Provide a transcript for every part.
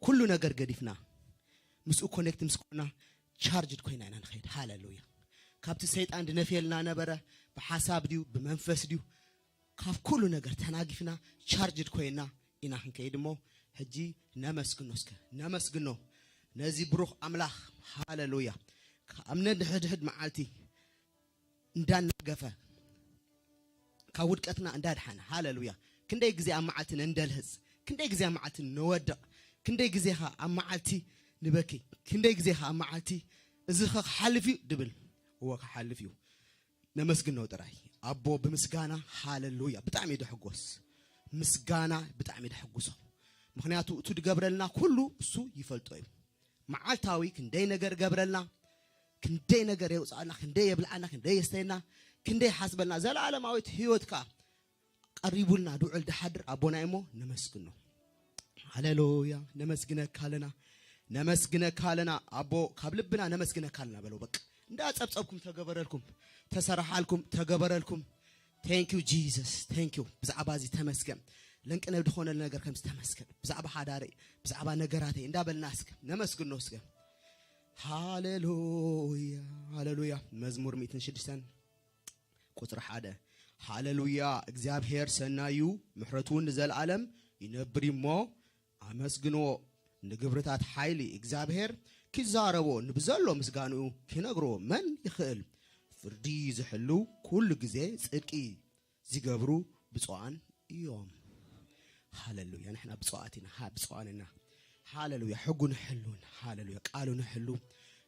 ኩሉ ነገር ገዲፍና ምስኡ ኮኔክት ምስ ኮና ቻርጅድ ኮይና ኢና ንኸይድ። ሃሌሉያ። ካብቲ ሰይጣን ድነፍየልና ነበረ፣ ብሓሳብ ድዩ ብመንፈስ ድዩ፣ ካብ ኩሉ ነገር ተናጊፍና ቻርጅድ ኮይና ኢና ክንከይድ። እሞ ሕጂ ነመስግኖ፣ እስከ ነመስግኖ ነዚ ብሩኽ ኣምላኽ። ሃሌሉያ። ካብ ነድሕድሕድ መዓልቲ እንዳናገፈ ካብ ውድቀትና እንዳድሓነ። ሃሌሉያ። ክንደይ ግዜ ኣብ መዓልቲ ነንደልህጽ፣ ክንደይ ግዜ ኣብ መዓልቲ ነወድቕ፣ ክንደይ ግዜ ኸ ኣብ መዓልቲ ንበኪ፣ ክንደይ ግዜ ኸ ኣብ መዓልቲ እዚ ኸ ክሓልፍ እዩ ድብል። እወ ክሓልፍ እዩ። ነመስግኖ ጥራይ ኣቦ ብምስጋና። ሃሌሉያ። ብጣዕሚ እዩ ደሕጎስ ምስጋና፣ ብጣዕሚ ደሕጉሶ። ምኽንያቱ እቱ ድገብረልና ኩሉ እሱ ይፈልጦ እዩ። መዓልታዊ ክንደይ ነገር ገብረልና፣ ክንደይ ነገር የውፅኣልና፣ ክንደይ የብልዓና፣ ክንደይ የስተየና፣ ክንደይ ሓስበልና። ዘለዓለማዊት ህይወት ከዓ ቀሪቡልና ድውዕል ድሓድር ኣቦና እሞ ነመስግኖ። ሃሌሉያ። ነመስግነካ ኣለና፣ ነመስግነካ ኣለና ኣቦ፣ ካብ ልብና ነመስግነካ ኣለና በለው። በቃ እንዳጸብጸብኩም ተገበረልኩም፣ ተሰራሓልኩም፣ ተገበረልኩም። Thank you Jesus, thank you። ብዛዕባ እዚ ተመስገን። ለንቅነ ድኾነል ነገር ከምዚ ተመስገን። ብዛዕባ ሓዳረይ፣ ብዛዕባ ነገራተይ እንዳበልና እስከ ነመስግኖ እስከ። ሃሌሉያ፣ ሃሌሉያ። መዝሙር ሚእትን ሽዱሽተን ቁጽሪ ሓደ። ሃሌሉያ፣ እግዚኣብሔር ሰናዩ፣ ምሕረቱ ንዘለዓለም ይነብር እሞ ኣመስግንዎ። ንግብርታት ሓይሊ እግዚኣብሔር ኪዛረቦ፣ ንብዘሎ ምስጋንኡ ኪነግሮ መን ይኽእል? ፍርዲ ዝሕሉ ኩሉ ግዜ ጽድቂ ዚገብሩ ብፁዓን እዮም። ሃሌሉያ። ንሕና ብፁዓት ኢና፣ ሃ-፣ ብፁዓን ኢና። ሃሌሉያ። ሕጉ ንሕሉን፣ ሃሌሉያ። ቃሉ ንሕሉ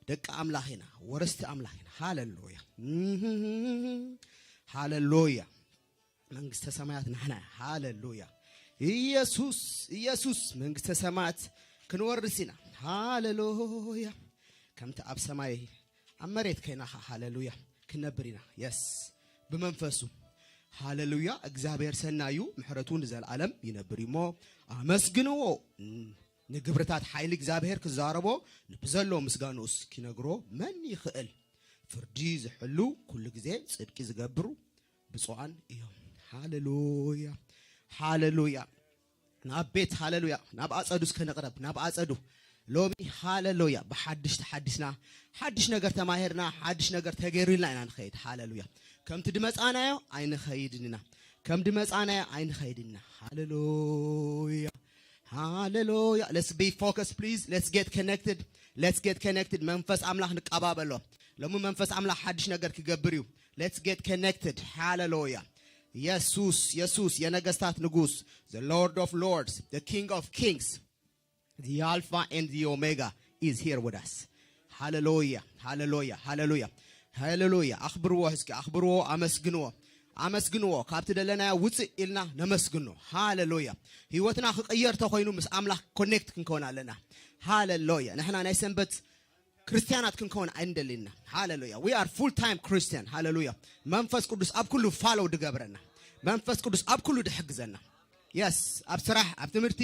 ደቂ ኣምላኽ ኢና፣ ወረስቲ ኣምላኽ ኢና። ሃሌሉያ። ሃሌሉያ። መንግስተ ሰማያት ናሕና እያ። ሃሌሉያ። ኢየሱስ፣ ኢየሱስ መንግስተ ሰማያት ክንወርስ ኢና። ሃሌሉያ። ከምቲ ኣብ ሰማይ ኣብ መሬት ከይና ኸ፣ ሃሌሉያ፣ ክንነብር ኢና። የስ፣ ብመንፈሱ። ሃሌሉያ። እግዚኣብሔር ሰናዩ፣ ምሕረቱ ንዘለዓለም ይነብር እዩ እሞ ኣመስግንዎ። ንግብርታት ሓይሊ እግዚኣብሔር ክዛረቦ፣ ንብዘሎ ምስጋንኡስ ኪነግሮ መን ይኽእል? ፍርዲ ዝሕሉ፣ ኩሉ ግዜ ጽድቂ ዝገብሩ ብፁዓን እዮም። ሃሌሉያ፣ ሃሌሉያ። ናብ ቤት፣ ሃሌሉያ፣ ናብ ኣጸዱ እስከ ንቕረብ፣ ናብ ኣጸዱ። ሎሚ፣ ሃሌሉያ፣ ብሓድሽ ተሓዲስና፣ ሓድሽ ነገር ተማሂርና፣ ሓድሽ ነገር ተገይሩልና ኢና ንኸይድ። ሃሌሉያ። ከምቲ ድመጻናዮ ኣይንኸይድን ኢና። ከም ድመጻናዮ ኣይንኸይድን ኢና። ሃሌሉያ፣ ሃሌሉያ። Let's be focused, please. Let's get connected. Let's get connected. መንፈስ ኣምላኽ ንቀባበሎ። ሎሚ መንፈስ ኣምላኽ ሓድሽ ነገር ክገብር እዩ። Let's get connected. ሃሌሉያ። የሱስ፣ የሱስ፣ የነገስታት ንጉስ፣ the Lord of lords, the King of kings, the Alpha and the Omega is here with us. ሃሌሉያ፣ ሃሌሉያ፣ ሃሌሉያ፣ ሃሌሉያ። ኣኽብርዎ እስኪ፣ ኣኽብርዎ፣ ኣመስግንዎ፣ ኣመስግንዎ። ካብቲ ደለናዮ ውፅእ ኢልና ነመስግኖ። ሃሌሉያ። ህይወትና ክቕየር ተኾይኑ ምስ ኣምላኽ ኮኔክት ክንከውን ኣለና። ሃሌሉያ። ንሕና ናይ ሰንበት ክርስትያናት ክንከውን ኣይንደልን ኢና። ሃሌሉያ። We are full time Christian. ሃሌሉያ። መንፈስ ቅዱስ ኣብ ኩሉ ፋሎው ድገብረና። መንፈስ ቅዱስ ኣብ ኩሉ ድሕግዘና። የስ፣ ኣብ ስራሕ፣ ኣብ ትምህርቲ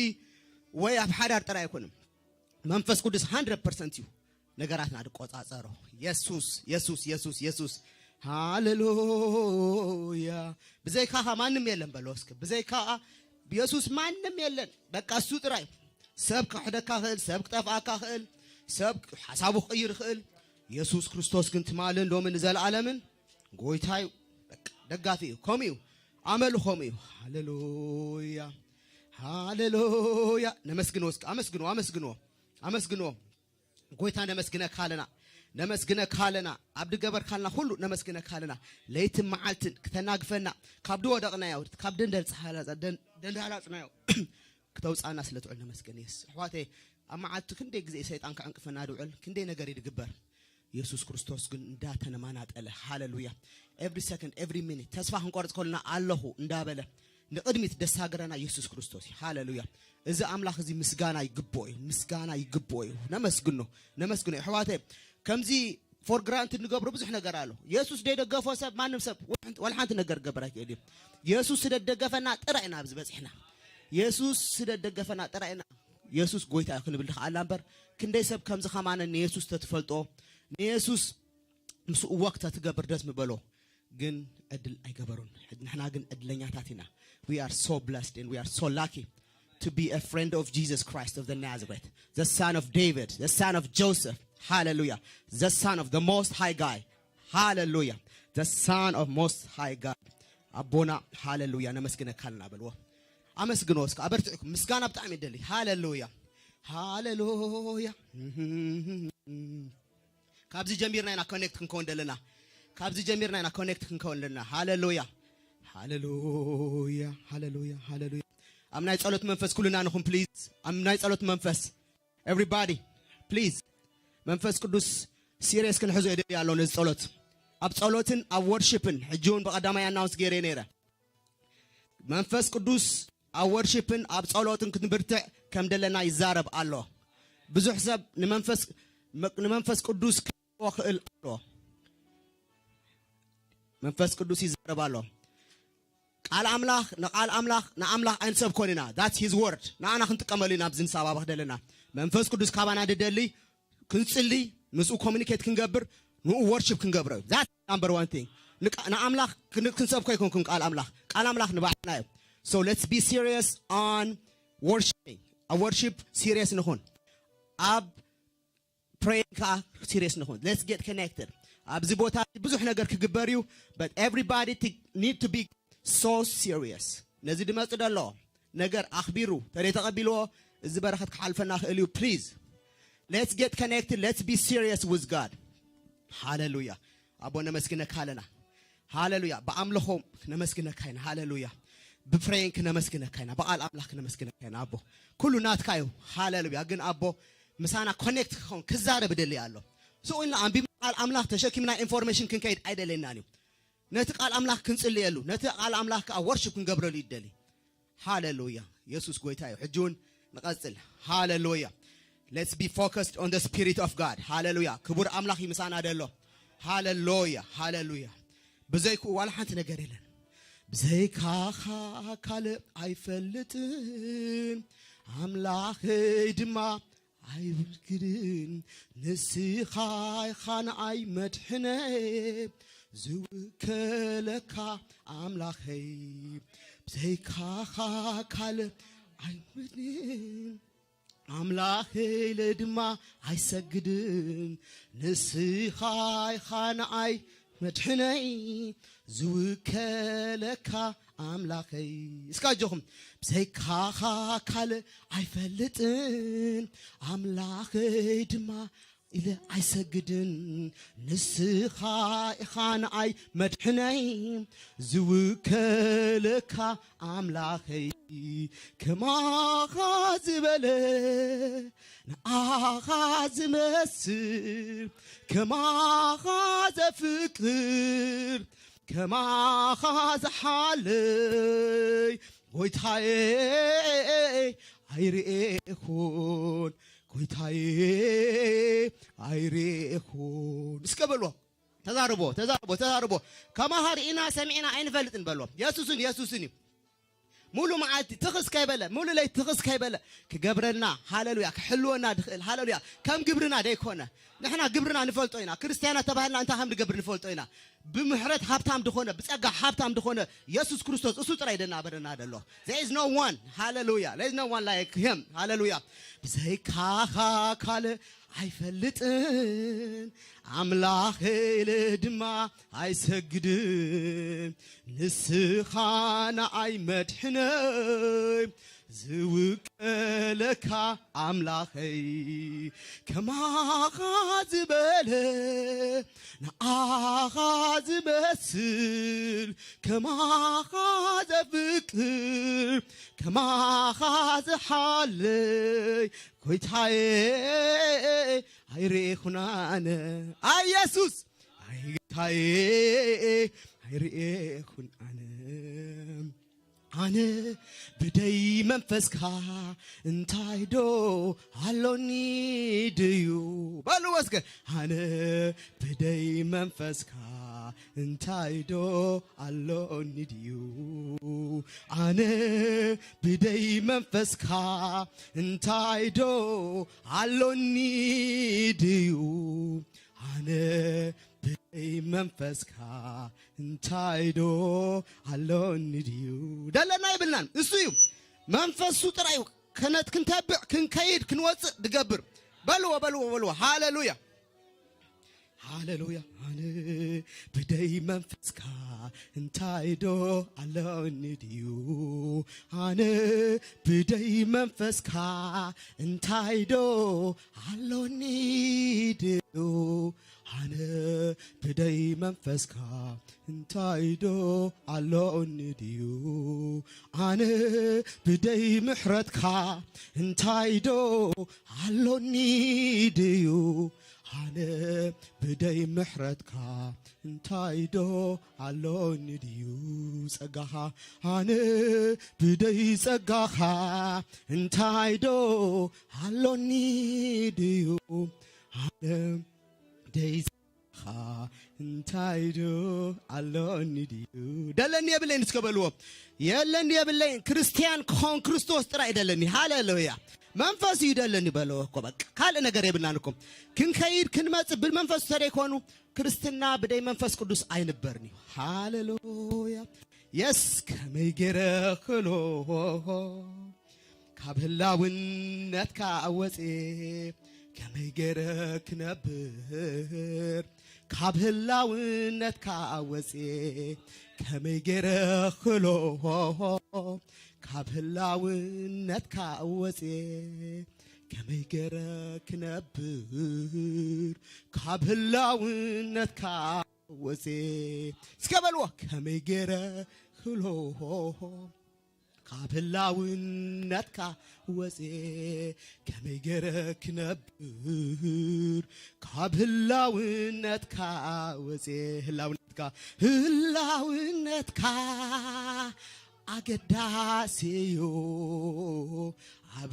ወይ ኣብ ሓዳር ጥራይ ኣይኮንም። መንፈስ ቅዱስ ሃንድረድ ፐርሰንት እዩ ነገራትና ድቆጻጸሮ። የሱስ፣ የሱስ፣ የሱስ፣ የሱስ። ሃሌሉያ። ብዘይካኻ ማንም የለን በሎ እስኪ። ብዘይካኣ የሱስ ማንም የለን። በቃ እሱ ጥራይ። ሰብ ክሕደካ ክእል፣ ሰብ ክጠፍኣካ ክእል፣ ሰብ ሓሳቡ ክቕይር ክእል። የሱስ ክርስቶስ ግን ትማልን ሎምን ንዘለዓለምን ጎይታ እዩ። በቃ ደጋፊ እዩ። ከምኡ እዩ። ኣመሉ ከምኡ እዩ። ሃሌሉያ፣ ሃሌሉያ። ነመስግንዎ እስኪ። ኣመስግንዎ፣ ኣመስግንዎ፣ ኣመስግንዎ። ጎይታ ነመስግነካ ኣለና፣ ነመስግነካ ኣለና። ኣብ ድገበርካልና ኩሉ ነመስግነካ ኣለና። ለይትን መዓልትን ክተናግፈና፣ ካብ ድወደቕናዮ፣ ካብ ደንደል-፣ ደንዳላጽናዮ ክተውጻና ስለ ትውዕል ነመስግን። የስ፣ ኣሕዋተይ፣ ኣብ መዓልቲ ክንደይ ግዜ ሰይጣን ክዕንቅፈና ድውዕል፣ ክንደይ ነገር እዩ ድግበር። የሱስ ክርስቶስ ግን እንዳተነማናጠለ፣ ሃሌሉያ፣ every second, every minute ተስፋ ክንቆርጽ ከለና ኣለኹ እንዳበለ ንቕድሚት ደሳገረና የሱስ ክርስቶስ እዩ። ሃሌሉያ። እዚ ኣምላኽ እዚ ምስጋና ይግብኦ እዩ፣ ምስጋና ይግብኦ እዩ። ነመስግኖ፣ ነመስግኖ። ኣሕዋተይ፣ ከምዚ ፎር ግራንትድ ንገብሮ ብዙሕ ነገር ኣሎ። የሱስ ደይደገፎ ሰብ፣ ማንም ሰብ ወላ ሓንቲ ነገር ክገብር ኣይክእል እዩ። የሱስ ስለ ደገፈና ጥራይ ኢና ኣብዚ በጺሕና። የሱስ ስለ ደገፈና ጥራይ ኢና የሱስ ጎይታ እዩ ክንብል ንኽኣልና እምበር፣ ክንደይ ሰብ ከምዚ ከማነ ንየሱስ ተትፈልጦ፣ ንየሱስ ምስኡ ወክ ተትገብር ደስ ምበሎ፣ ግን ዕድል ኣይገበሩን። ሕጂ ንሕና ግን ዕድለኛታት ኢና። We are so blessed and we are so lucky። to be a friend of Jesus Christ of the Nazareth, the son of David, the son of Joseph. Hallelujah. The son of the Most High God. Hallelujah. The son of Most High God. ኣቦና ሃሌሉያ ነመስግነካ ኣለና በልዎ። ኣመስግኖ እስከ ኣበርትዕኩም። ምስጋና ብጣዕሚ ይደሊ። ሃሌሉያ ሃሌሉያ። ካብዚ ጀሚርና ኢና ኮኔክት ክንከውን ዘለና። ካብዚ ጀሚርና ኢና ኮኔክት ክንከውን ዘለና። ሃሌሉያ ሃሌሉያ ሃሌሉያ ሃሌሉያ። ኣብ ናይ ጸሎት መንፈስ ኩልና ንኹን ፕሊዝ። ኣብ ናይ ጸሎት መንፈስ everybody please። መንፈስ ቅዱስ ሲሪየስ ክንሕዞ የደሊ ኣሎ ነዚ ጸሎት። ኣብ ጸሎትን ኣብ ወርሺፕን ሕጂ እውን ብቐዳማይ ኣናውንስ ገይረ ነይረ። መንፈስ ቅዱስ ኣብ ወርሺፕን ኣብ ጸሎትን ክንብርትዕ ከም ደለና ይዛረብ ኣሎ። ብዙሕ ሰብ ንመንፈስ ንመንፈስ ቅዱስ ክህልዎ ክእል ኣሎ። መንፈስ ቅዱስ ይዛረብ ኣሎ። ቃል ኣምላኽ ንቃል ኣምላኽ ንኣምላኽ ኣይንሰብኮን ኢና። That's his word። ንኣና ክንጥቀመሉ ኢና ኣብዚ ንሰባበኽ ደለና። መንፈስ ቅዱስ ካባና ድደሊ ክንጽሊ፣ ምስኡ ኮሚኒኬት ክንገብር፣ ንኡ ወርሺፕ ክንገብሮ እዩ። That's number one thing። ንቃ- ንኣምላኽ ክን- ክንሰብኮ ኣይኮንኩም ቃል ኣምላኽ። ቃል ኣምላኽ ንባዕልና እዩ። So let's be serious on worshiping። ኣብ ወርሺፕ ሲሪየስ ንኹን። ኣብ ፕሬይንግ ከዓ ሲሪየስ ንኹን። Let's get connected። ኣብዚ ቦታ ብዙሕ ነገር ክግበር እዩ። But everybody need to be so serious። ነዚ ድመጽእ ደሎ ነገር ኣኽቢሩ ተደይ ተቐቢልዎ፣ እዚ በረኸት ክሓልፈና ክእል እዩ። Please let's get connected, let's be serious with God። ሃሌሉያ። ኣቦ ነመስግነካ ኣለና። ሃሌሉያ። ብኣምልኾ ክነመስግነካ ኢና። ሃሌሉያ። ብፕሬይን ክነመስግነካ ኢና። ብቓል ኣምላኽ ክነመስግነካ ኢና። ኣቦ ኩሉ ናትካ እዩ። ሃሌሉያ። ግን ኣቦ ምሳና ኮኔክት ክኸውን ክዛረብ ደሊ ኣሎ። ስቕ ኢልና ኣንቢብና ቃል ኣምላኽ ተሸኪምና ኢንፎርሜሽን ክንከይድ ኣይደለናን እዩ። ነቲ ቃል ኣምላኽ ክንጽልየሉ፣ ነቲ ቃል ኣምላኽ ከዓ ወርሽፕ ክንገብረሉ ይደሊ። ሃሌሉያ። የሱስ ጎይታ እዩ። ሕጂ እውን ንቐጽል። ሃሌሉያ። Let's be focused on the spirit of God። ሃሌሉያ። ክቡር ኣምላኽ እዩ ምሳና ደሎ። ሃሌሉያ ሃሌሉያ። ብዘይክኡ ዋላ ሓንቲ ነገር የለን። ብዘይካኻ ካልእ ኣይፈልጥን፣ ኣምላኸይ ድማ ኣይብርግድን። ንስኻ ኢኻ ንኣይ መድሕነይ፣ ዝውከለካ ኣምላኸይ። ብዘይካኻ ካልእ ኣይምድን፣ ኣምላኸይ ኢለ ድማ ኣይሰግድን። ንስኻ ኢኻ ንኣይ መድሕነይ፣ ዝውከለካ ኣምላኸይ። እስካ ኣጆኹም። ብዘይካኻ ካልእ ኣይፈልጥን፣ ኣምላኸይ ድማ ኢለ ኣይሰግድን። ንስኻ ኢኻ ንኣይ መድሕነይ፣ ዝውከለካ ኣምላኸይ። ከማኻ ዝበለ ንኣኻ ዝመስል፣ ከማኻ ዘፍቅር፣ ከማኻ ዝሓለይ፣ ጎይታየ ኣይርኤኹን፣ ጎይታየ ኣይርኤኹን። እስከ በልዎ። ተዛርቦ ተዛርቦ ተዛርቦ። ከማኻ ርኢና ሰሚዕና ኣይንፈልጥን በልዎ። የሱስን የሱስን እዩ። ሙሉ መዓልቲ ትኽስ ከይበለ፣ ሙሉ ለይቲ ትኽስ ከይበለ ክገብረልና፣ ሃሌሉያ፣ ክሕልወና ድኽእል፣ ሃሌሉያ፣ ከም ግብርና ደይኮነ። ንሕና ግብርና ንፈልጦ ኢና። ክርስትያናት ተባሂልና እንታይ ከም ንገብር ንፈልጦ ኢና። ብምሕረት ሃብታም ድኾነ፣ ብጸጋ ሃብታም ድኾነ የሱስ ክርስቶስ እሱ ጥራይ ደናበረና ደሎ። There is no one። ሃሌሉያ። There is no one like him። ሃሌሉያ። ብዘይካኻ ካልእ ኣይፈልጥን፣ ኣምላኸይ ኢለ ድማ ኣይሰግድን። ንስኻ ንኣይ መድሕነይ፣ ዝውከለካ ኣምላኸይ። ከማኻ ዝበለ ንኣኻ ዝመስል፣ ከማኻ ዘፍቅር፣ ከማኻ ዝሓለይ፣ ጎይታየ ኣይርኤኹን ኣነ። ኣይ የሱስ፣ ኣይ ጌታየ ኣይርኤኹን ኣነ። ኣነ ብደይ መንፈስካ እንታይ ዶ ኣሎኒ ድዩ? በሉ እስከ። ኣነ ብደይ መንፈስካ እንታይ ዶ ኣሎኒ ድዩ? ኣነ ብደይ መንፈስካ እንታይ ዶ ኣሎኒ ድዩ? ኣነ ብደይ መንፈስካ እንታይ ዶ ኣሎኒ ድዩ? ደለና ይብልናን እሱ እዩ። መንፈሱ ጥራይ እዩ ከነት ክንተብዕ ክንከይድ ክንወፅእ ድገብር። በልዎ በልዎ በልዎ። ሃሌሉያ ሃሌሉያ። ኣነ ብደይ መንፈስካ እንታይ ዶ ኣለኒ ድዩ? ኣነ ብደይ መንፈስካ እንታይ ዶ ኣሎኒ ድዩ? ኣነ ብደይ መንፈስካ እንታይ ዶ ኣሎኒ ድዩ? ኣነ ብደይ ምሕረትካ እንታይ ዶ ኣሎኒ ድዩ? ኣነ ብደይ ምሕረትካ እንታይ ዶ ኣሎኒ ድዩ? ጸጋኻ ኣነ ብደይ ጸጋኻ እንታይ ዶ ኣሎኒ ድዩ? ኣነ ደይ ኻ እንታይ ዶ ኣሎኒ ድዩ? ደለኒ የብለይን እስከ በልዎ። የለኒ የብለይን። ክርስትያን ክኾን ክርስቶስ ጥራይ ደለኒ። ሃሌሉያ። መንፈስ እዩ ደለኒ በልዎ እኮ በቃ። ካልእ ነገር የብልናን እኮ። ክንከይድ ክንመጽእ ብመንፈሱ ተደይኮኑ ክርስትና ብደይ መንፈስ ቅዱስ ኣይንበርን እዩ። ሃሌሉያ። የስ ከመይ ገይረ ክሎ ካብ ህላውነትካ ወፅኤ ከመይ ገይረ ክነብር ካብ ህላውነትካ ወፅኤ ከመይ ገይረ ክሎ ካብ ህላውነትካ ወፅኤ ከመይ ገይረ ክነብር ካብ ህላውነትካ ወፅኤ እስከ በልዎ ከመይ ገይረ ክሎ ካብ ህላውነትካ ወፅኤ ከመይ ገይረ ክነብር ካብ ህላውነትካ ወፅኤ ህላውነትካ ህላውነትካ ኣገዳሲ እዩ ኣብ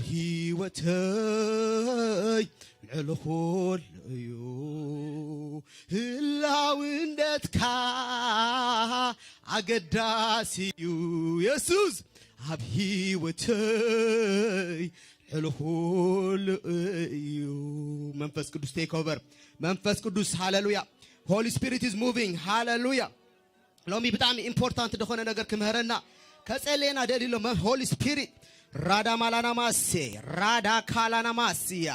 ህይወተይ ልዕሊ ኩሉ እዩ ህላውነትካ ኣገዳሲ እዩ የሱስ ኣብ ህይወተይ ልዕሊ ኩሉ እዩ መንፈስ ቅዱስ take over መንፈስ ቅዱስ ሃሌሉያ Holy Spirit is moving ሃሌሉያ ሎሚ ብጣዕሚ ኢምፖርታንት ዝኾነ ነገር ክምህረና ከጸለየና ደሊ ኣሎ ሆሊ ስፒሪት ራዳ ማላናማሴ ራዳ ካላናማስያ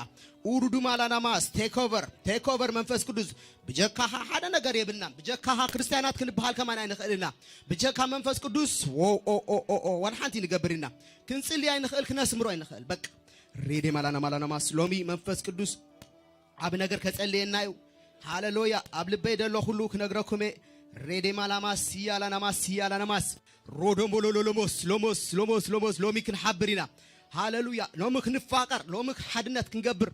ኡሩዱ ማላናማስ take over take over መንፈስ ቅዱስ ብጀካኻ ሓደ ነገር የብልናን ብጀካኻ ክርስትያናት ክንበሃል ከማን ኣይንኽእል ኢና ብጀካ መንፈስ ቅዱስ ወ- ኦ- ኦ- ኦ- ኦ- ዋላ ሓንቲ ንገብር ኢና ክንጽሊ ኣይንኽእል ክነስምሮ ኣይንኽእል በቃ ሬዴ ማላና ማላናማስ ሎሚ መንፈስ ቅዱስ ዓብ ነገር ከጸልየና እዩ ሃለሎያ ኣብ ልበይ ደሎ ኩሉ ክነግረኩም እየ ሬዴ ማላማስ ስያላናማስ ስያላናማስ ሮዶሞሎሎሎሞስ ሎሞስ ሎሞስ ሎሞስ ሎሚ ክንሓብር ኢና ሃለሉያ ሎሚ ክንፋቀር ሎሚ ሓድነት ክንገብር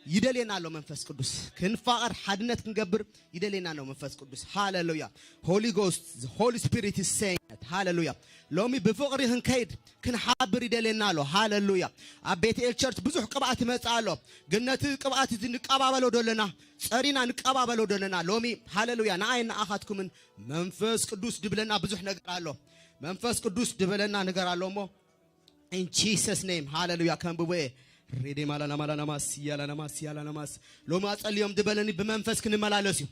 ይደልየና ኣሎ መንፈስ ቅዱስ ክንፋቀር ሓድነት ክንገብር ይደልየና ኣሎ መንፈስ ቅዱስ ሃለሉያ Holy Ghost Holy Spirit is saying ሃለሉያ ሎሚ ብፍቅሪ ክንከይድ ክንሓብር ይደልየና ኣሎ ሃለሉያ ኣብ ቤትኤል ቸርች ብዙሕ ቅብኣት ይመፅእ ኣሎ ግን ነቲ ቅብኣት እዚ ንቀባበሎ ዶ ኣለና ጸሪና ንቀባበሎ ዶ ኣለና ሎሚ ሃለሉያ ንኣይ ንኣኻትኩምን መንፈስ ቅዱስ ድብለና ብዙሕ ነገር ኣሎ መንፈስ ቅዱስ ድበለና ነገር ኣሎ እሞ in Jesus name ሃለሉያ ከንብቦ እየ ሬዴ ማላና ማላና ማስ ያላና ማስ ያላና ማስ ሎሚ ኣጸልዮም ድበለኒ ብመንፈስ ክንመላለስ እዩ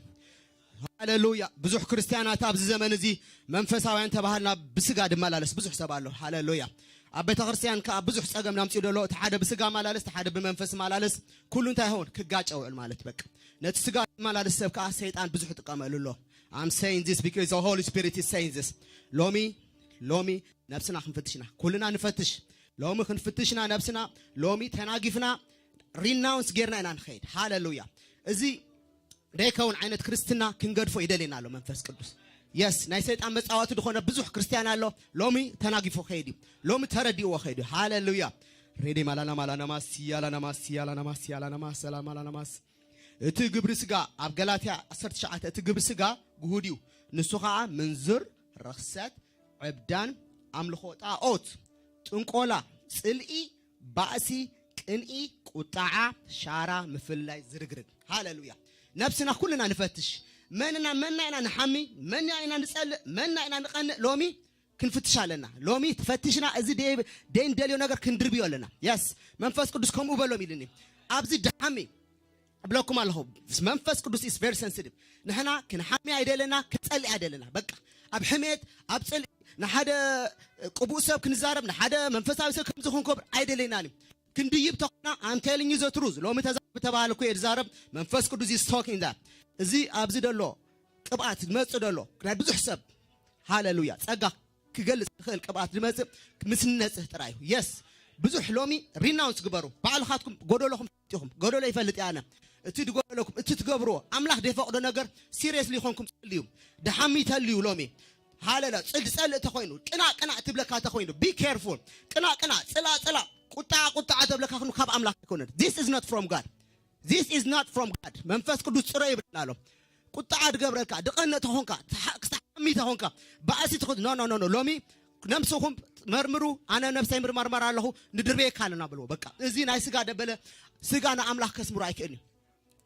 ሃሌሉያ ብዙሕ ክርስትያናት ኣብዚ ዘመን እዚ መንፈሳውያን ተባሃልና ብስጋ ድመላለስ ብዙሕ ሰብ ኣሎ ሃሌሉያ ኣብ ቤተ ክርስቲያን ከዓ ብዙሕ ጸገም ናምፅኡ ደሎ እቲ ሓደ ብስጋ ማላለስ እቲ ሓደ ብመንፈስ ማላለስ ኩሉ እንታይ ይኸውን ክጋጨ ውዕል ማለት በቃ ነቲ ስጋ ማላለስ ሰብ ከዓ ሰይጣን ብዙሕ ይጥቀመሉ ኣሎ I'm saying this because the Holy Spirit is saying this ሎሚ ሎሚ ነብስና ክንፈትሽና ኩልና ንፈትሽ ሎሚ ክንፍትሽና ነብስና ሎሚ ተናጊፍና renounce ጌርና ኢና ንኸይድ ሃሌሉያ እዚ ደይከውን ዓይነት ክርስትና ክንገድፎ ይደልየና ኣሎ መንፈስ ቅዱስ የስ ናይ ሰይጣን መፃወቲ ዝኾነ ብዙሕ ክርስትያን ኣሎ ሎሚ ተናጊፎ ከይድ እዩ ሎሚ ተረዲእዎ ከይድ እዩ ሃሌሉያ ሬዴ ማላና ማላና ማስ ያላና ማስ ያላና ማስ ያላና ማስ ሰላም ማላና ማስ እቲ ግብሪ ስጋ ኣብ ገላትያ ዓሰርተ ትሽዓተ እቲ ግብሪ ስጋ ግሁድ እዩ ንሱ ከዓ ምንዝር ረኽሰት ዕብዳን ኣምልኾ ጣኦት ጥንቆላ ጽልኢ ባእሲ ቅንኢ ቁጣዓ ሻራ ምፍልላይ ዝርግርግ ሃሌሉያ ነብስና ኩልና ንፈትሽ መን ኢና መና ኢና ንሓሚ መን ኢና ንጸልእ መና ኢና ንቐንእ ሎሚ ክንፍትሽ ኣለና ሎሚ ፈትሽና እዚ ደይ ንደልዮ ነገር ክንድርብዮ ኣለና የስ መንፈስ ቅዱስ ከምኡ በሎም ኢልኒ ኣብዚ ድሓሚ እብለኩም ኣለኹ መንፈስ ቅዱስ is very sensitive ንሕና ክንሓሚ ኣይደለና ክንጸልእ ኣይደለና በቃ ኣብ ሕሜት ኣብ ጽልኢ ንሓደ ቅቡእ ሰብ ክንዛረብ፣ ንሓደ መንፈሳዊ ሰብ ከምዚ ክንገብር ኣይደለይናን እዩ። ክንድይብ ተኾና፣ I'm telling you the truth። ሎሚ ተዛረብ ተባሃለ እኮ እየ ዝዛረብ። መንፈስ ቅዱስ is talking that። እዚ ኣብዚ ደሎ ቅብኣት ዝመጽእ ደሎ ናይ ብዙሕ ሰብ፣ ሃሌሉያ፣ ጸጋ ክገልጽ ዝኽእል ቅብኣት ዝመጽእ ምስ ንነጽህ ጥራይ እዩ። የስ፣ ብዙሕ ሎሚ ሪናውንስ ግበሩ። ባዕልኻትኩም ጎደሎኹም ትፈልጡ ኢኹም። ጎደሎ ይፈልጥ እየ ኣነ። እቲ ዝጎደለኩም፣ እቲ ትገብርዎ፣ ኣምላኽ ዘይፈቕዶ ነገር ሲሪየስሊ ይኾንኩም ጸልዩ። ደሓሚ ተልዩ ሎሚ። ሃለላ፣ ጽል-፣ ጸልእ ተኾይኑ፣ ቅናእ ቅናእ ትብለካ ተኾይኑ፣ be careful። ቅናእ ቅናእ፣ ጽላእ ጽላእ፣ ቁጣ ቁጣ ተብለካ ኩኑ ካብ ኣምላኽ ኣይኮነን። This is not from God። This is not from God። መንፈስ ቅዱስ ጽረ ይብለና ኣሎ። ቁጣ ድገብረልካ፣ ድቐንእ ተኾንካ፣ ትሓ-፣ ክስተሓሚ ተኾንካ፣ ባእሲ ተኾን-፣ ኖ፣ ኖ፣ ኖ፣ ኖ። ሎሚ ነብስኹም መርምሩ፣ ኣነ ነብሰይ ምርመርመር ኣለኹ፣ ንድርበየካ ኣለና በልዎ። በቃ፣ እዚ ናይ ስጋ ደበለ፣ ስጋ ንኣምላኽ ከስምሮ ኣይክእልን እዩ።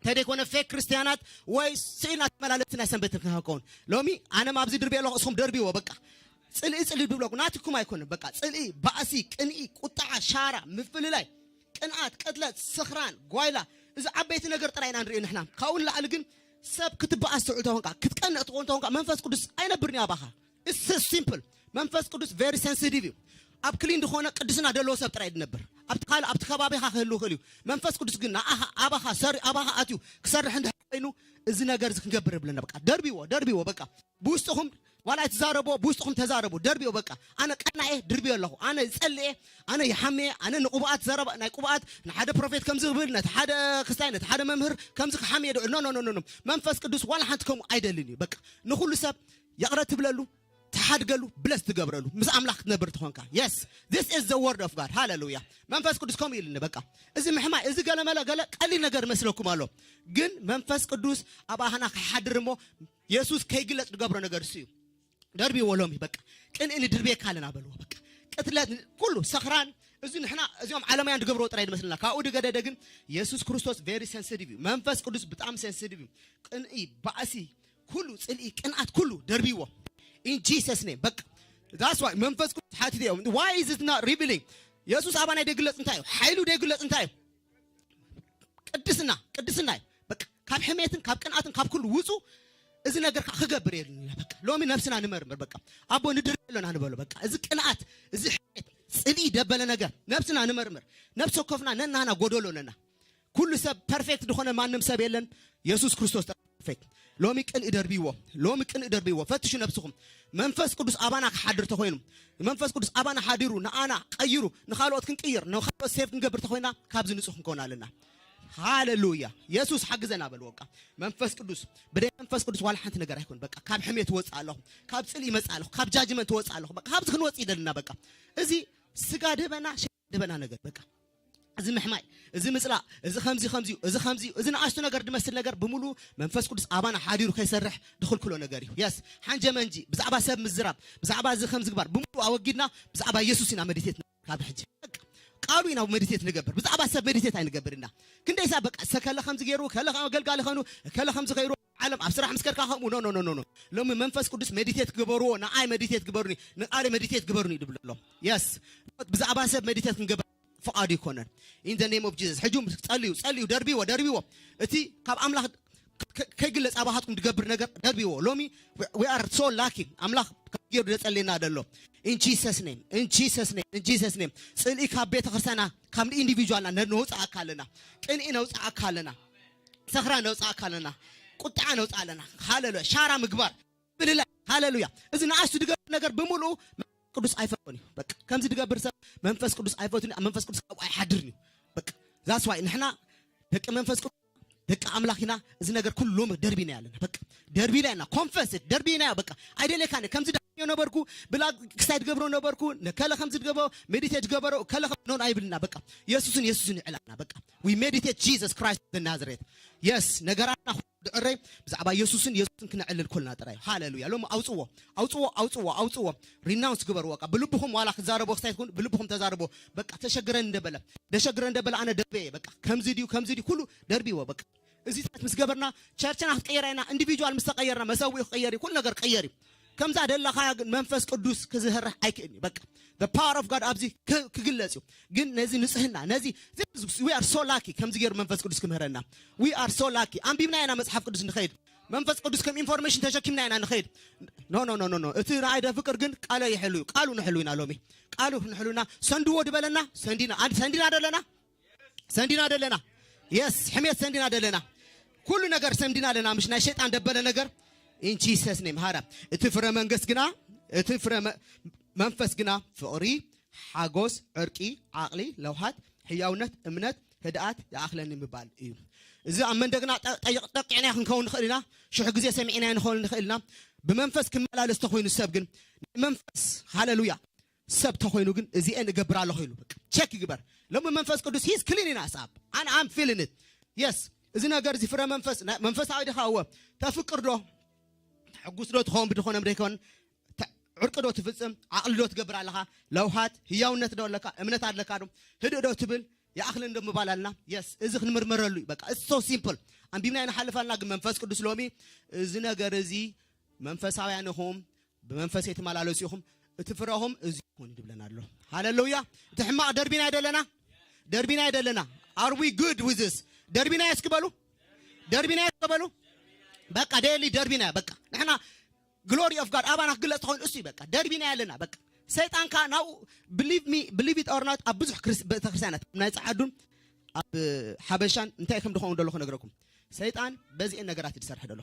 እንተደይኮነ ፌክ ክርስትያናት ወይ ስኢልና ተመላለስቲ ናይ ሰንበት ክንከውን። ሎሚ ኣነ ኣብዚ ድርብየ ኣለኹ፣ እስኹም ደርብይዎ በቃ። ጽልኢ ጽልኢ ድብለኩ ናትኩም ኣይኮነን። በቃ ጽልኢ፣ ባእሲ፣ ቅንኢ፣ ቁጣዓ፣ ሻራ፣ ምፍልላይ፣ ቅንኣት፣ ቅትለት፣ ስኽራን፣ ጓይላ፣ እዚ ዓበይቲ ነገር ጥራይ ኢና ንርኢ ንሕና። ካብኡ ንላዕሊ ግን ሰብ ክትበኣስ ትውዕል ተኾንካ፣ ክትቀንእ ትኾን ተኾንካ መንፈስ ቅዱስ ኣይነብርን እዩ ኣባኻ። It's so simple። መንፈስ ቅዱስ very sensitive እዩ። ኣብ ክሊን ዝኾነ ቅድስና ደለዎ ሰብ ጥራይ ድነብር። ኣብቲ ካልእ፣ ኣብቲ ከባቢኻ ክህሉ ይኽእል እዩ። መንፈስ ቅዱስ ግን ንኣኻ፣ ኣባኻ ሰሪ-፣ ኣባኻ ኣትዩ ክሰርሕ እንድሕር ኮይኑ፣ እዚ ነገር እዚ ክንገብር የብለና። በቃ ደርብይዎ፣ ደርብይዎ። በቃ ብውስጥኹም ዋላ ኣይትዛረብዎ፣ ብውስጥኹም ተዛረቡ፣ ደርብዮ። በቃ ኣነ ቀናኤ ድርብዮ ኣለኹ፣ ኣነ ይጸልኤ፣ ኣነ ይሓምየ፣ ኣነ ንቅቡኣት ዘረባ፣ ናይ ቅቡኣት ንሓደ ፕሮፌት ከምዚ ክብል፣ ነቲ ሓደ ክስታይ፣ ነቲ ሓደ መምህር ከምዚ ክሓምየ ዶ-፣ ኖ፣ ኖ፣ ኖ፣ ኖ፣ ኖ። መንፈስ ቅዱስ ዋላ ሓንቲ ከምኡ ኣይደልን እዩ። በቃ ንኹሉ ሰብ ይቕረ ትብለሉ፣ ትሓድገሉ፣ ብለስ ትገብረሉ፣ ምስ ኣምላኽ ክትነብር ትኾንካ። Yes, this is the word of God። ሃሌሉያ። መንፈስ ቅዱስ ከምኡ ኢልኒ። በቃ እዚ ምሕማይ፣ እዚ ገለመለ ገለ ቀሊል ነገር መስለኩም ኣሎ፣ ግን መንፈስ ቅዱስ ኣብ ኣህና ክሓድር እሞ የሱስ ከይግለጽ ዝገብሮ ነገር እሱ እዩ። ደርብይዎ ሎሚ በቃ። ቅንኢ ንድርብየካ ኣለና በልዎ በቃ። ቅትለት ን-፣ ኩሉ ሰኽራን፣ እዚ ንሕና እዚኦም ዓለማውያን ዝገብርዎ ጥራይ ዝመስልና። ካብኡ ዝገደደ ግን የሱስ ክርስቶስ very sensitive እዩ። መንፈስ ቅዱስ ብጣዕሚ sensitive እዩ። ቅንኢ፣ ባእሲ፣ ኩሉ ጽልኢ፣ ቅንኣት ኩሉ ደርብይዎ። In Jesus name በቃ። That's why መንፈስ ቅዱስ ሓቲተ እዮም። Why is it not revealing? የሱስ ኣባና ደይግለጽ እንታይ እዩ? ሓይሉ ደይግለጽ እንታይ እዩ? ቅድስና፣ ቅድስና እዩ። በቃ ካብ ሕሜትን ካብ ቅንኣትን ካብ ኩሉ ውጹ። እዚ ነገር ከዓ ክገብር የድልና። በቃ ሎሚ ነብስና ንመርምር። በቃ ኣቦ ንድር ኣለና ንበሎ። በቃ እዚ ቅንኣት፣ እዚ ሕሜት፣ ጽልኢ ደበለ ነገር ነብስና ንመርምር። ነብሲ ወከፍና ነናና ጎደሎ ነና። ኩሉ ሰብ ፐርፌክት ዝኾነ ማንም ሰብ የለን። የሱስ ክርስቶስ ፐርፌክት። ሎሚ ቅንኢ ደርብይዎ፣ ሎሚ ቅንኢ ደርብይዎ። ፈትሹ ነብስኹም። መንፈስ ቅዱስ ኣባና ክሓድር ተኾይኑ፣ መንፈስ ቅዱስ ኣባና ሓዲሩ ንኣና ቀይሩ፣ ንኻልኦት ክንቅይር፣ ንኻልኦት ሴፍ ክንገብር ተኾይና፣ ካብዚ ንጹህ ክንከውን ኣለና። ሃሌሉያ። የሱስ ሓግዘና በልዎ። በቃ መንፈስ ቅዱስ፣ ብደይ መንፈስ ቅዱስ ዋላ ሓንቲ ነገር ኣይኮን። በቃ ካብ ሕሜት ወጽእ ኣለኹ፣ ካብ ጽልኢ መጽእ ኣለኹ፣ ካብ ጃጅመንት ወጽእ ኣለኹ። በቃ ካብዚ ክንወጽእ ይደልና። በቃ እዚ ስጋ ደበና፣ ሸ-፣ ደበና ነገር በቃ እዚ ምሕማይ፣ እዚ ምጽላእ፣ እዚ ከምዚ ከምዚ እዩ፣ እዚ ከምዚ እዩ፣ እዚ ንኣሽቱ ነገር ድመስል ነገር ብምሉ መንፈስ ቅዱስ ኣባና ሓዲሩ ከይሰርሕ ድኽልክሎ ነገር እዩ። የስ፣ ሓንጀ መንጂ፣ ብዛዕባ ሰብ ምዝራብ፣ ብዛዕባ እዚ ከምዚ ግባር፣ ብምሉ ኣወጊድና ብዛዕባ የሱስ ኢና መዲቴት ንገብር ካብ ሕጂ። በቃ ቃሉ ኢና መዲቴት ንገብር፣ ብዛዕባ ሰብ መዲቴት ኣይንገብር ኢና። ክንደይ ሰብ በቃ ሰከለ ከምዚ ገይሩ፣ ከለ ከም ኣገልጋሊ ኸኑ፣ ከለ ከምዚ ኸይሩ፣ ዓለም ኣብ ስራሕ ምስ ከድካ ከምኡ፣ ኖ፣ ኖ፣ ኖ፣ ኖ፣ ኖ። ሎሚ መንፈስ ቅዱስ መዲቴት ግበርዎ፣ ንኣይ መዲቴት ግበሩኒ፣ ንቃለይ መዲቴት ግበሩኒ ድብል ኣሎ። የስ፣ ብዛዕባ ሰብ መዲቴት ክንገብር ፍቓዱ ይኮነን። In the name of Jesus። ሕጂ ጸልዩ፣ ጸልዩ፣ ደርብይዎ፣ ደርብይዎ። እቲ ካብ ኣምላኽ ከ-፣ ከ-፣ ከይግለጽ ኣባኻትኩም ዝገብር ነገር ደርብይዎ። ሎሚ we are so lucky። ኣምላኽ ከም ገይሩ ዘጸልየና ዘሎ። In Jesus name፣ in Jesus name፣ in Jesus name። ጽልኢ ካብ ቤተ ክርስቲያና፣ ካብ ኢንዲቪጁዋልና ነ-፣ ነውጽኣካ ኣለና። ቅንኢ ነውጽኣካ ኣለና። ሰኽራ ነውጽኣካ ኣለና። ቁጥዓ ነውጽኣ ኣለና። ሃሌሉያ። ሻራ ምግባር፣ ብልላ፣ ሃሌሉያ። እዚ ንኣሽቱ ዝገብር ነገር ብምልኡ መንፈስ ቅዱስ ኣይፈትዎን እዩ። በቃ ከምዚ ዝገብር ሰብ መንፈስ ቅዱስ ኣይፈትዎን እዩ። መንፈስ ቅዱስ ካብኡ ኣይሓድርን እዩ። በቃ that's why ንሕና ደቂ መንፈስ ቅዱስ፣ ደቂ ኣምላኽ ኢና። እዚ ነገር ኩሉ ሎሚ ደርቢና ኣለና። በቃ ደርቢና ኢና። ኮንፈስ ደርቢና። በቃ ኣይደለካን። ከምዚ ዳዮ ነበርኩ፣ ብላ ክሳይ ዝገብሮ ነበርኩ፣ ከለ ከምዚ ዝገበሮ፣ ሜዲቴት ዝገበሮ፣ ከለ ከም ኖን ኣይብልና። በቃ የሱስን የሱስን ይዕላና። በቃ we meditate Jesus Christ the Nazareth። የስ፣ ነገራትና ድዕረይ ብዛዕባ የሱስን የሱስን ክነዕልል ኮልና ጥራይ። ሃሌሉያ። ሎም ኣውጽዎ፣ ኣውጽዎ፣ ኣውጽዎ፣ ኣውጽዎ። ሪናውንስ ግበርዎ። በቃ ብልብኹም ዋላ ክዛረቦ ክሳይ ትኹን ብልብኹም ተዛረቦ። በቃ ተሸግረን እንደበለ፣ ተሸግረን እንደበለ ኣነ ደርበየ። በቃ ከምዚ ድዩ፣ ከምዚ ድዩ፣ ኩሉ ደርብይዎ። በቃ እዚታት ምስ ገበርና ቸርችና ክትቀየራ ኢና። ኢንዲቪጁዋል ምስ ተቀየርና መሰዊኡ ክቀየር እዩ፣ ኩሉ ነገር ክቀየር እዩ። ከምዛ ደለኻያ ግን መንፈስ ቅዱስ ክዝህርሕ ኣይክእልን እዩ። በቃ the power of God ኣብዚ ክ-፣ ክግለጽ እዩ። ግን ነዚ ንጽህና፣ ነዚ we are so lucky ከምዚ ገይሩ መንፈስ ቅዱስ ክምህረና። We are so lucky። ኣንቢብና ኢና መጽሓፍ ቅዱስ ንኸይድ። መንፈስ ቅዱስ ከም ኢንፎርሜሽን ተሸኪምና ኢና ንኸይድ። ኖ ኖ ኖ ኖ ኖ። እቲ ራእይ ደፍቅር ግን ቃለ ይሕሉ እዩ። ቃሉ ንሕሉ ኢና ሎሚ። ቃሉ ንሕሉና ሰንድዎ ድበለና ሰንዲና። ኣን- ሰንዲና ደለና ሰንዲና ደለና። የስ ሕሜት ሰንዲና ደለና። ኩሉ ነገር ሰንዲና ኣለና። ምሽ ናይ ሸይጣን ደበለ ነገር ኢን ጂሰስ ኔም ሃራ። እቲ ፍረ መንገስ ግና እቲ ፍረ መ- መንፈስ ግና ፍቕሪ፣ ሓጎስ፣ ዕርቂ፣ ዓቕሊ፣ ለውሃት፣ ሕያውነት፣ እምነት፣ ህድኣት ይኣኽለኒ ምባል እዩ። እዚ ኣብ መንደግና ጠ- ጠይቕ- ጠቂዕና ክንከውን ንኽእል ኢና። ሽሕ ግዜ ሰሚዕና ንኸውን ንኽእል ኢና። ብመንፈስ ክመላለስ ተኾይኑ ሰብ ግን ናይ መንፈስ ሃለሉያ ሰብ ተኾይኑ ግን እዚኤን እገብር ኣለኹ ኢሉ በቃ ቸክ ይግበር። ሎሚ መንፈስ ቅዱስ ሂስ ክሊን ኢና ሳብ ኣን ኣም ፊልን የስ። እዚ ነገር እዚ ፍረ መንፈስ ናይ- መንፈሳዊ ድኻ እወ ተፍቅር ዶ ተሕጉስ ዶ ትኸውን ብድኾነ ምደ ይኮን? ተ- ዕርቂ ዶ ትፍጽም? ዓቕሊ ዶ ትገብር ኣለኻ? ለውሃት ህያውነት ዶ ኣለካ? እምነት ኣለካ ዶ? ህድእ ዶ ትብል? ይኣኽልን ዶ ምባል ኣለና? የስ። እዚ ክንምርመረሉ እዩ። በቃ it's so simple። ኣንቢብና ይንሓልፍ ኣለና። ግን መንፈስ ቅዱስ ሎሚ እዚ ነገር እዚ መንፈሳውያን ኢኹም፣ ብመንፈስ የተመላለሱ ኢኹም፣ እቲ ፍረኹም እዚ ይኹን ይድብለና ኣሎ። ሃሌሉያ። እቲ ሕማቕ ደርቢና ይደለና ደርቢና ይደለና። Are we good with this? ደርቢና እስኪ በሉ። ደርቢና እስኪ በሉ። በቃ ዴሊ ደርቢና በቃ ንሕና ግሎሪ ኦፍ ጋድ ኣባና ክግለጽ ተኾይኑ እሱ እዩ። በቃ ደርቢና ያለና በቃ ሰይጣን ከኣ ናብኡ believe me believe it or not ኣብ ብዙሕ ክርስ- ቤተክርስትያናት ናይ ጸዓዱን ኣብ ሓበሻን እንታይ ከም ድኸውን ደሎ ክነግረኩም። ሰይጣን በዚኤን ነገራት እዩ ዝሰርሕ ደሎ።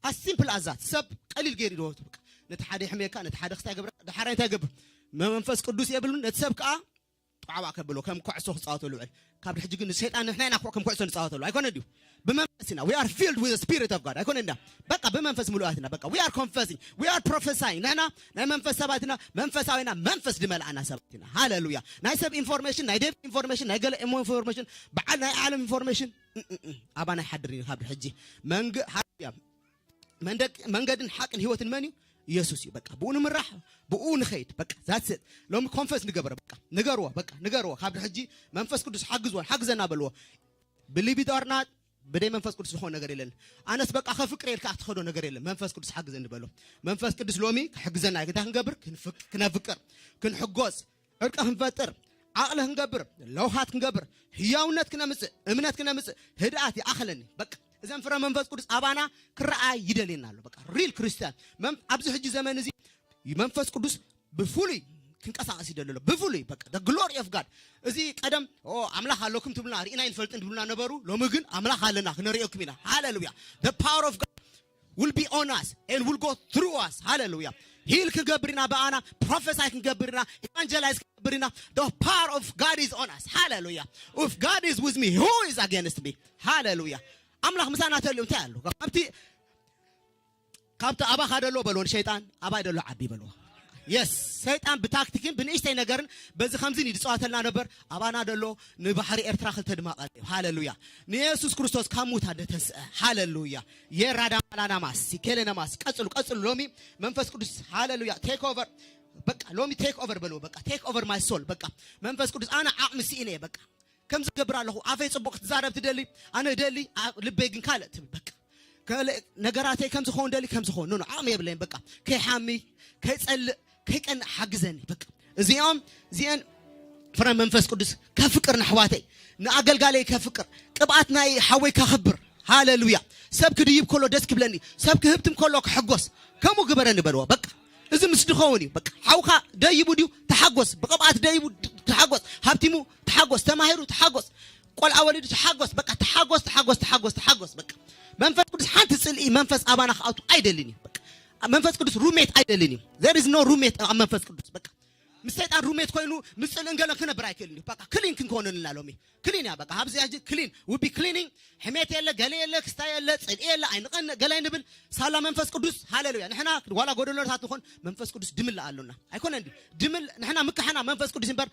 As simple as that። ሰብ ቀሊል ገይሩ ይድወቱ በቃ ነቲ ሓደ ይሕመየካ ነቲ ሓደ ክስታይ ገብረ ድሓራይ እንታይ ገብር መንፈስ ቅዱስ የብሉን። ነቲ ሰብ ከኣ ጣዕባ ከብሎ ከም ኩዕሶ ክጻወተሉ ውዕል ካብ ድሕጂ ግን ሰይጣን ንሕና ኢና ከም ኩዕሶ ንጻወተሉ ኣይኮነ ድዩ? ብመንፈስ ኢና we are filled with the spirit of God ኣይኮነ እንዳ በቃ ብመንፈስ ምሉኣት ኢና በቃ we are confessing we are prophesying ንሕና ናይ መንፈስ ሰባት ኢና። መንፈሳዊና መንፈስ ድመልኣና ሰባት ኢና። ሃሌሉያ። ናይ ሰብ ኢንፎርሜሽን ናይ ዴቪድ ኢንፎርሜሽን ናይ ገለ ኢሞ ኢንፎርሜሽን በዓል ናይ ዓለም ኢንፎርሜሽን ኣባና ይሓድር እዩ። ካብ ድሕጂ መንግ ሃሌሉያ መንደቅ- መንገድን ሓቅን ህይወትን መን እዩ? ኢየሱስ እዩ። በቃ ብኡ ንምራሕ ብኡ ንኸይድ በቃ that's it። ሎሚ ኮንፈስ ንገበረ በቃ ንገርዎ በቃ ንገርዎ። ካብ ሕጂ መንፈስ ቅዱስ ሓግዝዎ ሓግዘና በልዎ። Believe it or not ብደይ መንፈስ ቅዱስ ዝኾነ ነገር የለን። ኣነስ በቃ ከፍቅር የልካ ትኸዶ ነገር የለን። መንፈስ ቅዱስ ሓግዘኒ በሎ። መንፈስ ቅዱስ ሎሚ ክሕግዘና እዩ። እንታይ ክንገብር? ክንፍቅ- ክነፍቅር ክንሕጎስ ዕርቂ ክንፈጥር ዓቕሊ ክንገብር ለውሃት ክንገብር ህያውነት ክነምፅእ እምነት ክነምፅእ ህድኣት ይኣኽለኒ። በቃ እዘን ፍረ መንፈስ ቅዱስ ኣባና ክረኣይ ይደልየና ኣሎ። በቃ ሪል ክርስቲያን መም- ኣብዚ ሕጂ ዘመን እዚ መንፈስ ቅዱስ ብፍሉይ ክንቀሳቀስ ይደሊ ኣሎ። ብፍሉይ በቃ the glory of God። እዚ ቀደም ኦ ኣምላኽ ኣለኩም ትብሉና ርኢና ይንፈልጥን ትብሉና ነበሩ። ሎሚ ግን ኣምላኽ ኣለና ክነሪኦኩም ኢና። ሃሌሉያ። The power of God will be on us and will go through us. ሃሌሉያ። ሂል ክገብር ኢና ብኣና ፕሮፌሳይ ክንገብር ኢና ኢቫንጀላይዝ ክንገብር ኢና። The power of God is on us. ሃሌሉያ። If God is with me, who is against me? ሃሌሉያ። ኣምላኽ ምሳና ተልዩ እንታይ ኣሎ? ካብቲ ካብቲ ኣባኻ ደሎ በልዎ ንሸይጣን ኣባይ ደሎ ዓቢ በልዎ። የስ ሰይጣን ብታክቲክን ብንእሽተይ ነገርን በዚ ከምዚ እዩ ዝፃወተልና ነበር። ኣባና ደሎ ንባሕሪ ኤርትራ ክልተ ድማ ቀሪቡ። ሃሌሉያ። ንየሱስ ክርስቶስ ካብ ሙታ ደተንስአ። ሃሌሉያ። የራዳ ማላናማስ ሲኬሌናማስ ቀጽሉ ቀጽሉ። ሎሚ መንፈስ ቅዱስ ሃሌሉያ ቴክ ኦቨር። በቃ ሎሚ ቴክ ኦቨር በልዎ። በቃ take over my soul። በቃ መንፈስ ቅዱስ ኣነ ዓቕሚ ስኢነ እየ። በቃ ከምዚ ገብር ኣለኹ። ኣፈይ ጽቡቕ ክትዛረብ ትደሊ ኣነ እደሊ ኣ- ልበይ ግን ካልእ ትብል። በቃ ከለ ነገራተይ ከም ዝኸውን ደሊ ከም ዝኸውን ኖ ዓቕሚ የብለይን። በቃ ከይሓሚ ከይጸልእ ከይቀንእ ሓግዘኒ። በቃ እዚኦም እዚአን ፍረ መንፈስ ቅዱስ ከፍቅር ንኣሕዋተይ ንኣገልጋለይ ከፍቅር ቅብኣት ናይ ሓወይ ከኽብር። ሃሌሉያ። ሰብ ክድይብ ከሎ ደስ ክብለኒ ሰብ ክህብትም ከሎ ክሕጎስ ከምኡ ግበረኒ በልዎ። በቃ እዚ ምስ ድኸውን እዩ። በቃ ሓውካ ደይቡ ድዩ? ተሓጎስ። ብቅብኣት ደይቡ ድ- ተሓጎስ። ሃብቲሙ ተሓጎስ። ተማሂሩ ተሓጎስ። ቆልዓ ወሊዱ ተሓጎስ። በቃ ተሓጎስ፣ ተሓጎስ፣ ተሓጎስ፣ ተሓጎስ። በቃ መንፈስ ቅዱስ ሓንቲ ጽልኢ መንፈስ ኣባና ክኣቱ ኣይደልን እዩ። በቃ መንፈስ ቅዱስ ሩሜት ኣይደልን እዩ። There is no roommate ኣብ መንፈስ ቅዱስ። በቃ ምስ ሰይጣን ሩሜት ኮይኑ ምስ ጽልእን ገለን ክነብር ኣይክእልን እዩ። በቃ ክሊን ክንኮነልና ሎሚ ክሊን እያ። በቃ ኣብዚ ሕጂ ክሊን ውቢ ክሊኒንግ ሕሜት የለ ገለ የለ ክስታ የለ ጽልኢ የለ ኣይንቐንእ ገለ ኣይንብል። ሳላ መንፈስ ቅዱስ ሃሌሉያ። ንሕና ዋላ ጎደሎታት ንኾን መንፈስ ቅዱስ ድምላ ኣሎና ኣይኮነ እንዲ ድምል ንሕና ምካሕና መንፈስ ቅዱስ እምበር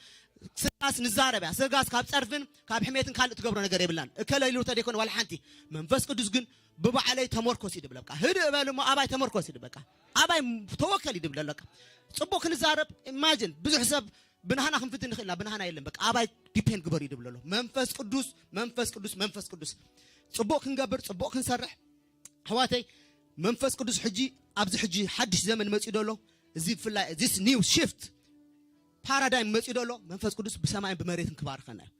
ስጋስ ንዛረብ እያ። ስጋስ ካብ ጸርፍን ካብ ሕሜትን ካልእ ትገብሮ ነገር የብላን። እከለ ኢሉ ተደይኮነ ዋላ ሓንቲ መንፈስ ቅዱስ ግን ብባዕለይ ተመርኮስ ይድብል። በቃ ህድእ በል እሞ ኣባይ ተመርኮስ ይድብል። በቃ ኣባይ ተወከል ይድብል። በቃ ጽቡቅ ክንዛረብ ኢማጂን ብዙሕ ሰብ ብናህና ክንፍትን ንኽእልና ብናህና የለን። በቃ ኣባይ ዲፔንድ ግበር ይድብል ኣሎ መንፈስ ቅዱስ መንፈስ ቅዱስ መንፈስ ቅዱስ። ጽቡቅ ክንገብር ጽቡቅ ክንሰርሕ ኣሕዋተይ መንፈስ ቅዱስ ሕጂ ኣብዚ ሕጂ ሓድሽ ዘመን መጺኡ ደሎ እዚ ብፍላይ this new shift paradigm መጺኡ ደሎ መንፈስ ቅዱስ ብሰማይን ብመሬትን ክባርኸና እዩ።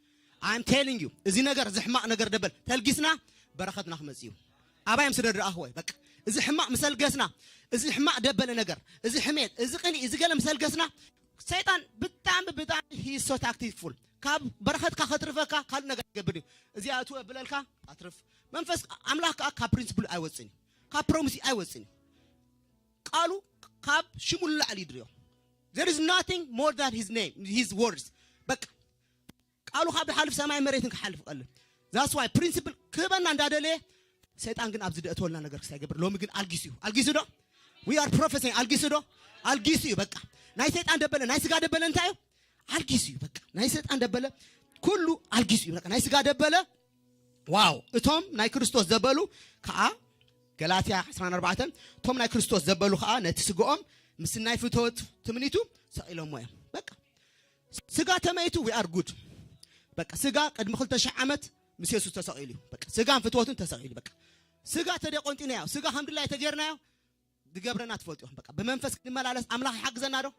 I'm telling you እዚ ነገር እዚ ሕማቕ ነገር ደበል ተልጊስና በረኸትና ክመጽእ እዩ። ኣባይ ምስ ደረኣኽዎ እዩ በቃ እዚ ሕማቕ ምስ ኣልገስና፣ እዚ ሕማቕ ደበለ ነገር፣ እዚ ሕሜት፣ እዚ ቅንኢ፣ እዚ ገለ ምስ ኣልገስና፣ ሰይጣን ብጣዕሚ ብጣዕሚ he is so tactful። ካብ በረኸትካ ከትርፈካ ካልእ ነገር ይገብር እዩ። እዚኣ እትው የብለልካ ኣትርፍ። መንፈስ ኣምላኽ ከዓ ካብ ፕሪንስፕል ኣይወፅን እዩ፣ ካብ ፕሮሚስ ኣይወፅን እዩ። ቃሉ ካብ ሽሙ ንላዕሊ ይድርዮ። There is nothing more than his name, his words. በቃ ቃሉ ካብ ዝሓልፍ ሰማይ መሬትን ክሓልፍ ቀልል። That's why ፕሪንስፕል ክህበና እንዳደለየ ሰይጣን ግን ኣብዚ ደእተወልና ነገር ክሳብ ይገብር። ሎሚ ግን ኣልጊሱ እዩ። ኣልጊሱ ዶ? We are prophesying። ኣልጊሱ ዶ? ኣልጊሱ እዩ። በቃ ናይ ሰይጣን ደበለ፣ ናይ ስጋ ደበለ እንታይ እዩ? ኣልጊሱ እዩ። በቃ ናይ ሰይጣን ደበለ ኩሉ ኣልጊሱ እዩ። በቃ ናይ ስጋ ደበለ ዋው። እቶም ናይ ክርስቶስ ዘበሉ ከዓ ገላትያ ዕስራን ኣርባዕተን፣ እቶም ናይ ክርስቶስ ዘበሉ ከዓ ነቲ ስግኦም ምስ ናይ ፍትወት ትምኒቱ ሰቒሎሞ እዮም። በቃ ስጋ ተመይቱ we are good። በቃ ስጋ ቅድሚ ክልተ ሽሕ ዓመት ምስ የሱስ ተሰቒሉ እዩ። በቃ ስጋን ፍትወቱን ተሰቒሉ። በቃ ስጋ ተደቆንጢናዮ፣ ስጋ ከም ድላይ ተጌርናዮ ዝገብረና ትፈልጡ ኢኹም። በቃ ብመንፈስ ክንመላለስ ኣምላኽ ይሓግዘና ዶ?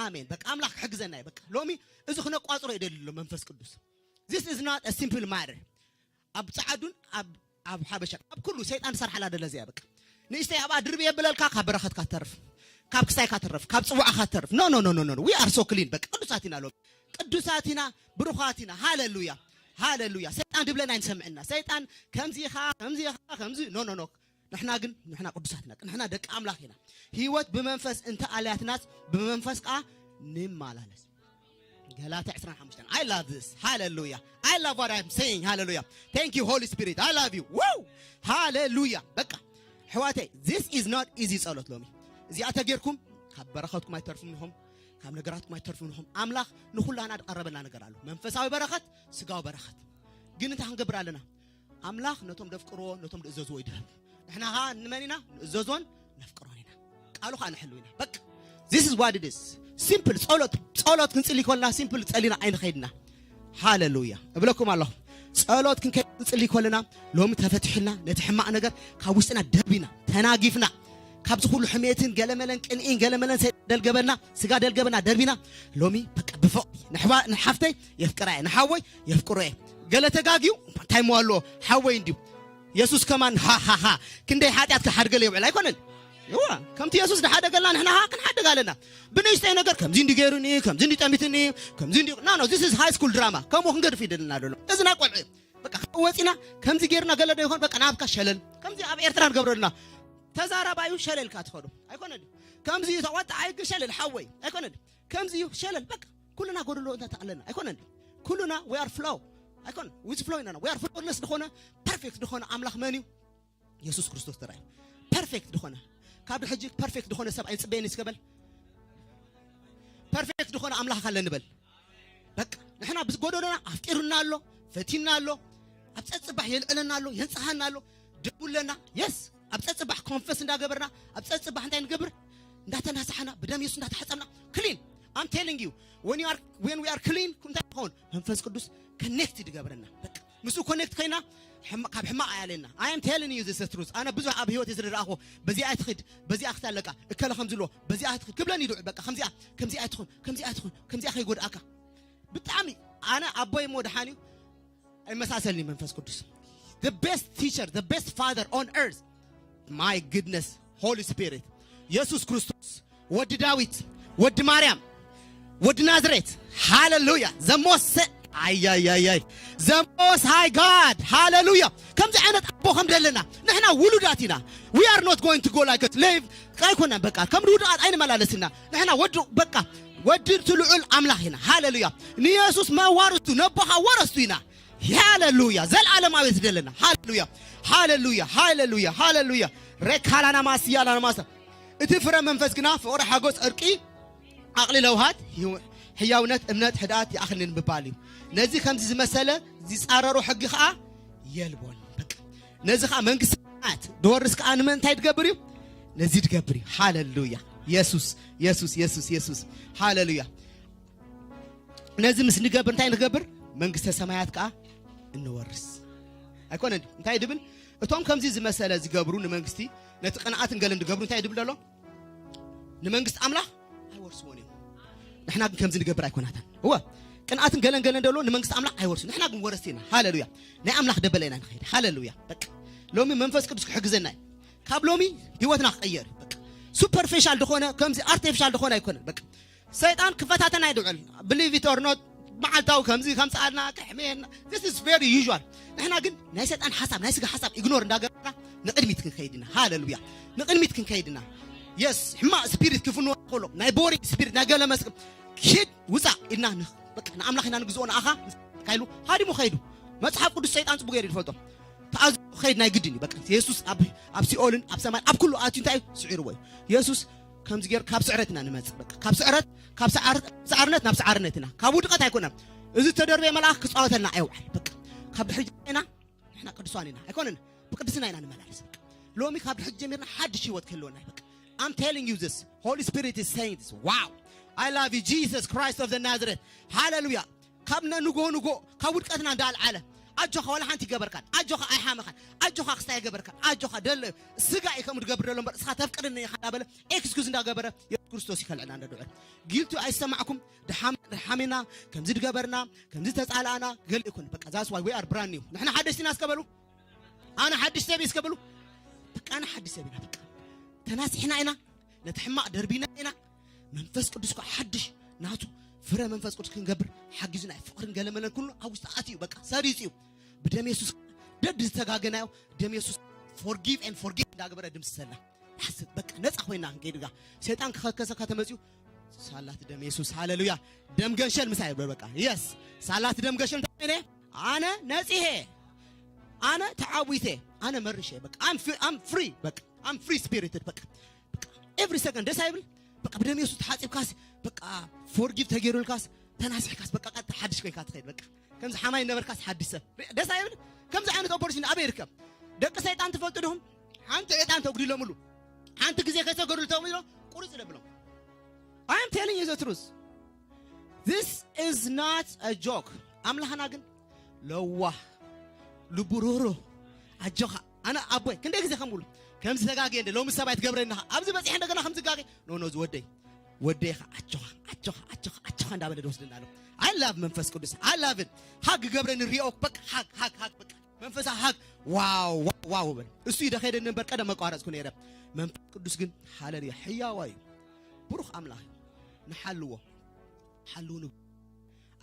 ኣሜን። በቃ ኣምላኽ ክሕግዘና እዩ። በቃ ሎሚ እዚ ክነቋጽሮ ይደሊ ኣሎ መንፈስ ቅዱስ። This is not a simple matter። ኣብ ጸዓዱን ኣብ ኣብ ሓበሻ ኣብ ኩሉ ሰይጣን ዝሰርሓላ ደለ እዚኣ በቃ ንእሽተይ ኣብኣ ድርብ የብለልካ። ካብ በረኸትካ ተርፍ፣ ካብ ክሳይካ ተርፍ፣ ካብ ጽዋዕካ ተርፍ። No, no, no, no, no, no. We are so clean። በቃ ቅዱሳት ኢና ሎሚ፣ ቅዱሳት ኢና፣ ብሩኻት ኢና። ሃሌሉያ፣ ሃሌሉያ። ሰይጣን ድብለና ኣይንሰምዕና። ሰይጣን ከምዚ ኢኻ፣ ከምዚ ኢኻ፣ ከምዚ no, no, no። ንሕና ግን ንሕና ቅዱሳት ኢና፣ ንሕና ደቂ ኣምላኽ ኢና። ህይወት ብመንፈስ እንተ ኣልያትናስ ብመንፈስ ከዓ ንመላለስ። ገላትያ ዕስራን ሓሙሽተን። I love this። ሃሌሉያ። I love what I'm saying። ሃሌሉያ። Thank you Holy Spirit። I love you። Woo! ሃሌሉያ። በቃ ኣሕዋተይ this is not easy ጸሎት ሎሚ። እዚኣ ተጌርኩም ካብ በረኸትኩም ኣይተርፉም ኢኹም፣ ካብ ነገራትኩም ኣይተርፉም ኢኹም። ኣምላኽ ንኹላና ዝቐረበልና ነገር ኣሎ። መንፈሳዊ በረኸት፣ ስጋዊ በረኸት። ግን እንታይ ክንገብር ኣለና? ኣምላኽ ነቶም ደፍቅርዎ ነቶም ዝእዘዝዎ ይድህብ። ንሕና ኸዓ ንመን ኢና ንእዘዞን ነፍቅሮን ኢና። ቃሉ ኸዓ ንሕሉ ኢና። በቃ this is what it is። ሲምፕል ጸሎት፣ ጸሎት ክንጽሊ ከለና ሲምፕል ጸሊና ኣይንኸይድና። ሃሌሉያ እብለኩም ኣለኹ። ጸሎት ክንከይድ ክንጽሊ ከለና ሎሚ ተፈቲሕልና ነቲ ሕማቕ ነገር ካብ ውሽጥና ደርቢና ተናጊፍና ካብዚ ኩሉ ሕሜትን ገለመለን ቅንኢን ገለመለን ሰይጣን ደልገበና ስጋ ደልገበና ደርቢና ሎሚ በቃ ብፍቕሪ ንሓፍተይ የፍቅራ እየ ንሓወይ የፍቅሮ እየ። ገለ ተጋግዩ እንታይ ሞ ኣለዎ ሓወይ እንድዩ የሱስ ከማን ሃሃሃ ክንደይ ሓጢኣት ክሓድገለ ይውዕል ኣይኮነን። እዋ ከምቲ የሱስ ዝሓደገልና ንሕና ኸዓ ክንሓድግ ኣለና። ብንእሽተይ ነገር ከምዚ እንዲ ገይሩኒ ከምዚ እንዲ ጠሚትኒ ከምዚ እንዲ no no this is high school drama። ከምኡ ክንገድፍ ይደልና ዘሎ እዚ ናይ ቆልዑ እዩ። በቃ ካብ ወፂና ከምዚ ገይርና ገለ ዶ ይኾን በቃ ናብካ ሸለል ከምዚ ኣብ ኤርትራ ንገብረልና ተዛራባዩ ሸለልካ ትኸዱ ኣይኮነ ድዩ? ከምዚ እዩ ተቆጣ ኣይግ ሸለል ሓወይ ኣይኮነ ድዩ? ከምዚ እዩ ሸለል በቃ ኩልና ጎደሎ እንታይ ኣለና ኣይኮነ ድዩ? ኩልና we are flow ኣይኮነ with flow ኢና we are flawless ዝኾነ perfect ዝኾነ ኣምላኽ መን እዩ? የሱስ ክርስቶስ ተራእዩ። ፐርፌክት ዝኾነ ካብ ሕጂ ፐርፌክት ዝኾነ ሰብ ኣይንጽበየን እስከ በል። ፐርፌክት ዝኾነ ኣምላኽ ኣለኒ በል። በቃ ንሕና ብዝጎደሎና ኣፍቂሩና ኣሎ፣ ፈቲና ኣሎ፣ ኣብ ጸጽባሕ የልዕለና ኣሎ፣ የንጽሃና ኣሎ፣ ደሙ ኣለና። የስ ኣብ ጸጽባሕ ኮንፈስ እንዳገበርና ኣብ ጸጽባሕ እንታይ ንገብር እንዳተናሳሕና ብደም የሱስ እንዳተሓጸብና ክሊን። I'm telling you when you are when we are clean እንታይ ይኸውን መንፈስ ቅዱስ ኮኔክት ይገብረና። በቃ ምስኡ ኮኔክት ኮይና ካብ ሕማቕ ኣያለና። I am telling you this truth። ኣነ ብዙሕ ኣብ ህይወት ዝረኣኹ በዚኣ ኣይትኽድ በዚኣ ክትኣለቃ እከለ ከም ዝልዎ በዚኣ ኣይትኽድ ክብለኒ ይድዑ በቃ ከምዚኣ ከምዚኣ ኣይትኹን ከምዚኣ ኣይትኹን ከምዚኣ ከይጎድኣካ ብጣዕሚ ኣነ ኣቦይ እሞ ደሓን እዩ ኣይመሳሰልኒ መንፈስ ቅዱስ the best teacher the best father on earth my goodness Holy Spirit የሱስ ክርስቶስ ወዲ ዳዊት ወዲ ማርያም ወዲ ናዝሬት ሃሌሉያ ዘሞሰ ኣያያያይ ዘሞስ ሃይ ጋድ ሃሌሉያ ከምዚ ዓይነት ኣቦ ከም ዘለና ንሕና ውሉዳት ኢና we are not going to go like a slave ኣይኮናን በቃ ከም ውዱኣት ኣይንመላለስና ንሕና ወዲ በቃ ወዲ እቲ ልዑል ኣምላኽ ኢና ሃሌሉያ ንየሱስ መዋርስቱ ነቦኻ ወረስቱ ኢና ሃሌሉያ ዘልዓለማዊ ዝደለና ሃሌሉያ ሃሌሉያ ሃሌሉያ ሃሌሉያ ሬካላና ማስያላና ማሳ እቲ ፍረ መንፈስ ግና ፍቕሪ ሓጎስ ዕርቂ ዓቕሊ ለውሃት ህያውነት እምነት ሕድኣት ይኣኽልን ምባል እዩ ነዚ ከምዚ ዝመሰለ ዝፃረሩ ሕጊ ከዓ የልቦን ነዚ ከዓ መንግስቲ ሰማያት ድወርስ ከዓ ንመን እንታይ ድገብር እዩ ነዚ ድገብር እዩ ሃሌሉያ የሱስ የሱስ የሱስ የሱስ ሃሌሉያ ነዚ ምስ ንገብር እንታይ ንገብር መንግስተ ሰማያት ከዓ እንወርስ ኣይኮነ እንታይ ድብል እቶም ከምዚ ዝመሰለ ዝገብሩ ንመንግስቲ ነቲ ቅንኣትን ገለን ዝገብሩ እንታይ ድብል ዘሎ ንመንግስቲ ኣምላኽ ኣይወርስዎን እዮም ንሕና ግን ከምዚ ንገብር ኣይኮናታን እወ ቅንኣትን ገለን ገለን ደሎ ንመንግስቲ ኣምላኽ ኣይወርሱ ንሕና ግን ወረስቲ ኢና ሃሌሉያ ናይ ኣምላኽ ደበለ ኢና ንኸይድ ሃሌሉያ በቃ ሎሚ መንፈስ ቅዱስ ክሕግዘና እዩ ካብ ሎሚ ህይወትና ክቀየር በቃ superficial ዝኾነ ከምዚ artificial ዝኾነ ኣይኮነን። በቃ ሰይጣን ክፈታተና ይድውዕል። Believe it or not፣ መዓልታዊ ከምዚ ከምፅኣልና ክሕምየና። This is very usual። ንሕና ግን ናይ ሰይጣን ሓሳብ፣ ናይ ስጋ ሓሳብ ኢግኖር እንዳገበርና ንቅድሚት ክንከይድ ኢና። ሃሌሉያ። ንቅድሚት ክንከይድ ኢና። የስ፣ ሕማቅ ስፒሪት ክፍንወና ከሎ፣ ናይ ቦሪንግ ስፒሪት፣ ናይ ገለ መስቀል ኪድ ውፃእ ኢልና ንኽ በቃ ንኣምላኽ ኢና ንግዝኦ። ንኣኻ ካይሉ ሃዲሙ ከይዱ። መፅሓፍ ቅዱስ ሰይጣን ፅቡቅ ገይሩ ይፈልጦ። ተኣዝ ከይድ ናይ ግድን እዩ። በቃ የሱስ ኣብ ኣብ ሲኦልን ኣብ ሰማይ ኣብ ኩሉ ኣትዩ እንታይ እዩ? ስዒርዎ እዩ። የሱስ ከምዚ ገይር ካብ ስዕረት ኢና ንመጽእ። በቃ ካብ ስዕረት ካብ ሰዓር- ሰዓርነት ናብ ሰዓርነት ኢና። ካብ ውድቀት ኣይኮነን። እዚ ተደርበየ መልኣኽ ክጻወተልና ኣይውዓል። በቃ ካብ ድሕሪ ኢና ንሕና ቅዱሳን ኢና ኣይኮነን። ብቅድስና ኢና ንመላለስ። በቃ ሎሚ ካብ ድሕሪ ጀሚርና ሓድሽ ህይወት ክህልወና እዩ። በቃ I'm telling you this, Holy Spirit is saying this. Wow, I love you, Jesus Christ of the Nazareth. ሃሌሉያ። ካብ ንጎ ንጎ ካብ ውድቀትና እንዳልዓለ ኣጆኻ ዋላ ሓንቲ ይገበርካን ኣጆኻ ኣይሓመኻን ኣጆኻ ክስታይ ይገበርካን ኣጆኻ ደለ ስጋ እዩ ከምኡ ትገብር ዘሎ እምበር እስኻ ተፍቅርኒ ኢኻ እንዳበለ ኤክስኩዝ እንዳገበረ የሱስ ክርስቶስ ይከልዕና እንዳድዑ። ጊልቱ ኣይሰማዕኩም። ድሓም ድሓሚና ከምዚ ድገበርና ከምዚ ተጻላእና ገለ ይኮን። በቃ that's why we are brand new። ንሕና ሓደሽቲ ኢና እስከ በሉ። ኣነ ሓድሽ ሰብ እዩ እስከ በሉ። በቃ ኣነ ሓድሽ ሰብ ኢና። በቃ ተናሲሕና ኢና። ነቲ ሕማቕ ደርቢና ኢና። መንፈስ ቅዱስ ከኣ ሓድሽ ናቱ ፍረ መንፈስ ቅዱስ ክንገብር ሓጊዙና እዩ። ፍቕርን ገለመለን ኩሉ ኣብ ውሽጢ ኣትዩ በቃ ሰሪጹ እዩ። ብደም የሱስ ደድ ዝተጋገናዮ ደም የሱስ forgive and forget እንዳገበረ ድምስሰልና። ሓስት በቃ ነፃ ኮይና ክንከይድ ጋ ሰይጣን ክኸከሰካ ተመፅዩ ሳላት ደም የሱስ ሃሌሉያ። ደም ገንሸል ምሳይ ይብሎ በቃ የስ ሳላት ደም ገንሸል እንታይ ኣነ ነፂሄ ኣነ ተዓዊተ ኣነ መርሸ በቃ I'm free በቃ I'm free spirited በቃ every second ደስ ኣይብል በቃ ብደም የሱስ ተሓፂብካስ በቃ forgive ተገይሩልካስ ተናሲሕካስ በቃ ቀጥታ ሓድሽ ኮይንካ ትኸይድ በቃ ከምዚ ሓማይ ነበርካስ ሓድሽ ሰብ ደስ ኣይብል። ከምዚ ዓይነት opportunity ኣበይ ይርከብ? ደቂ ሰይጣን ትፈልጡ ዲኹም? ሓንቲ ዕጣን ተጉዲሎምሉ ሓንቲ ግዜ ከይሰገዱሉ ተጉዲሎ ቁርፅ ደብሎም። I'm telling you the truth, this is not a joke። ኣምላኽና ግን ለዋህ ልቡ ርህሩህ ኣጆኻ ኣነ ኣቦይ ክንደይ ግዜ ከምብሉ ከምዚ ተጋግየ እንደ ሎሚ ሰብኣይ ትገብረኒ ኢኻ ኣብዚ በፂሐ እንደገና ከምዚ ጋገ ኖ ኖ ዝወደይ ወደይ ኢኻ ኣጆኻ ኣጆኻ ኣጆኻ ኣጆኻ እንዳበለ ዝወስደና ኣሎ። I love መንፈስ ቅዱስ I love it። ሃግ ገብረኒ ሪኦ በቃ ሃግ ሃግ ሃግ በቃ መንፈሳ ሃግ ዋው ዋው ዋው በል እሱ ይደኸደኒ እምበር ቀደም መቋረፅኩ ነይረ። መንፈስ ቅዱስ ግን ሃለሉያ ሕያዋ እዩ። ብሩኽ ኣምላኽ እዩ። ንሓልዎ ሓልው ንብ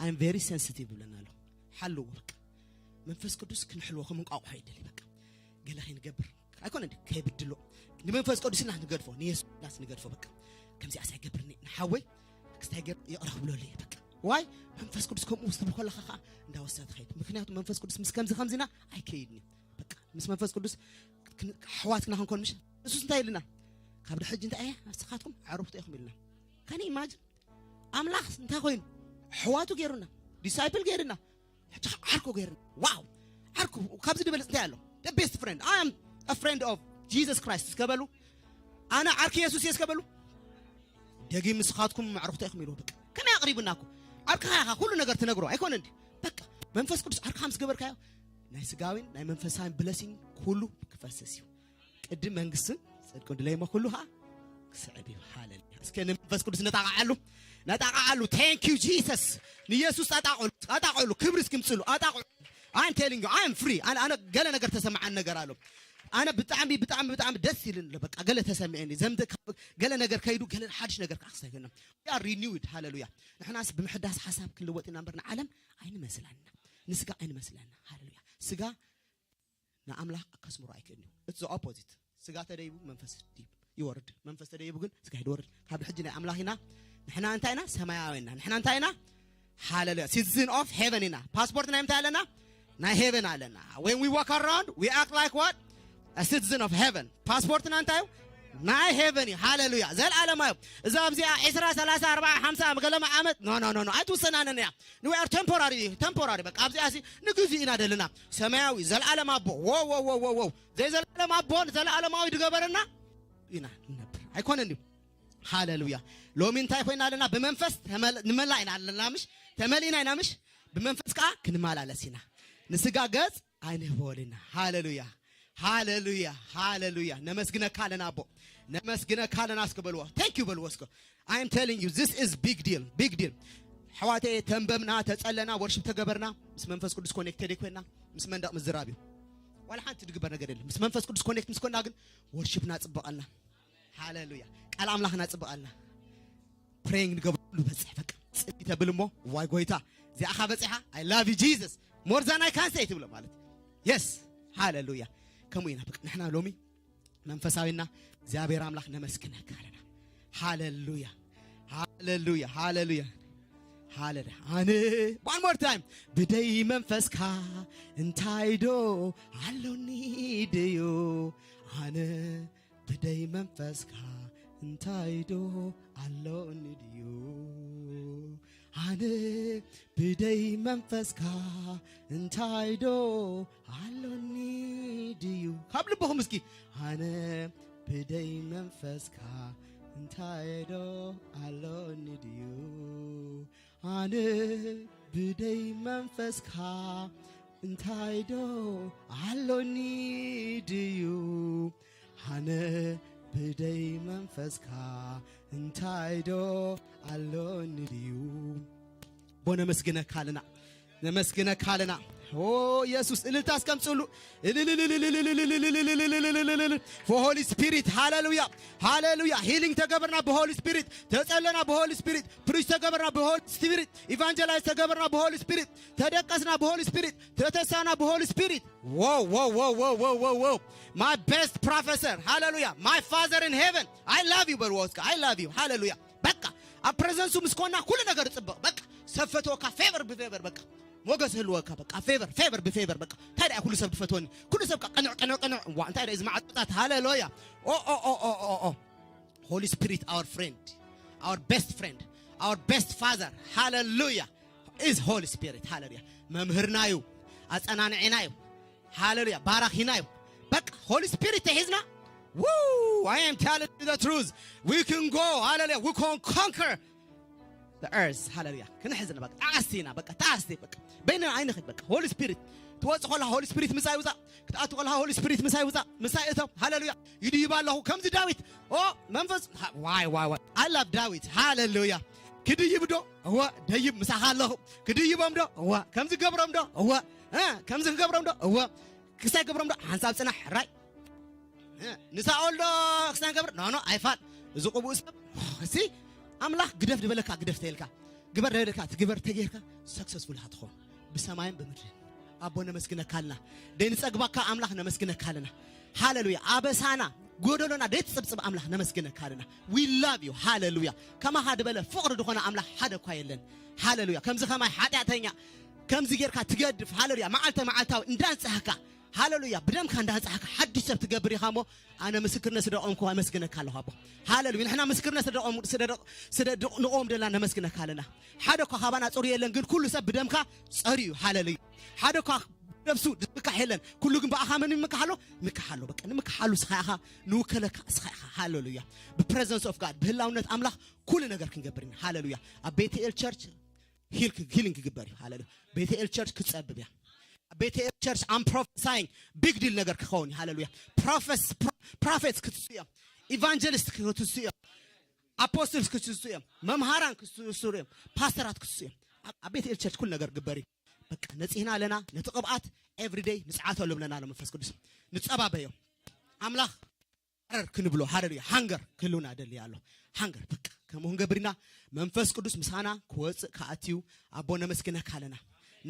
I'm very sensitive ይብለና ኣሎ። ሓልዎ በቃ መንፈስ ቅዱስ ክንሕልዎ ከም እንቋቑሖ ይደሊ በቃ ገለ ከይንገብር ኣይኮነ እንዲ ከይብድሎ ንመንፈስ ቅዱስና ንገድፎ ንየሱስ ንገድፎ በቃ ከምዚኣስ ኣይገብርኒ ንሓወይ ክስታይ ገር ይቕረ ክብለሉ እየ በቃ ዋይ መንፈስ ቅዱስ ከምኡ ውስጥ ብከለኻ ከዓ እንዳወሰነ ትኸይድ ምክንያቱ መንፈስ ቅዱስ ምስ ከምዚ ከምዚና ኣይከይድን እዩ በቃ ምስ መንፈስ ቅዱስ ኣሕዋትና ክንኮን ምሽ ንሱስ እንታይ ኢልና ካብ ድሕጂ እንታይ እያ ንስኻትኩም ዓሩኽቲ ኢኹም ኢልና ከነ ኢማጅን ኣምላኽ እንታይ ኮይኑ ኣሕዋቱ ገይሩና ዲሳይፕል ገይሩና ሕጂ ዓርኮ ገይሩና ዋው ዓርኩ ካብዚ ድበልፅ እንታይ ኣሎ ቤስት ፍሬንድ ኣም ፍሬንድ ኦፍ ጂሰስ ክራይስት እስከበሉ ኣነ ዓርኪ የሱስ እየ እስከበሉ ደጊም ንስኻትኩም ኣዕሩኽቲ ኢኹም ኢልዎ በቃ ከመይ ኣቕሪቡና እኮ ዓርክኻ ኢኻ ኩሉ ነገር ትነግሮ ኣይኮነ እንዲ በቃ መንፈስ ቅዱስ ዓርክኻ ምስ ገበርካዮ ናይ ስጋዊን ናይ መንፈሳዊን ብለሲንግ ኩሉ ክፈስስ እዩ ቅድም መንግስትን ጽድቅን ድለይሞ ኩሉ ኸዓ ክስዕብ እዩ ሃለሉያ እስከ ንመንፈስ ቅዱስ ነጣቕዓሉ ነጣቕዓሉ thank you Jesus ንየሱስ ኣጣቕሉ ኣጣቕሉ ክብሪ እስኪምፅሉ ኣጣቕሉ I'm telling you I'm free ኣነ ኣነ ገለ ነገር ተሰማዓን ነገር ኣሎ ኣነ ብጣዕሚ ብጣዕሚ ብጣዕሚ ደስ ኢልን ኣሎ በቃ ገለ ተሰሚዐኒ ዘምተ ገለ ነገር ከይዱ ገለ ሓድሽ ነገር ከዓ ክስተይኮና we are renewed ሃለሉያ ንሕናስ ብምሕዳስ ሓሳብ ክንልወጥ ኢና እምበር ንዓለም ኣይንመስላና ንስጋ ኣይንመስላና ሃለሉያ ስጋ ንኣምላኽ ከስምሮ ኣይክእልን እዩ it's the opposite ስጋ ተደይቡ መንፈስ ይወርድ መንፈስ ተደይቡ ግን ስጋ ይወርድ ካብ ሕጂ ናይ ኣምላኽ ኢና ንሕና እንታይ ኢና ሰማያዊ ኢና ንሕና እንታይ ኢና ሃለሉያ citizen of heaven ኢና ፓስፖርት ናይ ምንታይ ኣለና ናይ heaven ኣለና when we walk around we act like what a citizen of heaven ፓስፖርትና እንታይ እዩ ናይ heaven እዩ ሃለሉያ ዘልዓለማ እዩ እዛ ኣብዚኣ ዕስራ ሰላሳ ኣርባዓ ሓምሳ ገለማ ዓመት no no no no ኣይትውሰናንን እያ we are temporary temporary በቃ ኣብዚኣ ሲ ንግዜ ኢና ደለና ሰማያዊ ዘልዓለም ኣቦ wow wow wow wow wow ዘይ ዘልዓለም ኣቦ ንዘልዓለማዊ ድገበረና ኢና ንነብር ኣይኮነን እዩ ሃለሉያ ሎሚ እንታይ ኮይና ኣለና ብመንፈስ ንመላ ኢና ኣለና ምሽ ተመሊእና ኢና ምሽ ብመንፈስ ከዓ ክንመላለስ ኢና ንስጋ ገጽ ኣይንህበወልና ሃለሉያ ሃለሉያ ሃለሉያ ነመስግነካ ኣለና ኣቦ ነመስግነካ ኣለና እስከ በልዎ thank you በልዎ እስከ I'm telling you this is big deal big deal ኣሕዋተየ ተንበብና ተጸለና ወርሽፕ ተገበርና ምስ መንፈስ ቅዱስ ኮኔክትድ ኮይና ምስ መንደቕ ምዝራብ እዩ ዋላ ሓንቲ ዝግበር ነገር የለን። ምስ መንፈስ ቅዱስ ኮኔክት ምስ ኮና ግን ወርሺፕና ጽብቐልና። ሃሌሉያ። ቃል ኣምላኽና ጽብቐልና። ፕሬይንግ ንገብረሉ በጽሕ በቃ። ጽሊ ተብል እሞ ዋይ ጎይታ እዚኣኻ በጺሓ፣ I love you Jesus, more than I can say ትብሎ ማለት። የስ። ሃሌሉያ። ከምኡ ኢና በቃ ንሕና ሎሚ መንፈሳዊና እግዚኣብሔር ኣምላኽ ነመስግነካ ኣለና። ሃሌሉያ። ሃሌሉያ። ሃሌሉያ። ሃሌሉያ። ኣነ one more time ብደይ መንፈስካ እንታይ ዶ ኣሎኒ ድዩ? ኣነ ብደይ መንፈስካ እንታይ ዶ ኣሎኒ ድዩ? ኣነ ብደይ መንፈስካ እንታይ ዶ ኣሎኒ ድዩ? ካብ ልብኹም እስኪ ኣነ ብደይ መንፈስካ እንታይ ዶ ኣሎኒ ድዩ? ኣነ ብደይ መንፈስካ እንታይ ዶ ኣሎኒ ድዩ? ኣነ ብደይ መንፈስካ እንታይ ዶ ኣሎኒ ድዩ? ቦ ነመስግነካ ኣለና። ነመስግነካ ኣለና። ኦ ኢየሱስ፣ እልልታ እስከምጽሉ። For Holy Spirit ሃሌሉያ። ሃሌሉያ። ሂሊንግ ተገበርና ብ Holy Spirit፣ ተጸለና ብ Holy Spirit፣ ፕሪች ተገበርና ብ Holy Spirit፣ ኢቫንጀላይዝ ተገበርና ብ Holy Spirit፣ ተደቀስና ብ Holy Spirit፣ ተተሳና ብ Holy Spirit። Wow, wow, wow, wow, wow, wow, wow. My best professor ሃሌሉያ። My father in heaven, I love you በልዎ እስከ። I love you ሃሌሉያ። በቃ ኣብ ፕሬዘንሱ ምስ ኮና ኩሉ ነገር ጽብቕ። በቃ ሰብ ፈትወካ ፌቨር ብፌቨር በቃ ሞገስ ህልወካ በቃ ፌቨር ፌቨር ብፌቨር በቃ። እንታይ ደኣ ኩሉ ሰብ ዝፈትወኒ ኩሉ ሰብ ቅንዕ ቅንዕ ቅንዕ። ዋ እንታይ ደኣ እዚ መዓጥጣት ሃሌሉያ። ኦ ኦ ኦ ኦ ኦ ኦ Holy Spirit, our friend, our best friend, our best father ሃሌሉያ is Holy Spirit ሃሌሉያ። መምህርና እዩ፣ ኣጸናንዒና እዩ ሃሌሉያ። ባራኺና እዩ። በቃ Holy Spirit ተሒዝና። Woo, I am telling you the truth, we can go ሃሌሉያ, we can conquer the earth ሃሌሉያ። ክንሕዝን በቃ ጣስቲና በቃ ጣስቲ በቃ በይነ ኣይንኽድ በቃ Holy Spirit ትወጽእ ከላ Holy Spirit ምሳይ ውጻእ፣ ክትኣቱ ከላ Holy Spirit ምሳይ ውጻእ፣ ምሳይ እተው ሃሌሉያ። ይድይብ ኣለኹ ከምዚ ዳዊት። ኦ መንፈስ ዋይ ዋይ ዋይ፣ I love ዳዊት ሃሌሉያ። ክድይብ ዶ እወ ደይብ ምሳኻ ኣለኹ። ክድይቦም ዶ እወ ከምዚ ገብሮም ዶ እወ እ ከምዚ ክገብሮም ዶ እወ ክሳይ ገብሮም ዶ ሓንሳብ ጽናሕ ራይ ንሳኦል ዶ ክስታን ገብር ኖ ኖ ኣይፋል። እዚ ቅቡእ ሰብ እሲ ኣምላኽ ግደፍ ዝበለካ ግደፍ ተይልካ ግበር ዝበለካ ትግበር ተጌርካ ሰክሰስፉል ሃትኾ ብሰማይን ብምድርን ኣቦ ነመስግነካ ኣለና። ደይ ንጸግባካ ኣምላኽ ነመስግነካ ኣለና። ሃሌሉያ። ኣበሳና ጎደሎና ደይ ትጽብጽብ ኣምላኽ ነመስግነካ ኣለና። We love you ሃሌሉያ። ከማኻ ዝበለ ፍቕሪ ዝኾነ ኣምላኽ ሓደ እኳ የለን። ሃሌሉያ። ከምዚ ከማይ ሓጢኣተኛ ከምዚ ጌርካ ትገድፍ ሃሌሉያ። መዓልተ መዓልታዊ እንዳንጻህካ ሃሌሉያ ብደምካ እንዳንጻህካ ሓድሽ ሰብ ትገብር ኢኻ እሞ ኣነ ምስክርነት ስደቆም ከዋ ኣመስግነካ ኣለኹ ኣቦ። ሃሌሉያ ንሕና ምስክርነት ስደቆም ስደቆም ደላ ነመስግነካ ኣለና። ሓደ እኳ ካባና ጽሩ የለን ግን ኩሉ ሰብ ብደምካ ጸሩ እዩ። ሃሌሉያ ሓደ እኳ ነብሱ ዝምካሕ የለን ኩሉ ግን ብኣኻ መን ይምካሕ ኣሎ? ምካሕ ኣሎ በቃ ንምካሕ ኣሉ ስኻ ኢኻ ንውከለካ ስኻ ኢኻ። ሃሌሉያ ብፕሬዘንስ ኦፍ ጋድ ብህላውነት ኣምላኽ ኩሉ ነገር ክንገብር ኢና። ሃሌሉያ ኣብ ቤተኤል ቸርች ሂሊንግ ክግበር እዩ። ሃሌሉያ ቤተኤል ቸርች ክጸብብ እያ። ቤተኤል ቸርች I'm prophesying big deal ነገር ክኸውን እዩ። ሃሌሉያ ፕሮፌትስ ክትሱ እዮም። ኢቫንጀሊስት ክትሱ እዮም። ኣፖስትልስ ክትሱ እዮም። መምሃራን ክትሱ እዮም። ፓስተራት ክትሱ እዮም። ኣብ ቤተኤል ቸርች ኩሉ ነገር ግበር እዩ። በቃ ነጺህና ኣለና። ነቲ ቅብኣት ኤቭሪደይ ንጽዓተሉ ኣለና። ለመንፈስ ቅዱስ ንጸባበዮ ኣምላኽ ሃረር ክንብሎ ሃረር እዩ ሃንገር ክህልውና ደሊ ኣሎ። ሃንገር በቃ ከምኡ ክንገብር ኢና። መንፈስ ቅዱስ ምሳና ክወፅእ ክኣትዩ ኣቦ ነመስግነካ ኣለና።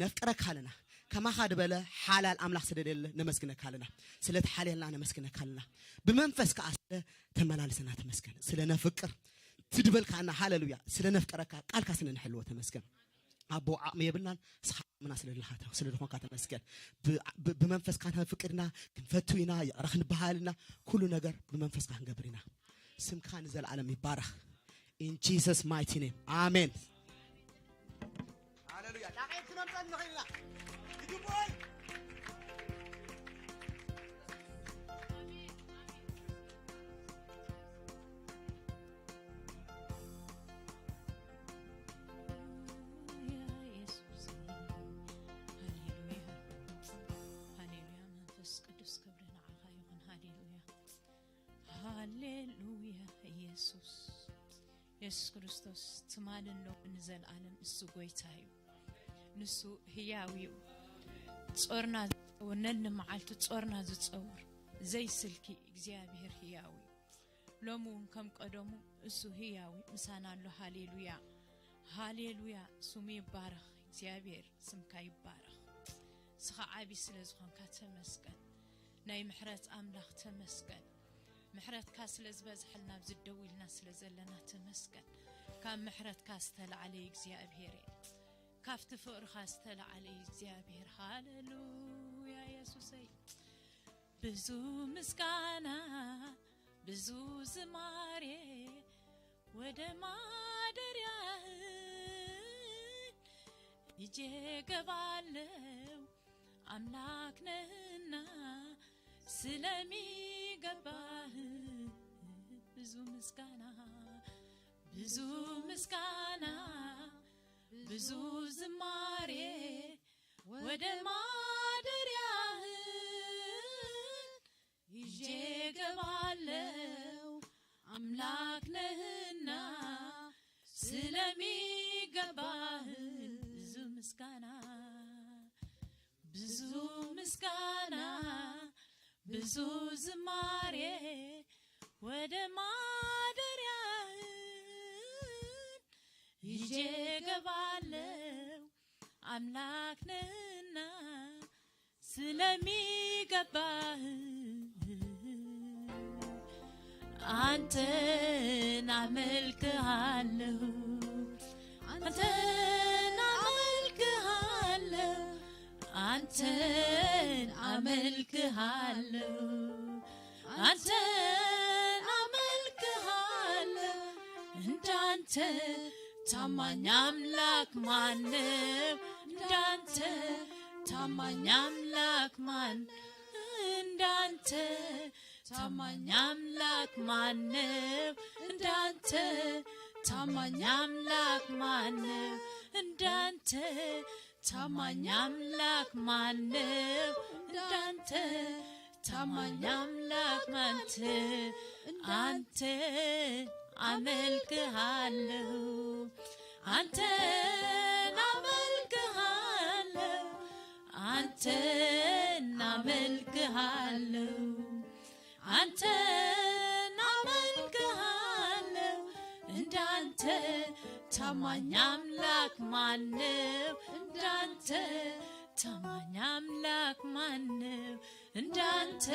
ነፍቅረካ ኣለና። ከማኻ ዝበለ ሓላል ኣምላኽ ስደደለ ነመስግነካ ኣለና። ስለ ተሓልየልና ነመስግነካ ኣለና። ብመንፈስ ከዓ ስለ ተመላልሰና ተመስገን። ስለ ነፍቅር ትድበልካና ሃሌሉያ። ስለ ነፍቅረካ ቃልካ ስለ ንሕልዎ ተመስገን። ኣቦ ዓቕሚ የብልናን እስኻ ዓቕምና ስለ ዘለኻ ስለ ዝኾንካ ተመስገን። ብመንፈስካ ፍቅድና ክንፈቱ ኢና ይቕረ ክንበሃል ኢና። ኩሉ ነገር ብመንፈስካ ክንገብር ኢና። ስምካ ንዘለኣለም ይባረኽ። In Jesus mighty name ኣሜን። ሃሌሉያ ጣቕዒት ክነምፀን ንኽእል ኢና። ይግብኦይ የሱስ ክርስቶስ ትማልን ሎምን ንዘለኣለም እሱ ጎይታ እዩ። ንሱ ህያው እዩ። ጾርና ነኒ መዓልቲ ጾርና ዝጸውር ዘይስልኪ እግዚኣብሔር ህያው እዩ። ሎሚ እውን ከም ቀደሙ እሱ ህያው እዩ፣ ምሳና ኣሎ። ሃሌሉያ፣ ሃሌሉያ፣ ስሙ ይባረኽ። እግዚኣብሔር ስምካ ይባረኽ። ንስኻ ዓቢ ስለ ዝኾንካ ተመስገን። ናይ ምሕረት ኣምላኽ ተመስገን። ምሕረትካ ስለ ዝበዝሐልና፣ ኣብዚ ደው ኢልና ስለ ዘለና ተመስገን። ካብ ምሕረትካ ዝተላዕለ እግዚኣብሔር እዩ። ካብቲ ፍቕርኻ ዝተላዕለ እግዚኣብሔር። ሃሌሉያ የሱሰይ። ብዙ ምስጋና፣ ብዙ ዝማሬ ወደ ማደሪያህ ይዤ ገባለው፣ ኣምላክ ነህና ስለሚገባህ። ብዙ ምስጋና፣ ብዙ ምስጋና፣ ብዙ ዝማሬ ወደ ማደሪያህ ይዤ ገባለው፣ ኣምላክ ነህና ስለሚገባህ። ብዙ ምስጋና፣ ብዙ ምስጋና፣ ብዙ ዝማሬ ወደ ማደሪያህ ይዤ ገባለው፣ ኣምላክ ነህና ስለሚገባህ። አንተን አመልክሃለሁ፣ አንተን አመልክሃለሁ፣ አንተን አመልክሃለሁ፣ አንተን አመልክሃለሁ። እንዳንተ ታማኝ አምላክ ማነው? እንዳንተ ታማኝ አምላክ ማን? እንዳንተ ታማኝ አምላክ ማነው? እንዳንተ ታማኝ አምላክ ማነው? እንዳንተ ታማኝ አምላክ ማነው? እንዳንተ ታማኝ አምላክ ማንተ? አንተ አመልክሃለሁ፣ አንተን አመልክሃለሁ፣ አንተን አመልክሃለሁ፣ አንተን አመልክሃለሁ። እንዳንተ ታማኝ አምላክ ማነው? እንዳንተ ታማኝ አምላክ ማነው? እንዳንተ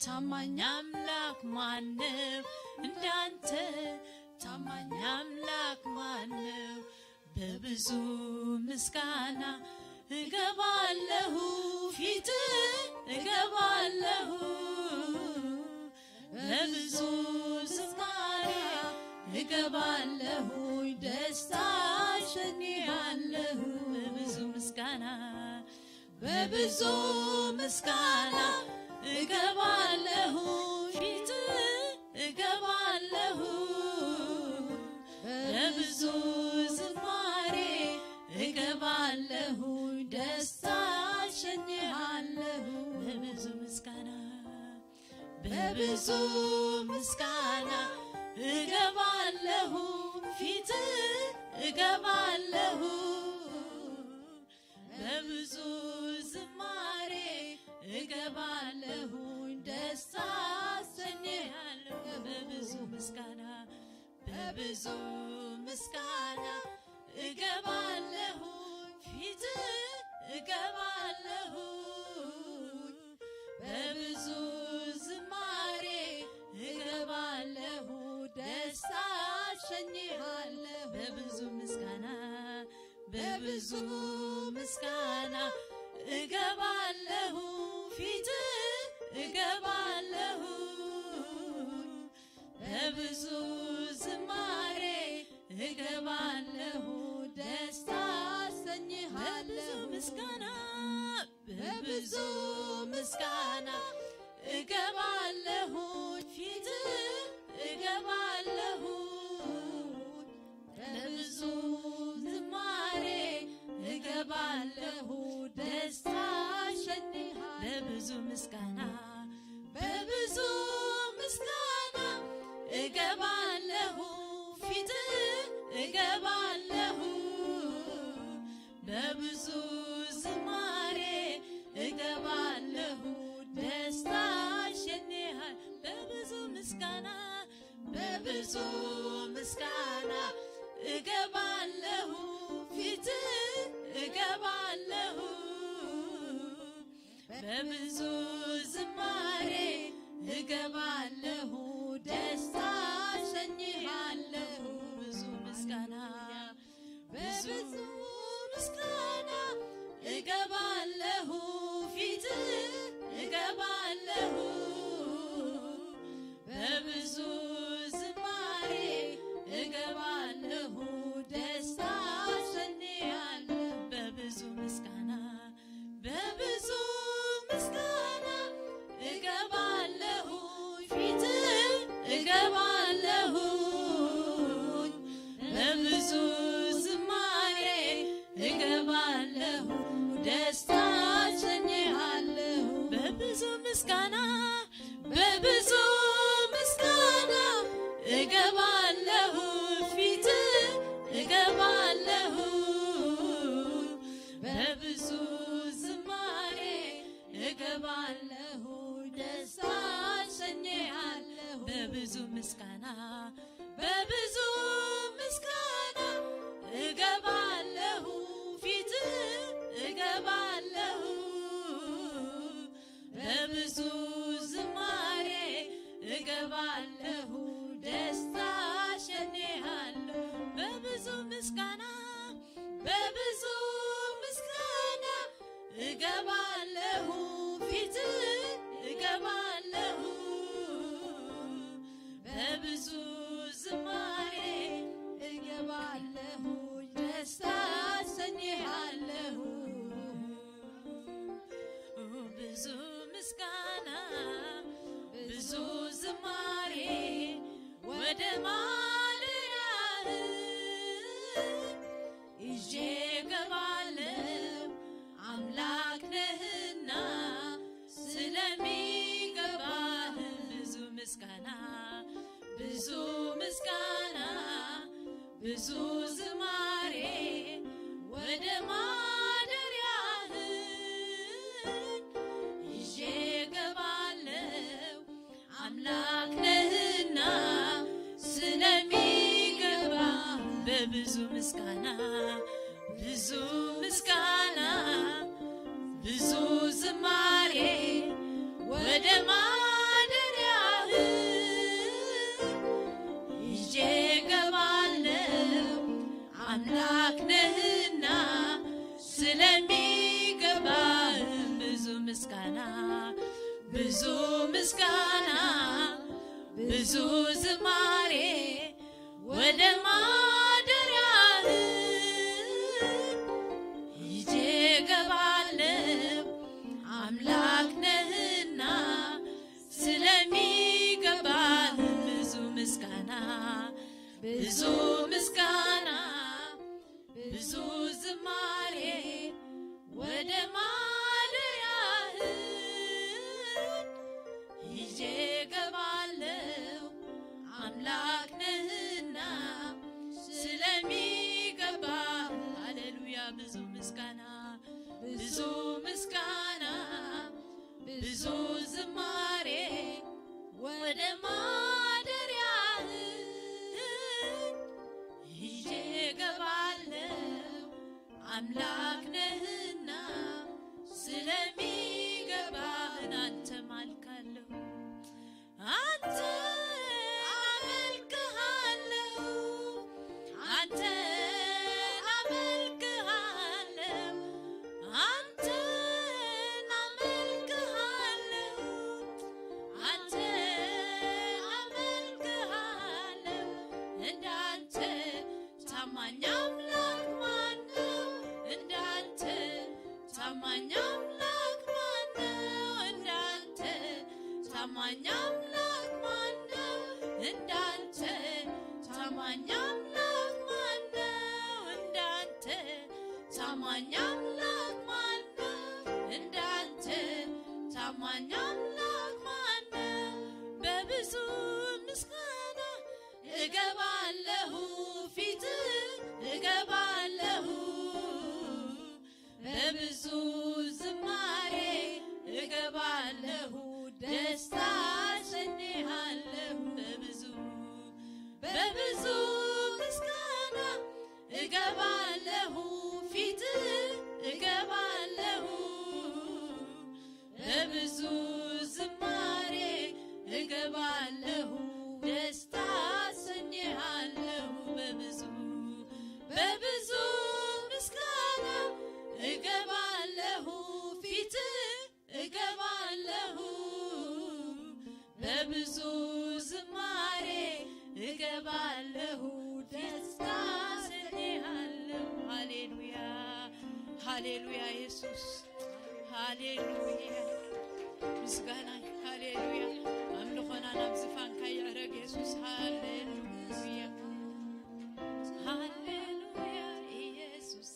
ታማኝ አምላክ ማነው? እንዳንተ ታማኝ አምላክ ማነው? በብዙ ምስጋና እገባለሁ፣ ፊት እገባለሁ፣ በብዙ ዝማሬ እገባለሁ፣ ደስታ አሸንፋለሁ። በብዙ ምስጋና፣ በብዙ ምስጋና እገባለሁ፣ ፊት እገባለሁ፣ በብዙ ዝማሬ እገባለሁ፣ ደስታ አሸንፋለሁ። በብዙ ምስጋና፣ በብዙ ምስጋና እገባለሁ፣ ፊት እገባለሁ፣ በብዙ ዝማሬ እገባለሁ፣ ደስታ አሰኛለሁ። በብዙ ምስጋና፣ በብዙ ምስጋና እገባለሁ፣ ፊት እገባለሁ፣ በብዙ ዝማሬ እገባለሁ፣ ደስታ አሸንፋለሁ። በብዙ ምስጋና፣ በብዙ ምስጋና እገባለሁ፣ ፊት እገባለሁ፣ በብዙ ዝማሬ እገባለሁ፣ ደስታ አሰኛለሁ። በብዙ ምስጋና፣ በብዙ ምስጋና እገባለሁ፣ ፊት እገባለሁ፣ በብዙ ዝማሬ እገባለሁ፣ ደስታ አሸንፋለሁ። በብዙ ምስጋና፣ በብዙ ምስጋና እገባለሁ፣ ፊት እገባለሁ፣ በብዙ ዝማሬ እገባ ምስጋና በብዙ ምስጋና እገባለሁ ፊት እገባለሁ በብዙ ዝማሬ እገባለሁ ደስታ አሰኝሃለሁ ብዙ ምስጋና በብዙ ምስጋና እገባለሁ ፊት እገባለሁ በብዙ ዝማሬ እገባለሁ ደስታ አሰንያለሁ በብዙ ምስጋና በብዙ ምስጋና እገባለሁ ፊት እገባለሁ በብዙ ዝማሬ እገባለሁ ደስታ አሰኝሃለሁ በብዙ ምስጋና በብዙ ምስጋና እገባለሁ ፊት እገባለሁ በብዙ ዝማሬ እገባለሁ ደስታ አሰኝሃለሁ በብዙ ምስጋና በብዙ ምስጋና እገባለሁ ፊት እገባለሁ በብዙ ዝማሬ እገባለሁ ደስታ አሰንያለሁ በብዙ ምስጋና በብዙ ምስጋና እገባለሁ ፊት እገባለሁ በብዙ ዝማሬ እገባለሁ ደስታ አሰኝሃለሁ ብዙ ምስጋና ብዙ ዝማሬ ወደ ማደሪያህ ይዤ እገባለሁ አምላክ ነህና ስለሚገባህ ብዙ ምስጋና ብዙ ምስጋና ብዙ ዝማሬ ወደ ማደሪያህ ይዤ እገባለሁ አምላክ ነህና ስለሚገባ በብዙ ምስጋና ብዙ ምስጋና ብዙ ዝማሬ ወደ ማደሪያህ ይዤ እገባለሁ አምላክ ነህና ስለሚገባህ ብዙ ምስጋና ብዙ ምስጋና ብዙ ዝማሬ ወደ ማደሪያህ ይዤ እገባለሁ አምላክ ነህና ስለሚገባህ ብዙ ምስጋና ብዙ ምስጋና ብዙ ዝማሬ ወደ ማደሪያህ ይዤ እገባለሁ አምላክ ነህና ስለሚገባ ሃሌሉያ ብዙ ምስጋና ብዙ ምስጋና ብዙ ዝማሬ ወደ ማደሪያህ ይዤ እገባለሁ አምላክ ነህና ስለሚገባህን አንተ ማልካለሁ አንተ አመልክሃለሁ አንተ አመልክሃለሁ አንተ አመልክሃለሁ አንተ አመልክሃለሁ እንዳንተ ታማኝ አምላክ ማነው እንዳንተ ታማኝ አምላክ ማነው እንዳንተ ታማኝ አምላክ ማነው እንዳንተ ታማኝ አምላክ ማነው እንዳንተ ታማኝ አምላክ ማነው እንዳንተ ታማኝ አምላክ ማነው በብዙ ምስጋና እገባለሁ ፊት እገባለሁ በብዙ ዝማሬ እገባለሁ ደስታ አሰኝሃለሁ በብዙ ምስጋና እገባለሁ ፊት እገባለሁ በብዙ ዝማሬ እገባለሁ ደስታ አሰኝሃለሁ በብዙ በብዙ ምስጋና እገባለሁ ፊት እገባለሁ በብዙ ዝማሬ እገባለሁ ደስታ አሰኝሃለሁ። ሃሌሉያ ሃሌሉያ ኢየሱስ ሃሌሉያ ምስጋና ሃሌሉያ ኣምልኾና ናብ ዝፋንካ ይዕረግ ኢየሱስ ሃሌሉያ ሃሌሉያ ኢየሱስ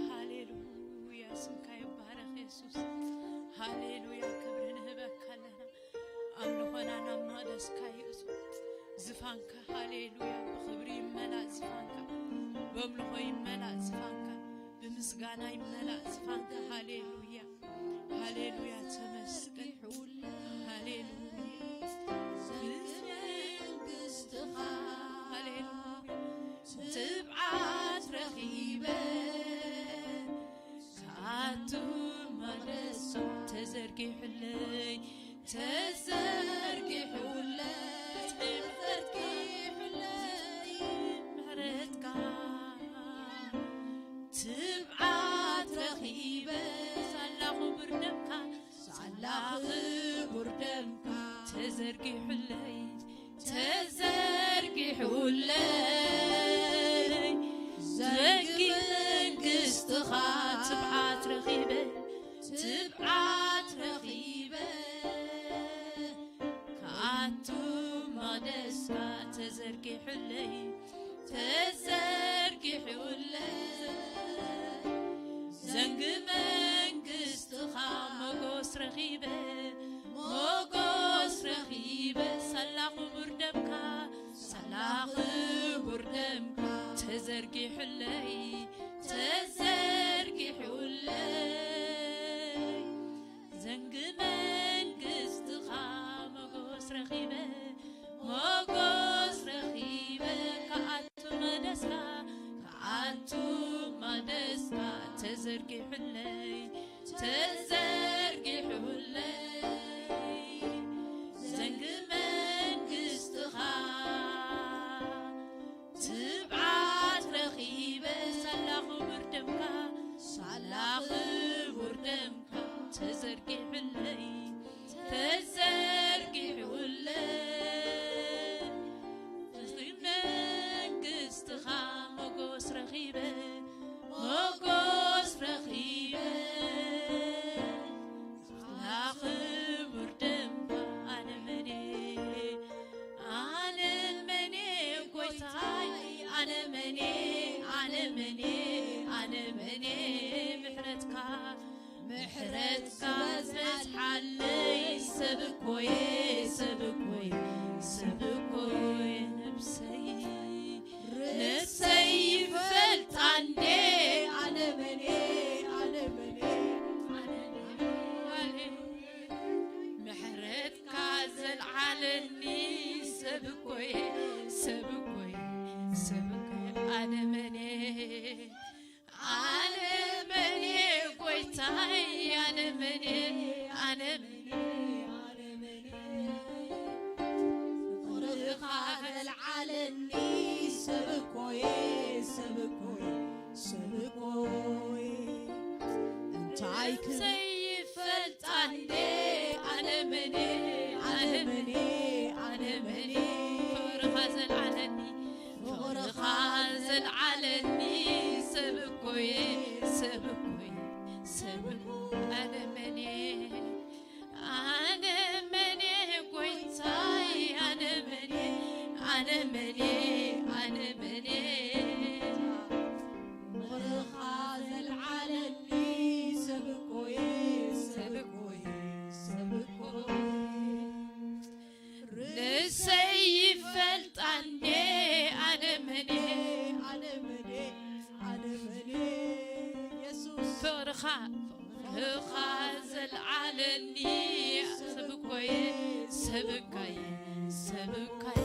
ሃሌሉያ ስምካ ይባረክ ኢየሱስ ሃሌሉያ ክብሪ ንህበካ ኣለና ኣምልኾና ናብ መቅደስካ ይእቱ ዝፋንካ ሃሌሉያ ብክብሪ ይመላእ ዝፋንካ በምልኾ ይመላእ ዝፋንካ ብምስጋና ይመላእ ዝፋንካ ሃሌሉያ ሃሌሉያ ተመስገን ሃሌሉያ ብመንግስትኻ ሃሌሉያ ትብዓት ረኺበ ክኣቱ መቅደስካ ተዘርጊሑለይ ተዘርጊሑለይ ተዘርጊሑለይ ምሕረትካ ትብዓት ረኺበ ሳላ ክቡር ደምካ ሳላ ክቡር ደምካ ተዘርጊሑለይ ተዘርጊሑለይ ዘንጊ መንግስትኻ ትብዓት ረኺበ ትብዓት ረኺበ ክኣቱ መቅደስካ ተዘርጊሑለይ ተዘርጊሑለይ ዘንጊ መንግስትኻ ሞጎስ ረኺበ ሞጎስ ረኺበ ሳላ ክቡር ደምካ ሳላ ክቡር ደምካ ተዘርጊሑለይ ተዘርጊሑለይ ዘንጊ መንግስትኻ ሞጎስ ረኺበ ሞጎስ ረኺበ ክኣቱ መቅደስካ ክኣቱ መቅደስካ ተዘርጊሑለይ ተዘርጊሑለይ ዘንጊ መንግስትኻ ትብዓት ረኺበ ሳላ ክቡር ደምካ ሳላ ክቡር ደምካ ተዘርጊሑለይ ተዘርጊሑለይ እዚ መንግስትኻ ሞጎስ ረኺበ ሞጎስ ረኺበ ሳላ ክቡር ደምካ ኣነ መኔ ኣነ መኔ ጎይታይ ኣነ መኔ ኣነ መኔ ኣነ መኔ ምሕረትካ ምሕረትካ ዝበዝሓለይ ሰብ እኮየ ሰብ እኮየ ሰብ እኮየ ነብሰይ ነብሰይ ይፈልጣ እንዴ ኣነ መኔ ኣነ መኔ ኣነ መኔ ምሕረትካ ዘልዓለኒ ሰብ እኮየ ሰብ እኮየ ሰብ እኮየ ኣነ መኔ ኣነ መኔ ጎይታይ ኣነ መኔ ኣነ መኔ ኣነ መኔ ፍቕርኻ ዘልዓለኒ ሰብ እኮየ ሰብ እኮየ ሰብ እኮየ እንታይ ክይፈልጣ እንዴ ኣነ መኔ ኣነ መኔ ኣነ መኔ ፍቕርኻ ዘልዓለኒ ፍቕርኻ ዘልዓለኒ ሰብ እኮየ ሰብ እኮየ ሰብ እኮየ ኣነ መኔ ኣነ መኔ ጎይታይ ኣነ መኔ ኣነ መኔ ኣነ መኔ ፍቕርኻ ዘልዓለኒ ሰብ እኮየ ሰብ እኮየ ሰብ እኮየ ንሰይ ይፈልጣ እንዴ ኣነ መኔ ኣነ መኔ ኣነ መኔ የሱስ ፍቕርኻ ፍቕርኻ ዘልዓለኒ ሰብ እኮየ ሰብ እኮየ ሰብ እኮየ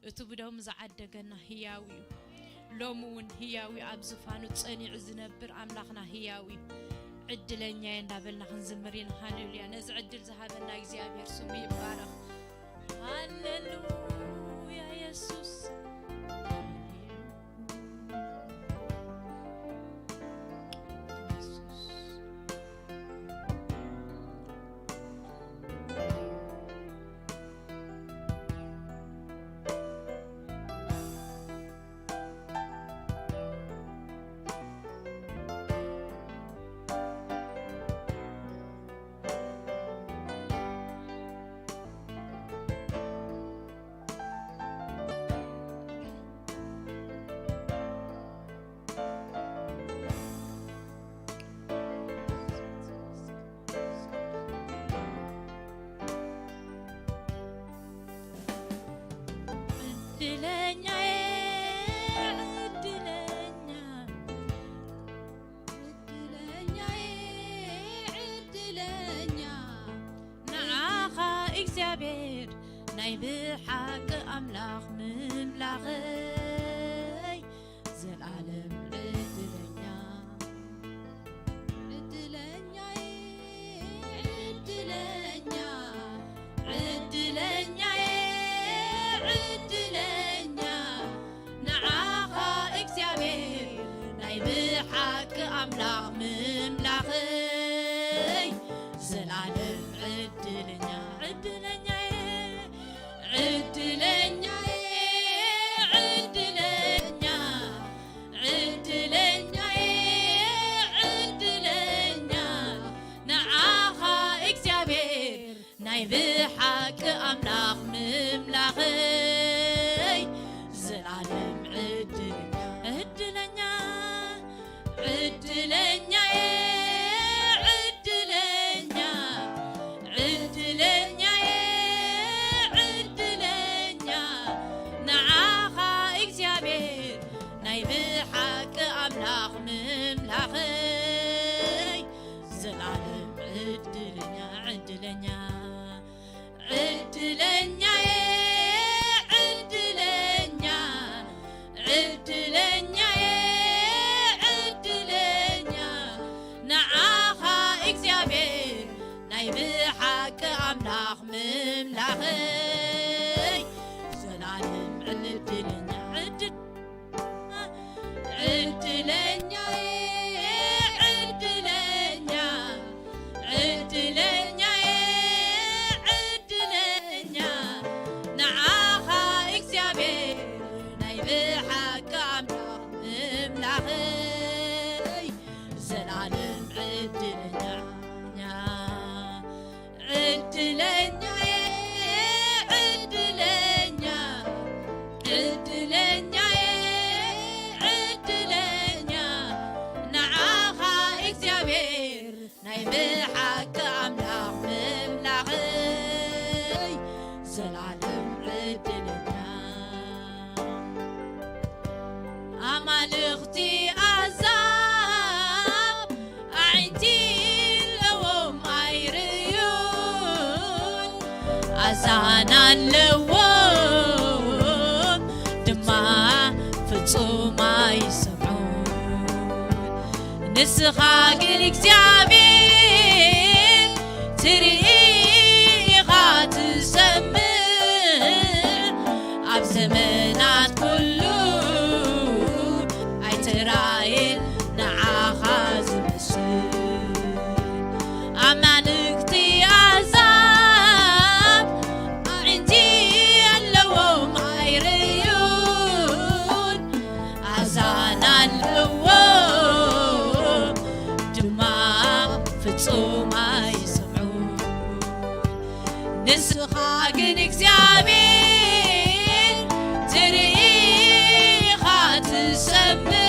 እቲ ብደሙ ዝዓደገና ህያው እዩ። ሎሚ እውን ህያው እዩ፣ ኣብ ዝፋኑ ጸኒዑ ዝነብር ኣምላኽና ህያው እዩ። ዕድለኛ እየ እንዳበልና ክንዝምር ኢና። ሃሌሉያ። ነዚ ዕድል ዝሃበና እግዚኣብሔር ስሙ ይባረኽ። ሃሌሉያ የሱስ። ዕድለኛዬ፣ ዕድለኛ፣ ዕድለኛዬ፣ ዕድለኛ፣ ንዓኻ እግዚኣብሔር ናይ ብሓቂ ኣምላኽ ምምላኸይ፣ ዘላለም ዕድለኛ። ዕድለኛዬ፣ ዕድለኛ፣ ዕድለኛዬ፣ ዕድለኛ፣ ንዓኻ እግዚኣብሔር ናይ ብሓቂ ኣምላኽ ምምላኸይ፣ ዘላለም ዕድለኛ። ዕድለኛዬ፣ ዕድለኛዬ፣ ዕድለኛ፣ ዕድለኛዬ፣ ዕድለኛ፣ ንዓኻ እግዚኣብሔር ናይ ብሓቂ ኣምላኽ ምምላኸይ፣ ዘላለም ዕድለኛ። ዕድለኛ፣ ዕድለኛዬ፣ ዕድለኛ፣ ዕድለኛዬ፣ ዕድለኛ፣ ንዓኻ እግዚኣብሔር ናይ ብሓቂ ኣምላኽ ምምላኸይ፣ ዘላለም ዕድለኛ፣ ዕድለኛ፣ ዕድለኛዬ፣ ዕድለኛ፣ ዕድለኛዬ፣ ዕድለኛ፣ ንዓኻ እግዚኣብሔር ናይ ብሓቂ ኣምላኽ ምምላኸይ፣ ዘላለም ዕድለኛ፣ ዕድል ዕድለኛዬ፣ ዕድለኛ፣ ዕድለኛዬ፣ ዕድለኛ፣ ንዓኻ እግዚኣብሔር ናይ ብሓቂ ኣምላኽ ምምላኸይ፣ ዘላለም ዕድለኛ። ዕድለኛዬ፣ ዕድለኛ፣ ዕድለኛዬ፣ ዕድለኛ፣ ንዓኻ እግዚኣብሔር ናይ ብሓቂ ኣምላኽ ምምላኸይ፣ ዘላለም ዕድለኛ። ኣማልኽቲ ኣዛብ ኣዒንቲ ኣለዎም ኣይርእዩን፣ ኣዛን ኣለዎም ድማ ፍጹም ኣይሰምዑን። ንስኻ ግን እግዚኣብሔር ትርኢ ኢኻ ትሰምዕ፣ ኣብ ዘመናት ኩሉ ኣይትራእየን ንዓኻ ዝመስል። ኣማልኽቲ ኣዛብ ኣዒንቲ ኣለዎም ኣይርእዩን፣ ኣዛን ኣለዎም ድማ ፍጹም ኣይሰምዑን። ንስኻ ግን እግዚኣብሔር ትርኢ ኢኻ ትሰምዕ፣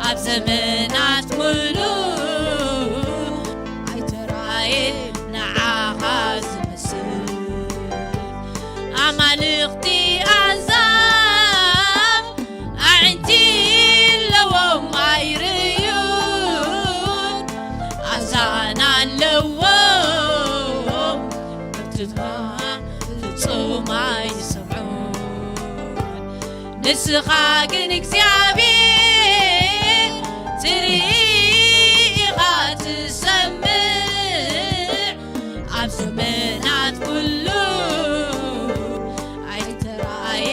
ኣብ ዘመናት ሙሉ ኣይተራእየን ንዓኻ ዝመስል። ኣማልኽቲ ኣዛብ ኣዒንቲ ኣለዎም ኣይርእዩን፣ ኣዛን ኣለዎም ድማ ፍጹም ኣይሰምዑ። ንስኻ ግን እግዚኣብሔር ትርኢ ኢኻ ትሰምዕ፣ ኣብ ዘመናት ኩሉ ኣይተራእየ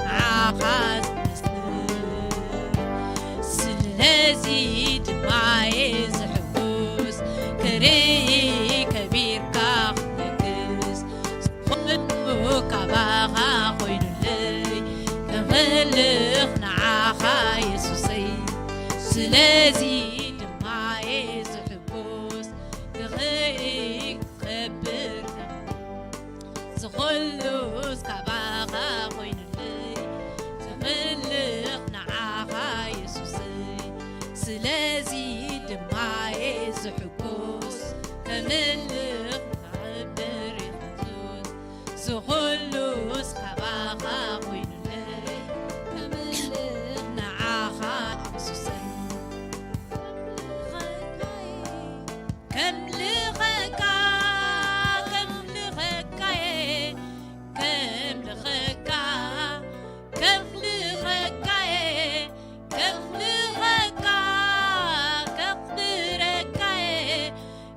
ንዓኻ ዝመስል። ስለዚ ድማ እየ ዝሕጎስ፣ ክርኢ ከቢርካ ክትነግስ። ኩሉ ካባኻ ኮይኑለይ፣ ከመልኽ ንዓኻ የሱሰይ። ስለዚ ድማ እየ ዝሕጎስ፣ ክርኢ ክኸብር ዝኹሉስ ካባኻ ኮይኑለይ፣ ከመልኽ ንዓኻ የሱሰይ። ስለዚ ድማ እየ ዝሕጎስ፣ ከመልኽ ክኸብር የሱስ። ዝኹሉስ ካባኻ ኮይኑለይ፣ ከመልኽ ንዓኻ የሱሰይ። ከምልኸካ፣ ከምልኸካየ፣ ከምልኸካ፣ ከምልኸካየ፣ ከምልኸካ፣ ከኽብረካየ፣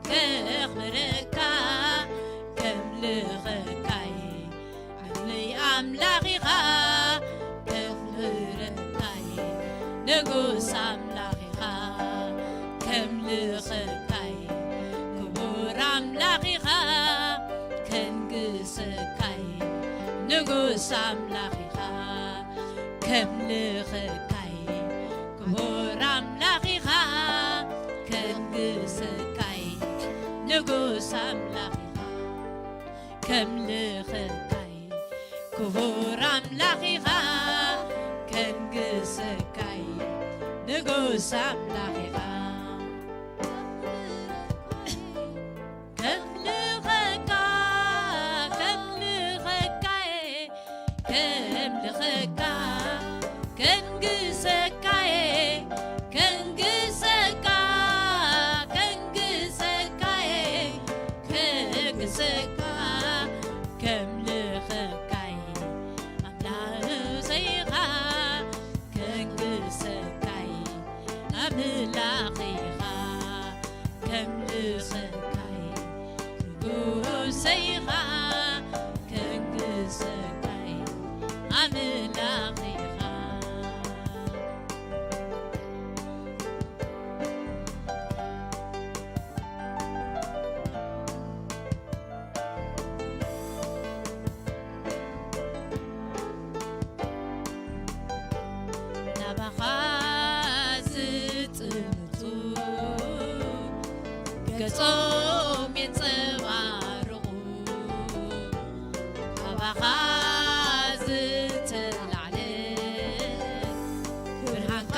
ከኽብረካ፣ ከምልኸካየ። ዓብይ ኣምላኽ ኢኻ፣ ከኽብረካየ። ንጉስ ኣምላኽ ኢኻ፣ ከምልኸካየ። ክቡር ኣምላኽ ኢኻ፣ ከንግሰካየ። ንጉስ ኣምላኽ ኢኻ፣ ከምልኸካየ። ክቡር ኣምላኽ ኢኻ፣ ከንግሰካየ። ንጉስ ኣምላኽ ኢኻ፣ ከምልኸካየ። ክቡር ኣምላኽ ኢኻ፣ ከንግሰካየ። ንጉስ ኣምላኽ ኢኻ፣ ከምልኸካ፣ ከምልኸካየ፣ ከምልኸካ፣ ከንግሰካየ፣ ከንግሰካ፣ ከንግሰካየ፣ ከንግሰካ፣ ከምልኸካየ፣ ኣምላኽ ዘይኻ፣ ከንግሰካየ፣ ኣምላኽ ኢኻ፣ ከምልኸካየ፣ ንጉሰይ ኢኻ፣ ከንግሰካየ፣ ኣምላኽ ኢኻ። ናባኻ ዝጥምቱ ገጾም የንጸባርቑ፣ ካባኻ ዝተላዕለ ብርሃንካ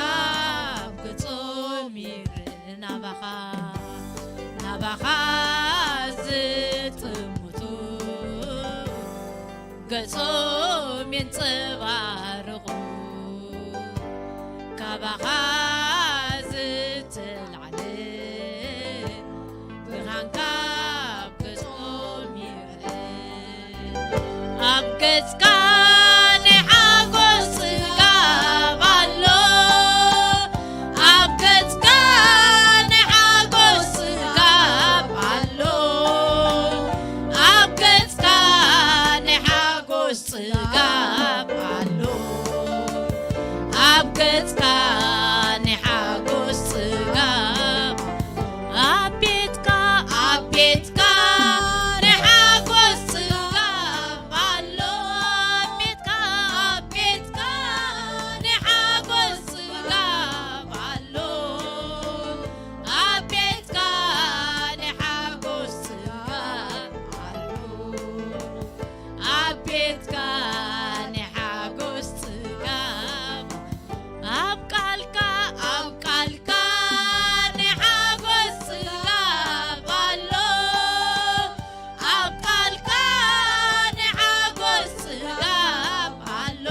ኣብ ገጾም ይርእ። ናባኻ፣ ናባኻ ዝጥምቱ ገጾም የንጸባርቑ፣ ካባኻ ዝተላዕለ ብርሃንካ ኣብ ገጾም ይርእ። ኣብ ገጽካ ናይ ሓጎስ ጽጋብ ኣሎ፣ ኣብ ገጽካ ናይ ሓጎስ ጽጋብ ኣሎ፣ ኣብ ገጽካ ናይ ሓጎስ ጽጋብ ኣሎ፣ ኣብ ገጽካ ናይ ሓጎስ ጽጋብ፣ ኣብ ቤትካ፣ ኣብ ቤትካ ናይ ሓጎስ ጽጋብ ኣሎ፣ ኣብ ቤትካ፣ ኣብ ቤትካ ናይ ሓጎስ ጽጋብ ኣሎ፣ ኣብ ቤትካ ናይ ሓጎስ ጽጋብ ኣሎ። ኣብ ቤትካ ናይ ሓጎስ ጽጋብ፣ ኣብ ቃልካ፣ ኣብ ቃልካ ናይ ሓጎስ ጽጋብ ኣሎ። ኣብ ቃልካ ናይ ሓጎስ ጽጋብ ኣሎ።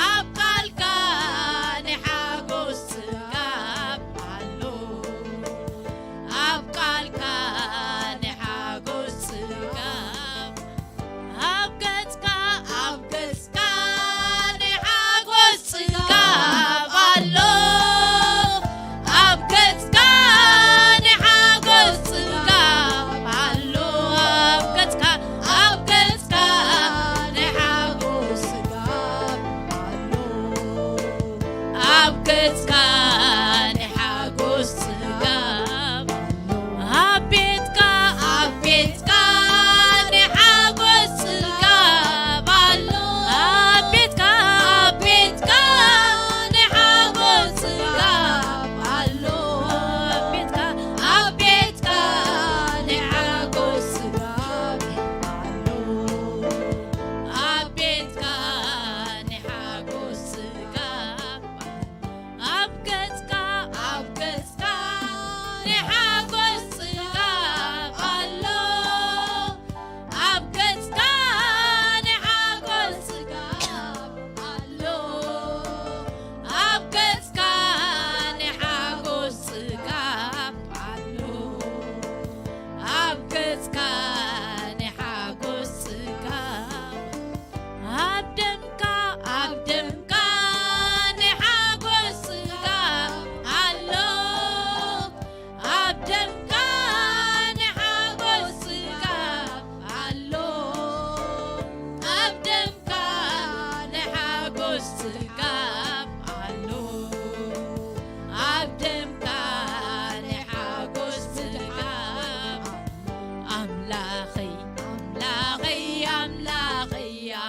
ኣብ ቃልካ ናይ ሓጎስ ጽጋብ ኣሎ። ኣብ ቃልካ ናይ ሓጎስ ጽጋብ፣ ኣብ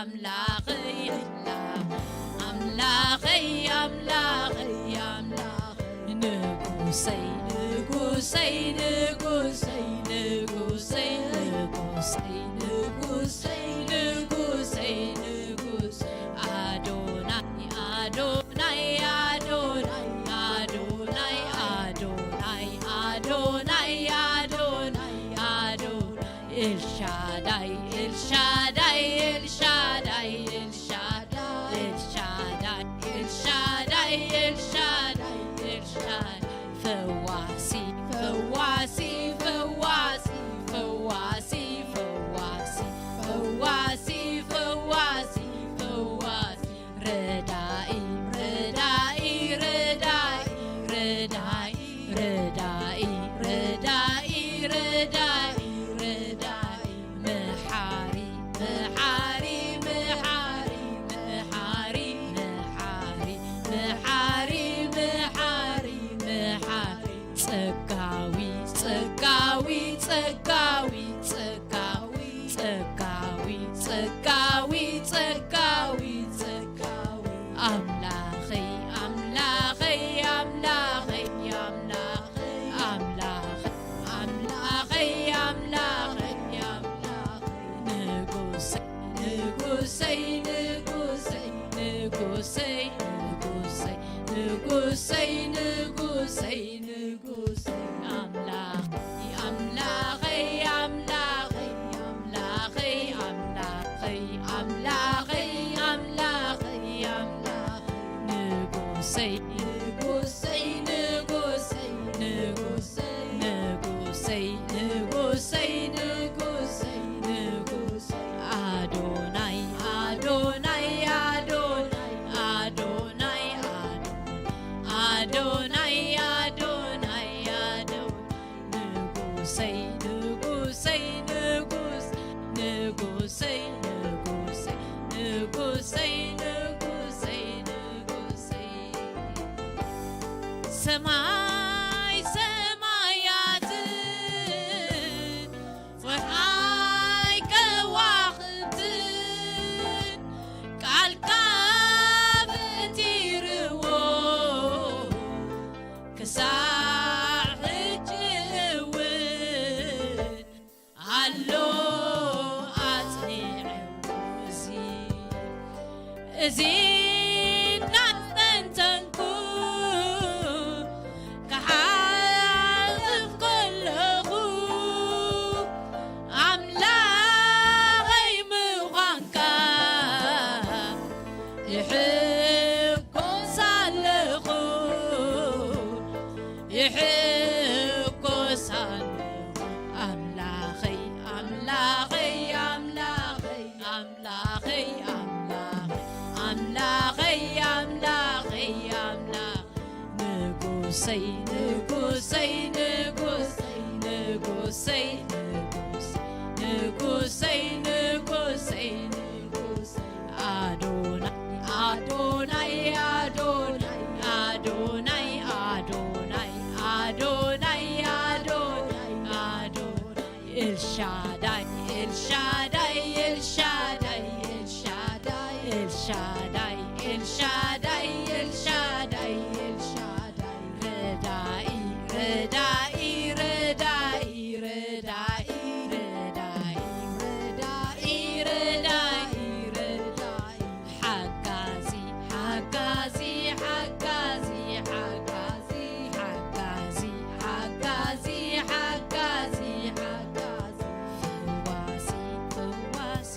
ኣምላኸይ ኣምላኸይ ኣምላኸይ ኣምላኸይ ኣምላኸይ ንጉሰይ ንጉሰይ ንጉሰይ ንጉሰይ ንጉሰይ ንጉሰይ ንጉሰይ ንጉሰይ ኣዶናይ ኣዶናይ ኣዶናይ ኣዶናይ ኣዶናይ ኣዶናይ ኣዶናይ ኣዶናይ ኤልሻዳይ ኤልሻዳይ ኤልሻዳይ ኤልሻዳይ ኤልሻዳይ ኤልሻዳይ ኤልሻዳይ ኤልሻዳይ ፈዋሲ ፈዋሲ ፈዋሲ ፈዋሲ ፈዋሲ ፈዋሲ ፈዋሲ ፈዋሲ ረዳኢ ረዳኢ ረዳኢ ረዳኢ ረዳኢ ረዳኢ ረዳኢ ረዳኢ መሓሪ መሓሪ መሓሪ መሓሪ መሓሪ መሓሪ መሓሪ መሓሪ ጸጋዊ ጸጋዊ ጸጋዊ ጸጋዊ ጸጋዊ ጸጋዊ ጸጋዊ ጸጋዊ ኣምላኸይ ኣምላኸይ ኣምላኸይ ኣምላኸይ ኣምላኸይ ኣምላኸይ ኣምላኸይ ኣምላኸይ ንጉሰይ ንጉሰይ ንጉሰይ ንጉሰይ ንጉሰይ ንጉሰይ ንጉሰይ ንጉሰይ ኣምላኸይ ኣምላኸይ ኣምላኸይ ኣምላኸይ ኣምላኸይ ኣምላኸይ ኣምላኸይ ኣምላኸይ ንጉሰይ ንጉሰይ ንጉሰይ ንጉሰይ ንጉሰይ ንጉሰይ ንጉሰይ ንጉሰይ ኣዶናይ ኣዶናይ ኣዶናይ ኣዶናይ ኣዶናይ ኣዶናይ ኣዶናይ ንጉሰይ ንጉሰይ ንጉስ ንጉሰይ ንጉሰይ ንጉሰይ ንጉሰይ ንጉሰይ ሰማይ ሰማያት ወርሓይ ከዋኽብትን ቃልካ ፈጢርዎ ክሳዕ ሕጂ እውን ኣሎ ኣጽኒዕዎ እዚ እዚ እናስተንተንኩ ክሓልፍ ከለኹ ኣምላኸይ ምዃንካ ይሕጎስ ኣለኹ ይሕጎስ ኣለኹ ኣምላኸይ ኣምላኸይ ኣምላኸይ ኣምላኸይ ኣምላኸይ ኣምላኸይ ኣምላኸይ ኣምላኸይ ንጉሰይ ንጉሰይ ንጉሰይ ንጉሰይ ንጉሰይ ንጉሰይ ንጉሰይ ንጉሰይ ኣዶናይ ኣዶናይ ኣዶናይ ኣዶናይ ኣዶናይ ኣዶናይ ኣዶናይ ኣዶናይ ኤልሻዳይ ኤልሻዳይ ኤልሻዳይ ኤልሻዳይ ኤልሻዳይ ኤልሻዳይ ኤልሻዳይ ኤልሻዳይ ረዳኢ ረዳኢ ረዳኢ ረዳኢ ረዳኢ ረዳኢ ረዳኢ ረዳኢ ሓጋዚ ሓጋዚ ሓጋዚ ሓጋዚ ሓጋዚ ሓጋዚ ሓጋዚ ሓጋዚ ፈዋሲ ፈዋሲ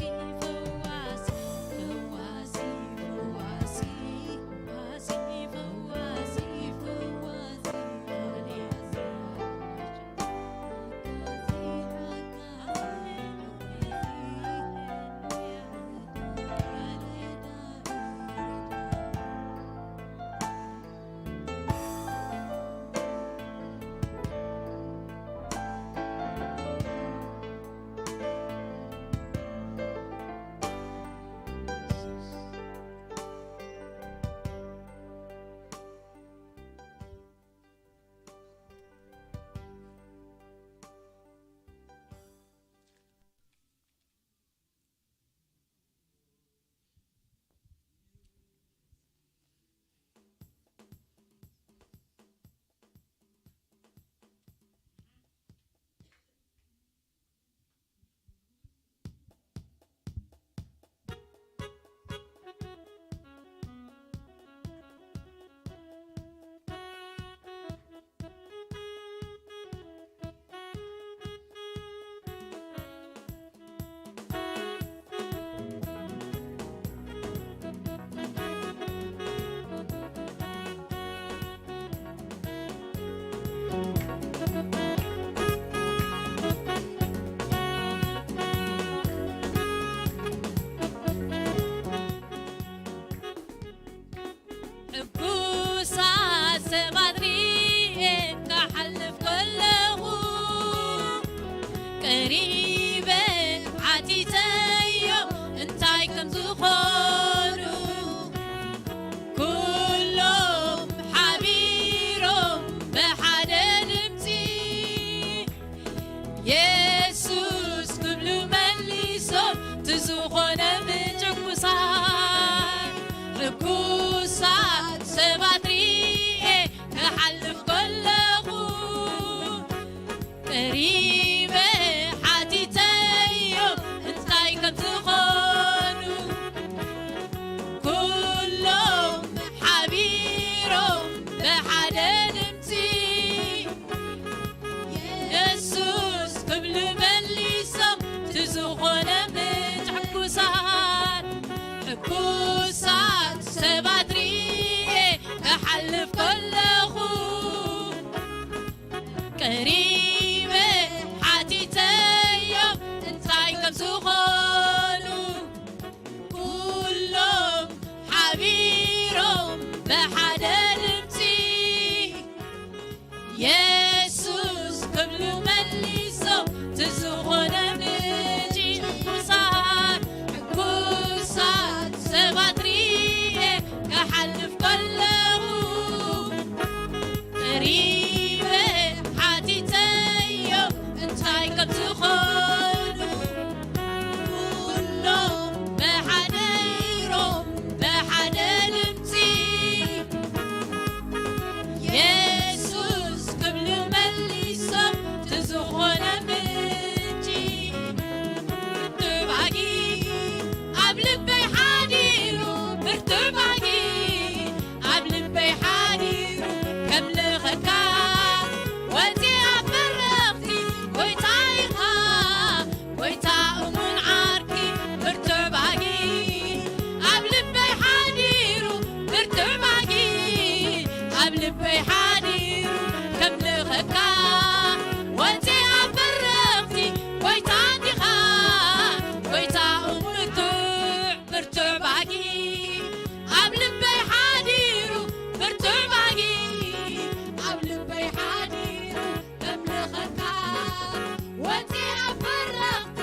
ዝኾነ ምንጭ ሕጉሳት ሕጉሳት ሰባት ርኤ ክሓልፍ ከለኹ ቀሪበ ሓቲተዮም እንታይ ከም ዝኾኑ ኩሎም ሓቢሮም ብሓደ ድምፂ የሱስ ክብሉ መሊሶም ትዝኾነ ምንጪ ሕጉሳት ሕጉሳት ሰባት ርኤ ክሓልፍ ከለኹ ቀሪበ ሓቲተዮ እንታይ ከም ዝኾኑ ኩሎም ብሓደ ኢሮም ብሓደ ድምፂ የሱስ ክብሉ መሊሶም ትዝኾነ ምንጪ ብርቱዕ ባህጊ ኣብ ልበይ ሓዲሩ ብርቱዕ ባህጊ ኣብ ልበይ ሓዲሩ ከምልኸካ ወፂኣ በረኽቲ ጎይታ ኢኻ ጎይታ እሙን ዓርኪ ብርቱዕ ባህጊ ኣብ ልበይ ሓዲሩ ብርቱዕ ባህጊ ኣብ ልበይ ሓዲሩ ከምልኸካ ወፂኣ በረኽቲ ጎይታ እንዲኻ ጎይታ እሙን ብርቱዕ ብርቱዕ ባህጊ ኣብ ልበይ ሓዲሩ ብርቱዕ ባህጊ ኣብ ልበይ ሓዲሩ ከምልኸካ ወፂኣ በረኽቲ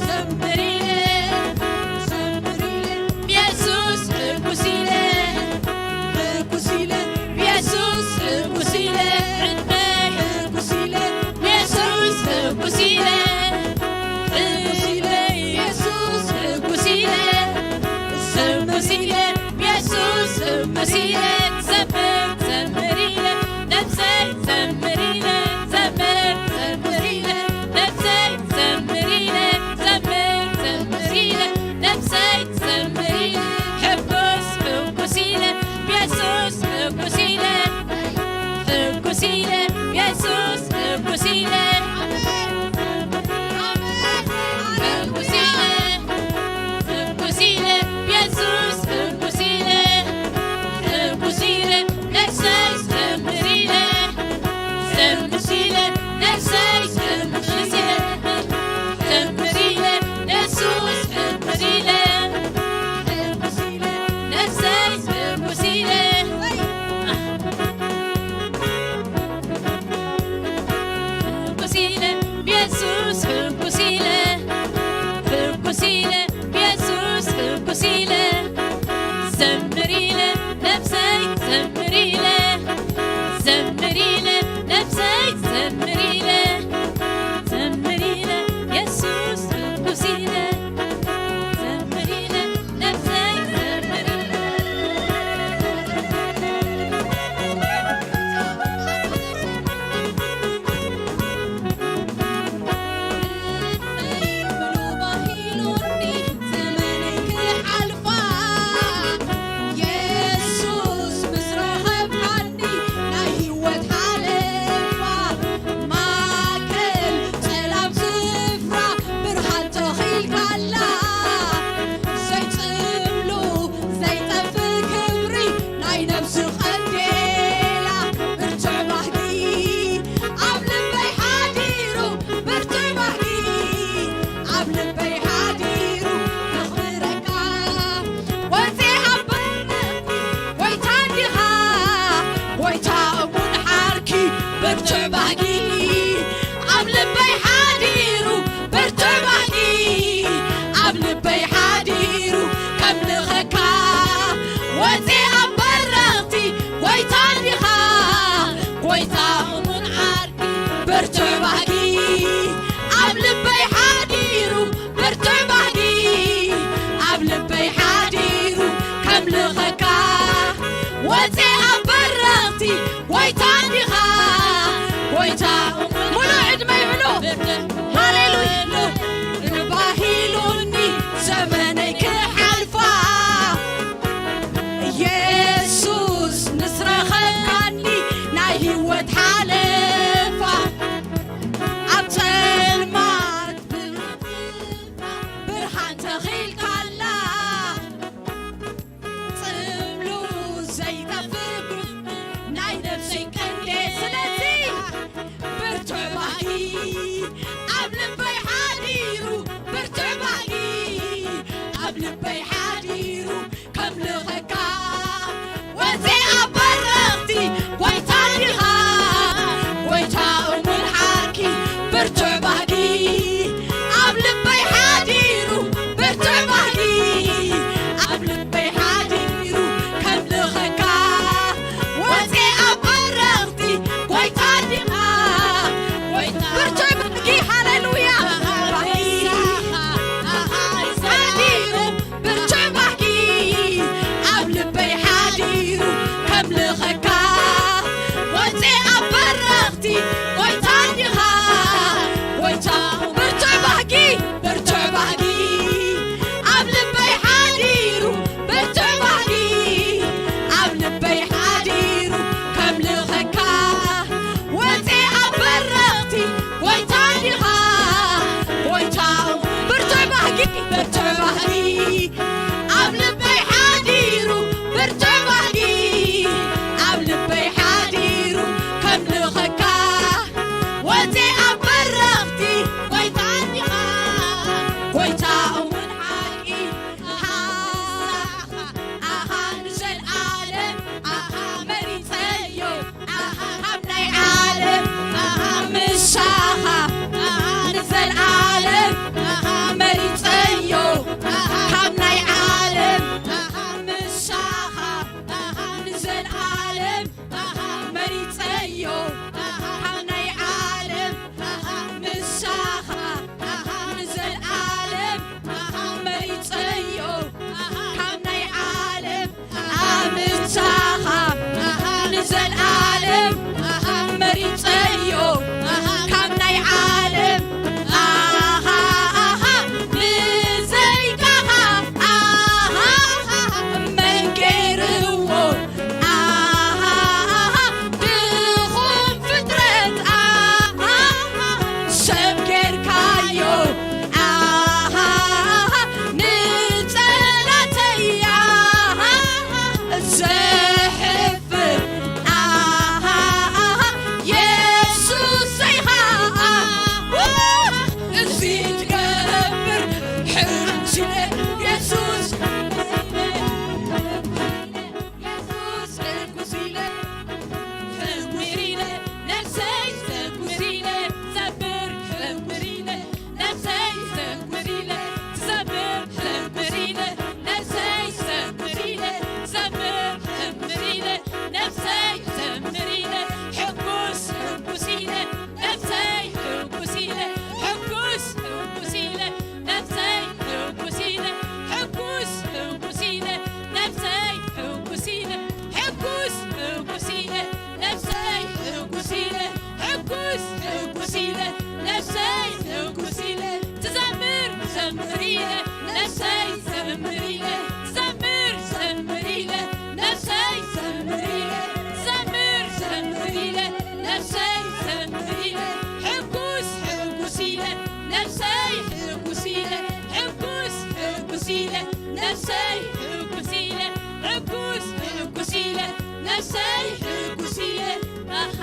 ዘምር ኢለ፣ ዘምር ኢለ፣ ብየሱስ ሕጉስ ኢለ፣ ሕጉስ ኢለ፣ ብየሱስ ሕጉስ ኢለ፣ ዕድመይ ሕጉስ ኢለ፣ ብየሱስ ሕጉስ ኢለ፣ ሕጉስ ኢለ፣ ብየሱስ ሕጉስ ኢለ፣ ሕጉስ ኢለ፣ ብየሱስ ሕጉስ ኢለ፣ ዘምር፣ ዘምር ኢለ፣ ነብሰይ ዘምር ኢለ፣ ዘምር፣ ዘምር ኢለ፣ ነብሰይ ዘምር ኢለ፣ ዘምር፣ ዘምር ኢለ፣ ነብሰይ ዘምር ኢለ፣ ሕጉስ፣ ሕጉስ ኢለ፣ ብየሱስ ሕጉስ ኢለ፣ ሕጉስ ኢለ፣ ብየሱስ ሕጉስ ኢለ፣ ሕጉስ ኢለ፣ ሕጉስ ኢለ፣ ብየሱስ ሕጉስ ኢለ፣ ሕጉስ ኢለ፣ ነብሰይ ዘምር ኢለ፣ ዘምር ኢለ፣ ነብሰይ ዘምር ኢለ፣ ዘምር ኢለ፣ ንየሱስ ሕጉስ ኢለ፣ ሕጉስ ኢለ፣ ነብሰይ ሕጉስ ኢለ። ሕጉስ ኢለ፣ ብየሱስ ሕጉስ ኢለ፣ ሕጉስ ኢለ፣ ብየሱስ ሕጉስ ኢለ፣ ዘምር ኢለ፣ ነብሰይ ዘምር ኢለ፣ ዘምር ኢለ፣ ነብሰይ ዘምር ኢለ፣ ዘምር ኢለ፣ የሱስ ሕጉስ ኢለ፣ ዘምር ኢለ፣ ነብሰይ ዘምር ኢለ። ኢለ ነፍሰይ ሕጉስ ኢለ ሕጉስ ሕጉስ ኢለ ነፍሰይ ሕጉስ ኢለ ኣሃ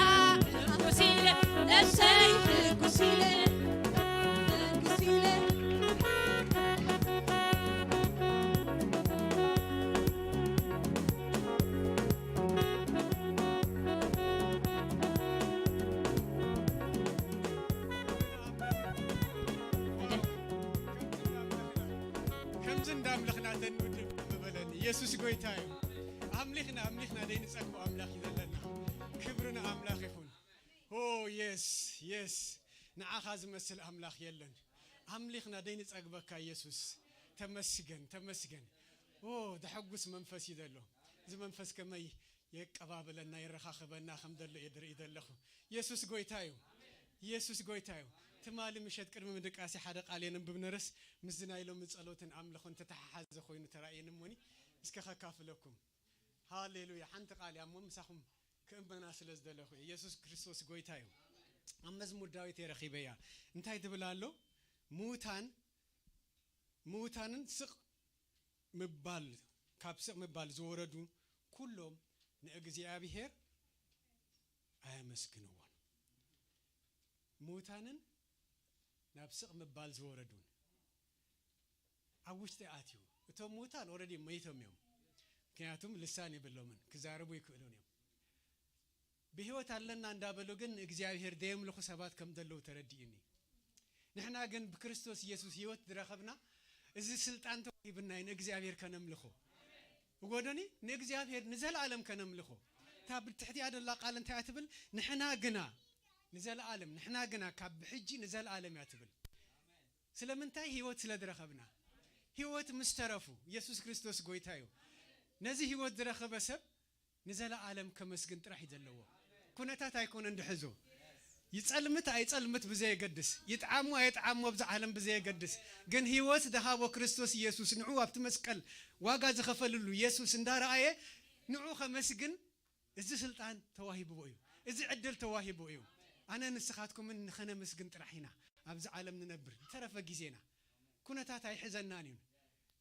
ሕጉስ ኢለ ነፍሰይ ሕጉስ ኢለ ሕጉስ ኢለ ከምዚ እንዳ ኣምለኽና ተንውድብ ምበለኒ። ኢየሱስ ጎይታ እዩ። ኣምሊኽና ኣምሊኽና ደይንጸግቦ ኣምላኽ እዩ ዘለና። ክብሪ ንኣምላኽ ይኹን። ኦ የስ የስ፣ ንዓኻ ዝመስል ኣምላኽ የለን። ኣምሊኽና ደይንጸግበካ ኢየሱስ። ተመስገን ተመስገን። ኦ ዘሐጉስ መንፈስ እዩ ዘሎ። እዚ መንፈስ ከመይ የቀባብለና የረኻኽበና ከም ዘሎ እየ ዝርኢ ዘለኹ። ኢየሱስ ጎይታ እዩ። ኢየሱስ ጎይታ እዩ። ትማሊ ምሸት ቅድሚ ምድቃሲ ሓደ ቃል የንብብ ነረስ ምስዚ ናይ ሎሚ ጸሎትን ኣምልኾን ተተሓሓዘ ኮይኑ ተራእየኒ እሞኒ እስከ ከካፍለኩም። ሃሌሉያ። ሓንቲ ቃል እያ እሞ ምሳኹም ክእመና ስለ ዝደለኹ እየ። ኢየሱስ ክርስቶስ ጎይታ እዩ። ኣብ መዝሙር ዳዊት የረኺበያ እንታይ ትብል ኣሎ? ምውታን ምውታንን ስቕ ምባል ካብ ስቕ ምባል ዝወረዱ ኩሎም ንእግዚኣብሔር ኣየመስግንዎን። ምውታንን ናብ ስቕ ምባል ዝወረዱን ኣብ ውሽጢ ኣትዩ። እቶም ምውታን ኦረዲ መይቶም እዮም። ምክንያቱም ልሳን የብሎምን፣ ክዛረቡ ይክእሉን እዮም። ብህይወት ኣለና እንዳበሉ ግን ንእግዚኣብሔር ደየምልኹ ሰባት ከም ዘለዉ ተረዲኡኒ። ንሕና ግን ብክርስቶስ ኢየሱስ ህይወት ዝረኸብና እዚ ስልጣን ተዋሂብና እዩ ንእግዚኣብሔር ከነምልኾ። እጎደኒ ንእግዚኣብሔር ንዘለኣለም ከነምልኾ። እታ ብትሕቲኣ ደላ ቃል እንታይ እያ ትብል? ንሕና ግና ንዘለኣለም፣ ንሕና ግና ካብ ብሕጂ ንዘለኣለም እያ ትብል። ስለምንታይ? ህይወት ስለ ዝረኸብና። ህይወት ምስ ተረፉ፣ ኢየሱስ ክርስቶስ ጎይታ እዩ። ነዚ ህይወት ዝረኸበ ሰብ ንዘለኣለም ከመስግን ጥራሕ እዩ ዘለዎ። ኩነታት ኣይኮነን ድሕዞ። ይጸልምት ኣይጸልምት ብዘየገድስ፣ ይጥዓሞ ኣይጥዓሞ ኣብዚ ዓለም ብዘየገድስ፣ ግን ህይወት ዝሃቦ ክርስቶስ ኢየሱስ ንዑ ኣብቲ መስቀል ዋጋ ዝኸፈልሉ ኢየሱስ እንዳረኣየ ንዑ ከመስግን እዚ ስልጣን ተዋሂብዎ እዩ። እዚ ዕድል ተዋሂቡ እዩ። ኣነ ንስኻትኩምን ንኸነመስግን ጥራሕ ኢና ኣብዚ ዓለም ንነብር። ዝተረፈ ግዜና ኩነታት ኣይሕዘናን እዩ።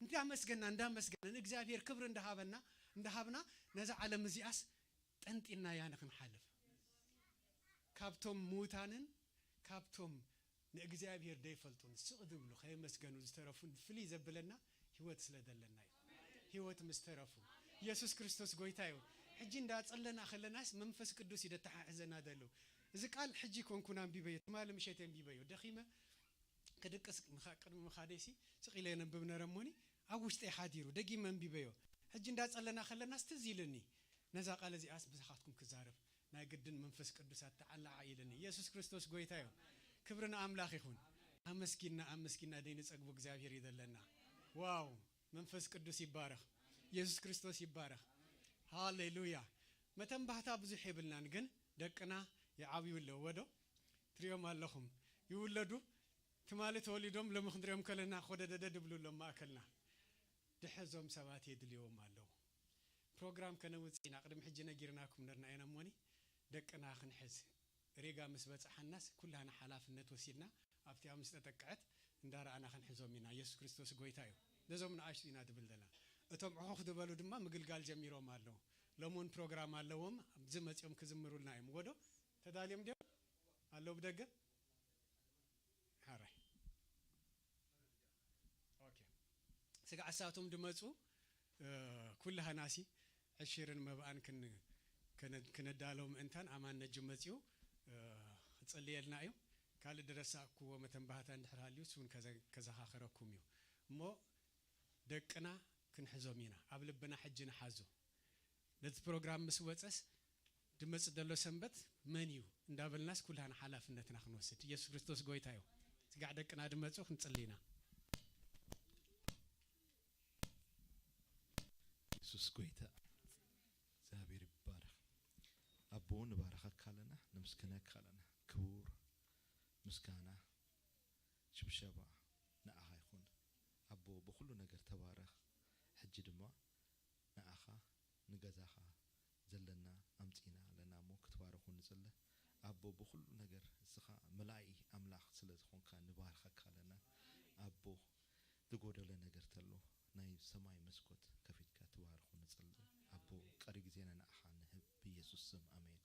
እንዳመስገና እንዳመስገና ንእግዚኣብሔር ክብሪ እንዳሃበና እንዳሃብና ነዛ ዓለም እዚኣስ ጠንጢናያ ንኽንሓልፍ ካብቶም ምውታንን ካብቶም ንእግዚኣብሔር ደይፈልጡን ስቕ ዝብሉ ከየመስገኑ ዝተረፉን ፍልይ ዘብለና ህይወት ስለ ዘለና እዩ። ህይወት ምስ ተረፉ ኢየሱስ ክርስቶስ ጎይታ እዩ። ሕጂ እንዳጸለና ከለናስ መንፈስ ቅዱስ እዩ ደተሓሕዘና ዘሎ። እዚ ቃል ሕጂ ኮንኩን ኣንቢበዮ፣ ትማሊ ምሸት ኣንቢበዮ። ደኺመ ክድቅስ ምኻ- ቅድሚ ምኻደይሲ ስቕ ኢለ የነብብ ነረ እሞኒ ኣብ ውሽጠይ ሓዲሩ ደጊመ ኣንቢበዮ። ሕጂ እንዳጸለና ከለናስ ትዝ ኢሉኒ። ነዛ ቃል እዚኣስ ምሳኻትኩም ክዛረብ ናይ ግድን መንፈስ ቅዱስ ኣተዓላዓ ኢልኒ። ኢየሱስ ክርስቶስ ጎይታ እዩ። ክብሪ ንኣምላኽ ይኹን። ኣመስጊና ኣመስጊና ደይንጸግቦ እግዚኣብሔር እዩ ዘለና። ዋው መንፈስ ቅዱስ ይባረኽ። ኢየሱስ ክርስቶስ ይባረኽ። ሃሌሉያ። መተንባህታ ብዙሕ የብልናን ግን ደቅና ይዓብዩ ኣለዎ ዶ? ትሪኦም ኣለኹም ይውለዱ። ትማሊ ተወሊዶም ሎሚ ክንሪኦም ከለና ኮደደደ ድብሉ ኣለዉ ማእከልና። ድሐዞም ሰባት የድልዎም ኣለዉ። ፕሮግራም ከነውጽእ ኢና። ቅድሚ ሕጂ ነጊርናኩም ነርና ኢና እሞኒ ደቅና ክንሕዝ ሪጋ ምስ በጻሓናስ ኩላህና ሓላፍነት ወሲድና ኣብቲኣ ምስ ተጠቅዐት እንዳረኣና ክንሕዞም ኢና። ኢየሱስ ክርስቶስ ጎይታ እዩ። ነዞም ንኣሽቱ ኢና ድብል ዘለና። እቶም ዕኹኽ ዝበሉ ድማ ምግልጋል ጀሚሮም ኣለዉ። ሎሚ እውን ፕሮግራም ኣለዎም። ኣብዚ መጺኦም ክዝምሩልና እዮም። ወዶ ተዳልዮም ድዮም ኣለዉ ብደገ? ሓራይ ኦኬ። ስጋዕ እሳቶም ድመጹ ኩላህናሲ ዕሽርን መብኣን ክነዳለው ምእንታን ኣማን ነጁ መጺኡ ክጽልየልና እዩ። ካልእ ድረሳእኩዎ መተንባህታ እንድሕር ሃልዩ እሱን ከዘኻኸረኩም እዩ እሞ ደቅና ክንሕዞም ኢና። ኣብ ልብና ሕጂ ንሓዞ። ነቲ ፕሮግራም ምስ ወጸስ ድመጽእ ዘሎ ሰንበት መን እዩ እንዳበልናስ ኩላህና ሓላፍነትና ክንወስድ። ኢየሱስ ክርስቶስ ጎይታ እዩ። ስጋዕ ደቅና ድመጹ ክንጽሊ ኢና። ኢየሱስ ጎይታ እግዚኣብሔር ይባረኽ። ኣቦ ንባረኸካ ኣለና፣ ነመስግነካ ኣለና። ክቡር ምስጋና ሽብሸባ ንዓኻ ይኹን። ኣቦ ብኹሉ ነገር ተባረኽ። ሕጂ ድማ ንዓኻ ንገዛኻ ዘለና ኣምጺና ኣለና እሞ ክትባረኹ ንጽለ። ኣቦ ብኹሉ ነገር እስኻ መላኢ ኣምላኽ ስለ ዝኾንካ ንባርኸካ ኣለና። ኣቦ ዝጎደለ ነገር ተሎ ሰማይ መስኮት ከፊትካ ትባርኹ ንጸሊ። ኣቦ፣ ቀሪ ግዜና ንኣኻ ንህብ ብኢየሱስ ስም፣ ኣሜን።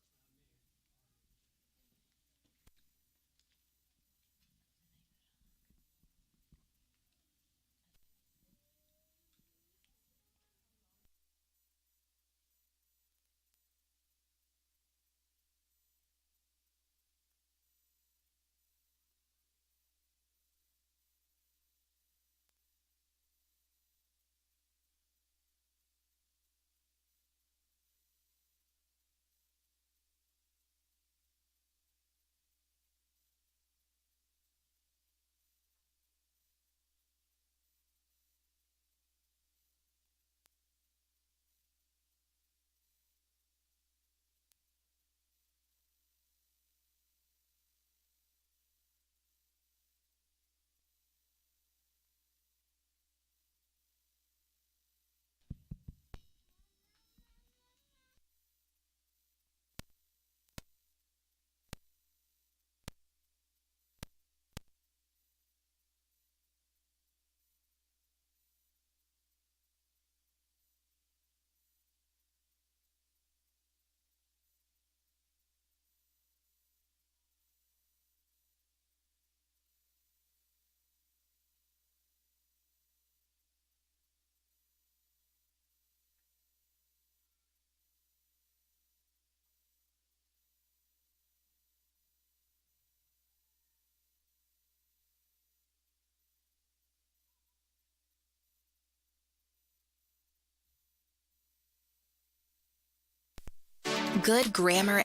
Good grammar.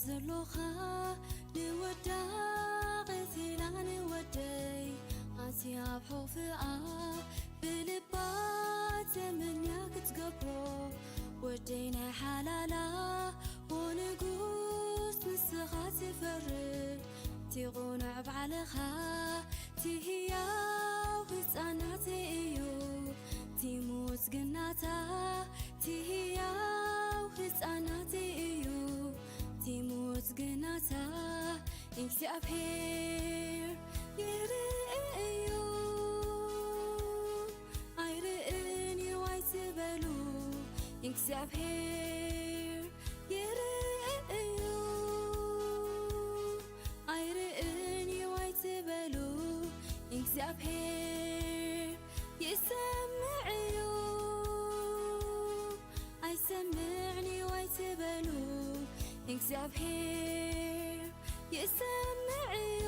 ዘሎኻ ንወዳ ቐቲላ ንወደይ ኣትያ ኣብ ሑፍኣ ብልባ ተመንያ ክትገብሮ ወደይ ናይ ሓላላ ኦ ንጉስ ንስኻ ትፈርድ ቲቑኑዕ ባዕልኻ ቲህያው ህፃናት እዩ ቲሙት ግናታ ቲ ህያው ህፃናት እዩ ቲ ሞት ግናታ እግዚኣብሔር ይርኢ እዩ ኣይርእን እዩ ኣይትበሉ እግዚኣብሔር ይርኢ እዩ ኣይርእን እዩ ኣይትበሉ እግዚኣብሔር ይሰምዕ እዩ ኣይሰምዕን እዩ ኣይትበሉ እግዚኣብሔር ይሰምዕ እዩ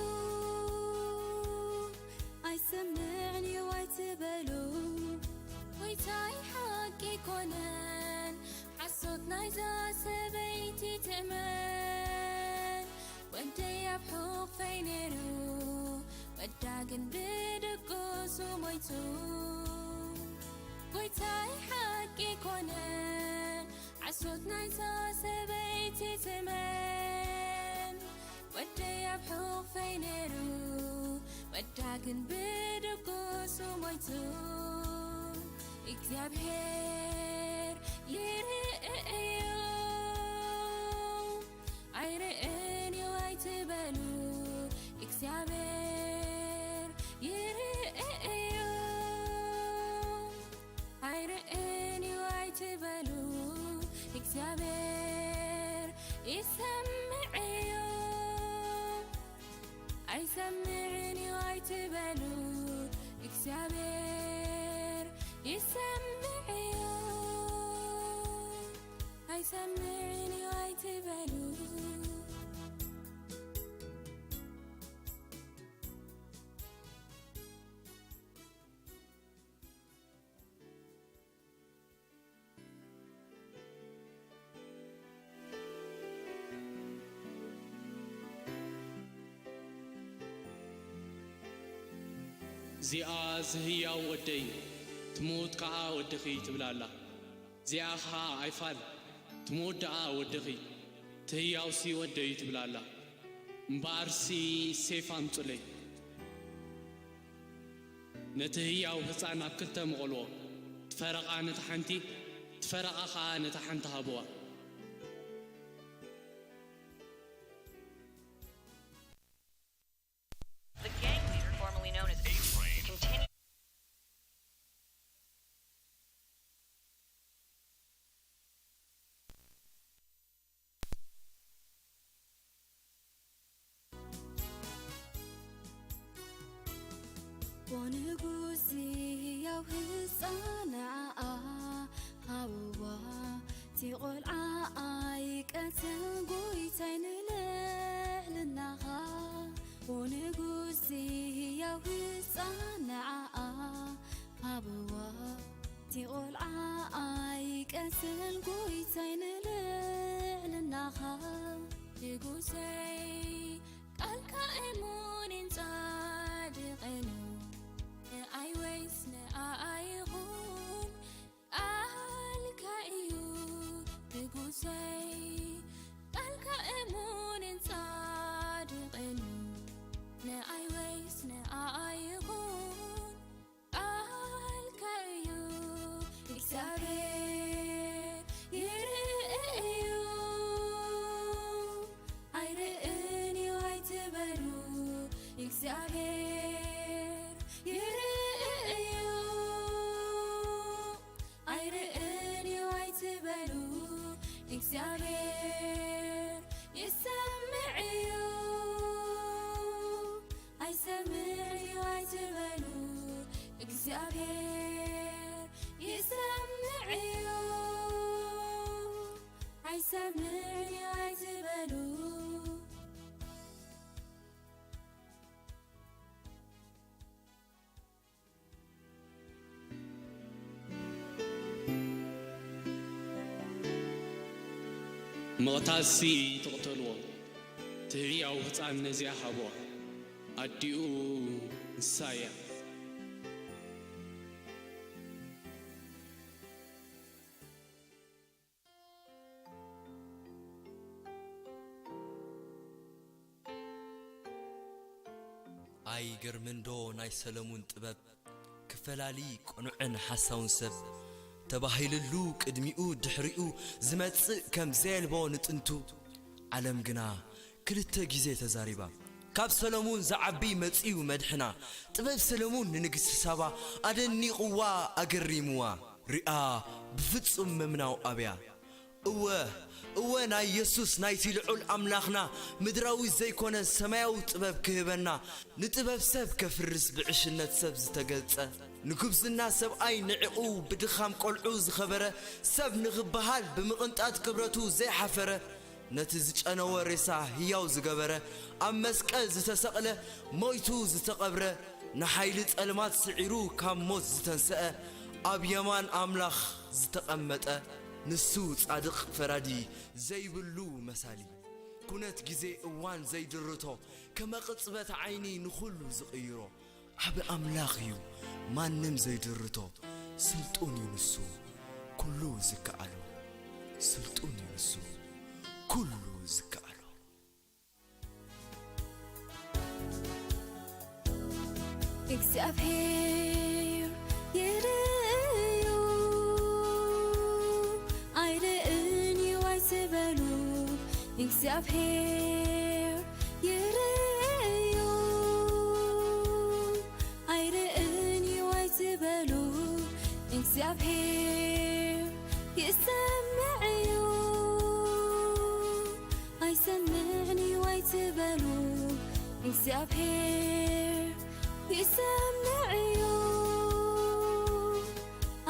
ኣይሰምዕን እዩ ኣይትበሉ ጎይታይ ሓቂ ኮነን ሓሶት ናይዛ ሰበይቲ ትእመን ወደይ ኣብ ሕቑፈይ ነይሩ ወዳ ግን ብድቁሱ ሞይቱ ጎይታይ ሓቂ ኮነ ሓሶት ናይታ ሰበይቲ ትመን ወደይ ኣብ ሕቑፈይ ነይሩ ወዳ ግን ብድቁሱ ሞይቱ እግዚኣብሔር ይርኢ እዩ ኣይርእን እዩ ኣይትበሉ እግዚኣብሔር ይርኢ እዩ ኣይርእን እዩ ኣይትበሉ እግዚኣብሔር ይሰምዕ እዩ ኣይሰምዕን እዩ ኣይትበሉ እግዚኣብሔር ይሰምዕ እዩ ኣይሰምዕን እዩ ኣይትበሉ እዚኣ እዚ ህያው ወደይ ትምውት ከኣ ወድኺ ትብላ ኣላ። እዚኣ ከኣ ኣይፋል ትምውት ደኣ ወድኺ ትህያውሲ ወደይ ትብላ ኣላ። እምበኣርሲ ሴፍ ኣምጹለይ። ነቲ ህያው ህጻን ኣብ ክልተ ምቐልዎ፣ እቲ ፈረቓ ነታ ሓንቲ፣ እቲ ፈረቓ ኸኣ ነታ ሓንቲ ሃብዋ። The gang leader, formerly known as A-Train, continued. ونقوزي يا وهزان عاء ሃብዋ እቲ ቆልዓ ኣይቀትል ጎይታይ ንልዕልናኻ ኦንጉስ ህያው ህፃን ንዓኣ ሃብዋ እቲ ቆልዓ ኣይቀትል ጎይታይ ንልዕልናኻ ንጉሰይ ቃልካ እሙንን ጻድቕን ንኣይ ወይስ ንኣኣ ይኹን ቃልካ እዩ ንጉሰይ ቃልካ እሙንን ጻድቕን ንኣይ ወይስ ንኣኣ ይኹን ቃልካ እዩ እግዚኣብሔር ይርኢ እዩ ኣይርእን እዩ ኣይትበሉ እግዚኣብሔር ይርኢ እዩ ኣይርእን እዩ ኣይትበሉ እግዚኣብሔር ይሰምዕ እዩ ኣይሰምዕን እዩ ኣይትበሉ እግዚኣብሔር ይሰምዕ እዩ ኣይሰምዕን እዩ ኣይትበሉ ምቕታልሲ ትቕተልዎ እቲ ህያው ህጻን ነዚኣ ሃቦ፣ ኣዲኡ ንሳ እያ። ኣይገርምንዶ ናይ ሰለሙን ጥበብ ክፈላሊ ቅኑዕን ሓሳውን ሰብ ተባሂልሉ ቅድሚኡ ድሕሪኡ ዝመጽእ ከም ዘየልቦ ንጥንቱ ዓለም ግና ክልተ ግዜ ተዛሪባ ካብ ሰለሙን ዝዓቢ መጺኡ መድሕና ጥበብ ሰለሙን ንንግስቲ ሳባ ኣደኒቕዋ ኣገሪምዋ ሪኣ ብፍጹም ምምናው ኣብያ እወ እወ ናይ የሱስ ናይቲ ልዑል ኣምላኽና ምድራዊ ዘይኮነ ሰማያዊ ጥበብ ክህበና ንጥበብ ሰብ ከፍርስ ብዕሽነት ሰብ ዝተገልጸ ንጉብዝና ሰብኣይ ንዕቑ ብድኻም ቆልዑ ዝኸበረ ሰብ ንኽበሃል ብምቕንጣጥ ክብረቱ ዘይሓፈረ ነቲ ዝጨነወ ሬሳ ህያው ዝገበረ ኣብ መስቀል ዝተሰቕለ ሞይቱ ዝተቐብረ ንሓይሊ ጸልማት ስዒሩ ካብ ሞት ዝተንሰአ ኣብ የማን ኣምላኽ ዝተቐመጠ ንሱ ጻድቕ ፈራዲ ዘይብሉ መሳሊ ኩነት ግዜ እዋን ዘይድርቶ ከመ ቅጽበት ዓይኒ ንኹሉ ዝቕይሮ ዓቢ ኣምላኽ እዩ ማንም ዘይድርቶ ስልጡን እዩ ንሱ ኩሉ ዝከኣሎ ስልጡን እዩ ንሱ ኩሉ ዝከኣሎ እግዚኣብሔር ይርእዩ ኣይርእን እዩ ኣይትበሉ እግዚኣብሔር ይርእዩ ኣይርእን እዩ ኣይትበሉ እግዚኣብሔር ይሰምዕ እዩ ኣይሰምዕን እዩ ኣይትበሉ እግዚኣብሔር ይሰምዕ እዩ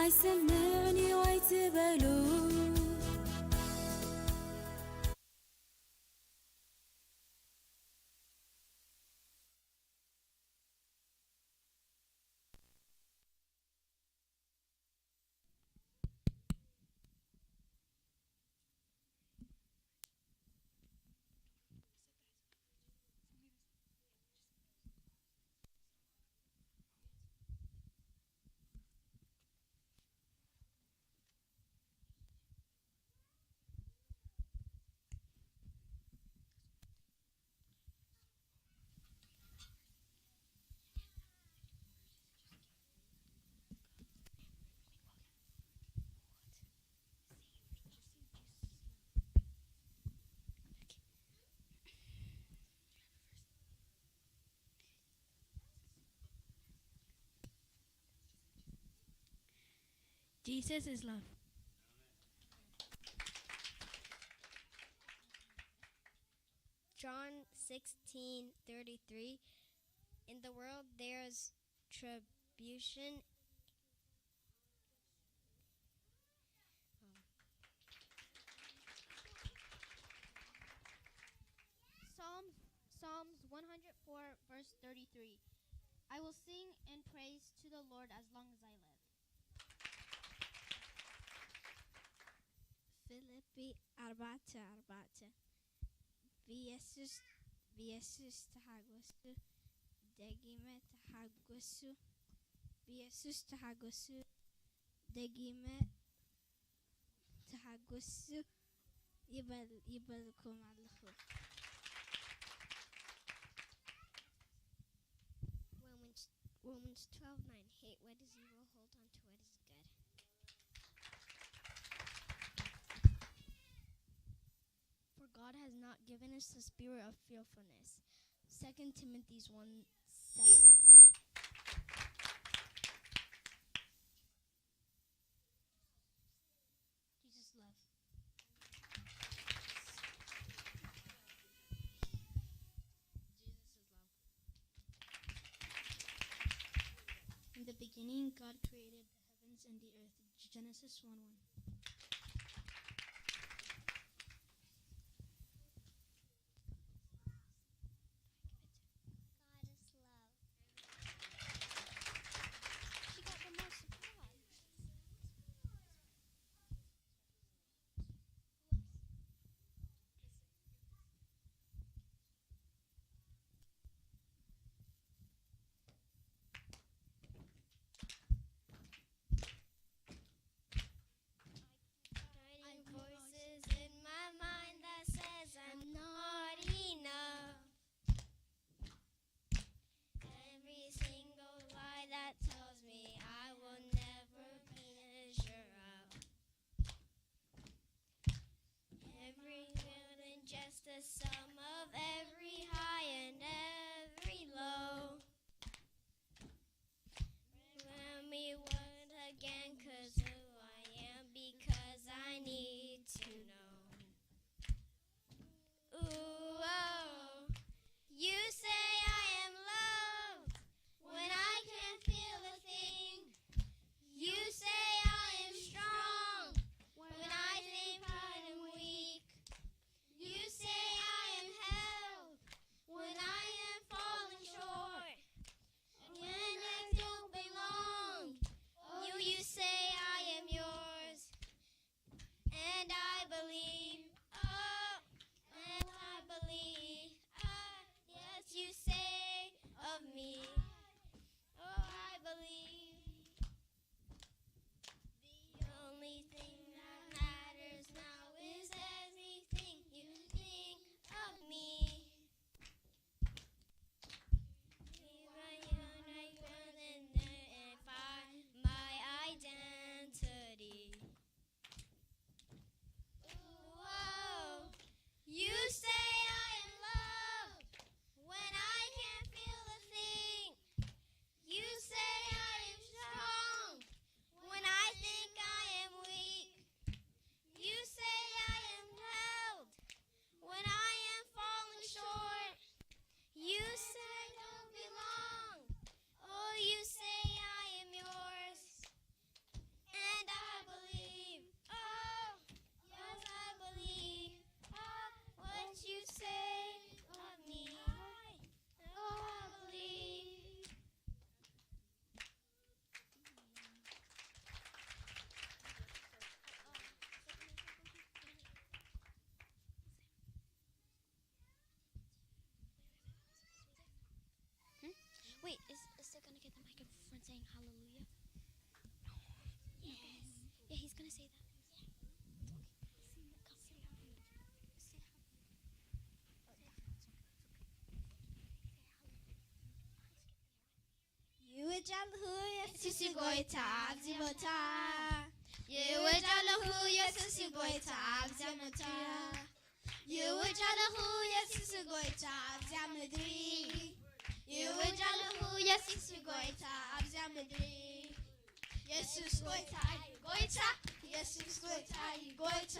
ኣይሰምዕን እዩ ኣይትበሉ Jesus is love. John sixteen thirty-three. In the world there's tribulation. Psalms Psalms one hundred four verse thirty-three. I will sing and praise to the Lord as long as I live. Philippi ኣርባዕተ ኣርባዕተ ብየሱስ ብየሱስ ተሓጎሱ ደጊመ ተሓጎሱ ብየሱስ ተሓጎሱ ደጊመ ተሓጎሱ ይበል ይበልኩም ኣለኹ። Romans Romans twelve nine. Hate what is evil, hold on to what is good. For God has not given us the spirit of fearfulness. Second Timothy one seven. Jesus love. Jesus is love. In the beginning, God created the heavens and the earth. Genesis one one. God is love. She got the most applause. We're gonna get the microphone saying hallelujah. Yes. Yeah, he's gonna say that. Come here. Say hallelujah. ይወጃልሁ የሱስ ጎይታ ኣብዚ ቦታ። ይወጃልሁ የሱስ ጎይታ ኣብዚያ ቦታ። ይወጃልሁ የሱስ ጎይታ ኣብዚያ ምድሪ። ይወጃልሁ የሱስ ጎይታ ኣብዚያ ምድሪ። የሱስ ጎይታ እዩ ጎይታ። የሱስ ጎይታ እዩ ጎይታ።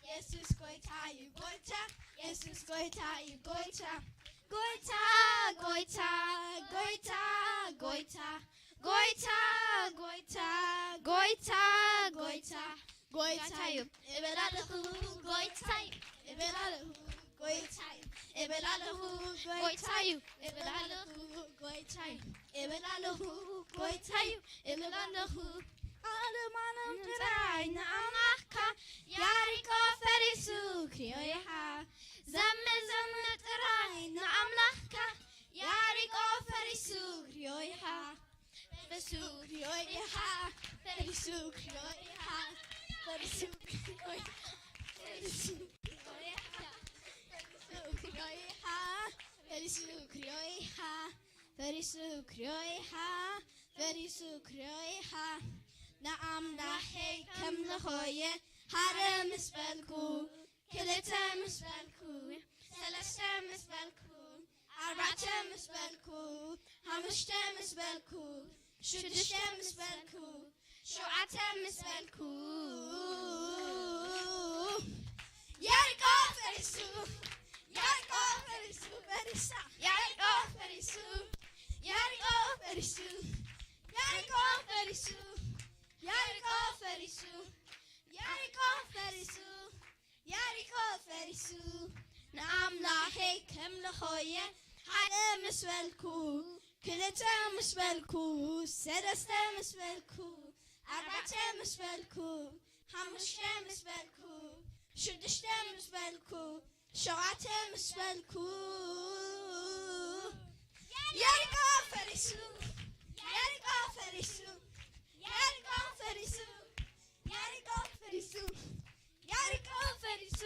የሱስ ጎይታ እዩ ጎይታ። የሱስ ጎይታ እዩ ጎይታ። ጎይታ ጎይታ ጎይታ ጎይታ ጎይታ ጎይታ ጎይታ ጎይታ ጎይታ እዩ እብል ኣለኹ። ጎይታ እዩ እብል ኣለኹ። ጎይታ እዩ እብል ኣለኹ። ጎይታ እዩ እብል ኣለኹ። ጎይታ እዩ እብል ኣለኹ። ጎይታ እዩ እብል ኣለኹ። ዓለም ዓለም ጥራይ ንኣምላኽካ ያሪኮ ፈሪሱ ክዮ ኢኻ። ዘምር ዘምር ጥራይ ንኣምላኽካ ያሪኮ ፈሪሱ ክዮ ኢኻ። ፈሪሱ ክዮ ኢኻ። ፈሪሱ ክዮ ኢኻ። ፈሪሱ ክዮ ኢኻ። ፈሪሱ ክዮ ኢኻ። ፈሪሱ ክዮ ኢኻ። ፈሪሱ ክዮ ኢኻ። ፈሪሱ ክዮ ኢኻ። ንኣምላኸይ ከምልኾየ ሓደ ምስ በልኩ ክልተ ምስ በልኩ፣ ሰለስተ ምስ በልኩ፣ ኣርባዕተ ምስ በልኩ፣ ሓሙሽተ ምስ በልኩ፣ ሽዱሽተ ምስ በልኩ፣ ሸውዓተ ምስ በልኩ፣ ያሪኮ ፈሪሱ፣ ያሪኮ ፈሪሱ፣ ፈሪሳ፣ ያሪኮ ፈሪሱ፣ ያሪኮ ፈሪሱ፣ ያሪኮ ፈሪሱ፣ ያሪኮ ፈሪሱ፣ ያሪኮ ፈሪሱ። ያሪኮ ፈሪሱ ንኣምላኸይ ከምልኾየ ሓደ ምስ በልኩ፣ ክልተ ምስ በልኩ፣ ሰለስተ ምስ በልኩ፣ ኣርባዕተ ምስ በልኩ፣ ሓሙሽተ ምስ በልኩ፣ ሽዱሽተ ምስ በልኩ፣ ሸውዓተ ምስ በልኩ፣ ያሪኮ ፈሪሱ፣ ያሪኮ ፈሪሱ፣ ያሪኮ ፈሪሱ፣ ያሪኮ ፈሪሱ፣ ያሪኮ ፈሪሱ፣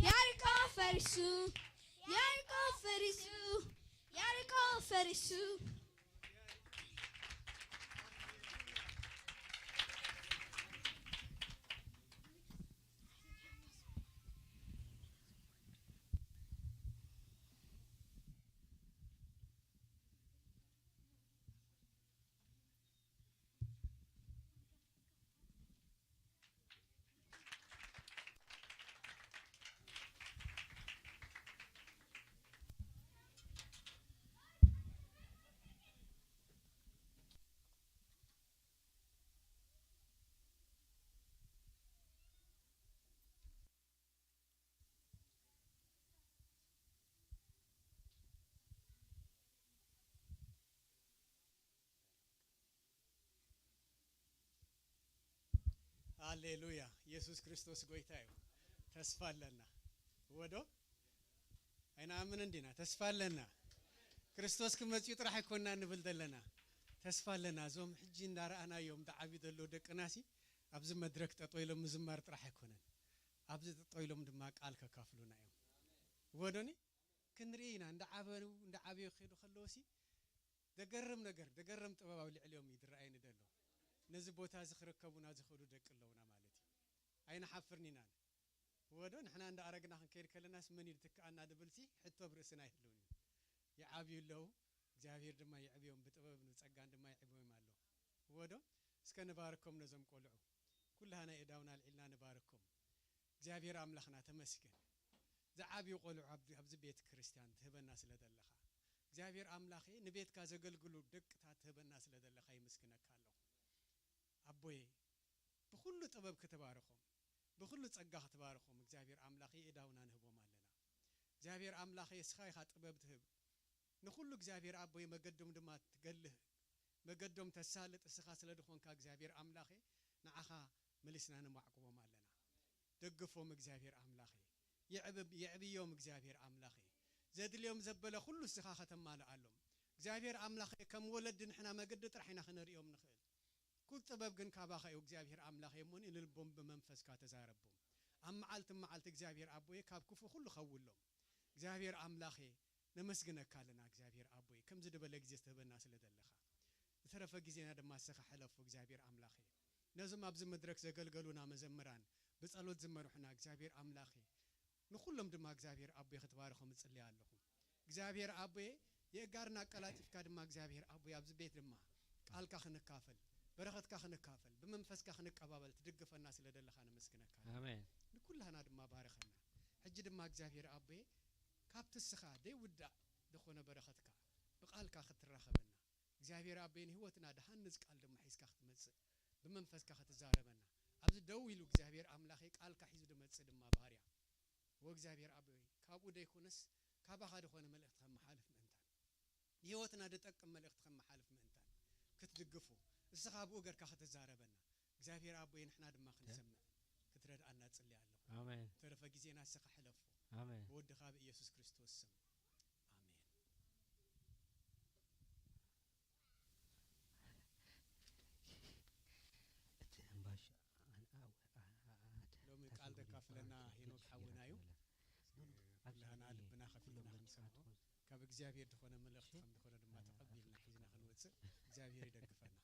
ያሪኮ ፈሪሱ፣ ያሪኮ ፈሪሱ፣ ያሪኮ ፈሪሱ። ሃሌሉያ። ኢየሱስ ክርስቶስ ጎይታ እዩ። ተስፋ ኣለና። እወ ዶ? ኣይንኣምንን ዲና? ተስፋ ኣለና። ክርስቶስ ክመጽኡ ጥራሕ ኣይኮንና ንብል ዘለና። ተስፋ ኣለና። እዞም ሕጂ እንዳረኣናዮም ዝዓብዩ ዘለዉ ደቅናሲ ኣብዚ መድረክ ጠጠው ኢሎም ምዝማር ጥራሕ ኣይኮነን። ኣብዚ ጠጠው ኢሎም ድማ ቃል ከካፍሉና እዮም። እወ ዶኒ? ክንርኢ ኢና። እንዳዓበዩ፣ እንዳዓበዩ ክኸዱ ከለዉሲ ደገርም ነገር፣ ደገርም ጥበብ ኣብ ልዕሊኦም እዩ ዝረኣየኒ ዘሎ። ነዚ ቦታ እዚ ክርከቡና ዝኸዱ ደቂ ኣለዉና ማለት እዩ። ኣይንሓፍርን ኢና። እወ ዶ? ንሕና እንዳኣረግና ክንከይድ ከለናስ መን እዩ ዝትክኣና ዝብልሲ ሕቶ ኣብ ርእስና ኣይህልውን እዩ። ይዓብዩ ኣለዉ፣ እግዚኣብሔር ድማ የዕብዮም፣ ብጥበብን ብጸጋን ድማ የዕብዮም ኣሎ። እወ ዶ? እስከ ንባርኮም ነዞም ቆልዑ። ኩላህና የእዳውና ኣልዒልና ንባርኮም። እግዚኣብሔር ኣምላኽና ተመስገን። ዝዓብዩ ቆልዑ ኣብ-፣ ኣብዚ ቤተ ክርስቲያን ትህበና ስለ ዘለኻ። እግዚኣብሔር ኣምላኸ ንቤትካ ዘገልግሉ ደቅታት ትህበና ስለ ዘለኻ የመስግነካ ኣለኹ። ኣቦየ፣ ብኹሉ ጥበብ ክትባርኾም፣ ብኹሉ ጸጋ ክትባርኾም እግዚኣብሔር ኣምላኸ የእዳውና ንህቦም ኣለና። እግዚኣብሔር ኣምላኸ እስኻ ኢኻ ጥበብ ትህብ። ንኹሉ እግዚኣብሔር ኣቦየ መገዶም ድማ ትገልህ፣ መገዶም ተሳልጥ እስኻ ስለ ዝኾንካ እግዚኣብሔር ኣምላኸ ንዓኻ መሊስና ነማዕቁቦም ኣለና። ደግፎም እግዚኣብሔር ኣምላኸ። የዕብ-፣ የዕብዮም እግዚኣብሔር ኣምላኸ። ዘድልዮም ዘበለ ኩሉ እስኻ ከተማልኣሎም። እግዚኣብሔር ኣምላኸ፣ ከም ወለዲ ንሕና መገዲ ጥራሕ ኢና ክነርእዮም ንኽእል። ኩሉ ጥበብ ግን ካባኻ እዩ እግዚኣብሔር ኣምላኸ። እሞኒ ንልቦም ብመንፈስካ ተዛረቦም። ኣብ መዓልቲ መዓልቲ እግዚኣብሔር ኣቦየ ካብ ክፉ ኩሉ ከውሎም። እግዚኣብሔር ኣምላኸ ነመስግነካ ኣለና። እግዚኣብሔር ኣቦየ ከምዚ ዝበለ ግዜ ዝተህበና ስለ ዘለኻ፣ ዝተረፈ ግዜና ድማ ንስኻ ሕለፎ። እግዚኣብሔር ኣምላኸ ነዞም ኣብዚ መድረክ ዘገልገሉና መዘምራን፣ ብጸሎት ዝመርሑና እግዚኣብሔር ኣምላኸ ንኹሎም ድማ እግዚኣብሔር ኣቦየ ክትባርኾም እጽልይ ኣለኹ። እግዚኣብሔር ኣቦየ የእጋርና ኣቀላጢፍካ ድማ እግዚኣብሔር ኣቦየ ኣብዚ ቤት ድማ ቃልካ ክንካፈል፣ በረኸትካ ክንካፈል፣ ብመንፈስካ ክንቀባበል ትድግፈና ስለ ዘለኻ ነመስግነካ ኣለና። ኣሜን። ንኩላህና ድማ ባርኸና። ሕጂ ድማ እግዚኣብሔር ኣቦየ ካብቲ እስኻ ደይውዳእ ዝኾነ በረኸትካ ብቃልካ ክትራኸበና እግዚኣብሔር ኣቦየ ንህይወትና ድሃንጽ ቃል ድማ ሒዝካ ክትመጽእ ብመንፈስካ ክትዛረበና ኣብዚ ደው ኢሉ እግዚኣብሔር ኣምላኸ ቃልካ ሒዙ ድመጽእ ድማ ባርያ ወእግዚኣብሔር ኣቦይ ካብኡ ደይኮነስ ካባኻ ዝኾነ መልእኽቲ ከመሓልፍ ምእንታን ንህይወትና ድጠቅም መልእኽቲ ከመሓልፍ ምእንታን ክትድግፉ እስኻ ብኡ ገርካ ከተዛረበና እግዚኣብሔር ኣቦይ ንሕና ድማ ክንሰምዕ ክትረድኣና ጽልይ ኣለኹ። ኣሜን። ተረፈ ግዜና እስኻ ሕለፎ ኣሜን። ብወድኻ ብኢየሱስ ክርስቶስ ስም ኣሜን። እቲ እምባሻ ኣን- ኣው- ኣ- ኣ- ኣተ- ሎሚ ኣተ- ቃል ኣተ- ዘካፍለና ኣተ- ሄኖክ ኣተ- ሓውና እዩ። ኣተ- ኣብዚ ኩላህና እየ ልብና ኩሎም ከፊትና መጽሓፍ ክንሰምዖ ትወስድ ካብ እግዚኣብሔር ዝኾነ መልእኽቲ እሺ? ከም ዝኾነ ድማ ኣነ ተቐቢልና ኣፍልጦ ሒዝና ኣለዎ። ክንወፅእ እግዚኣብሔር ይደግፈና።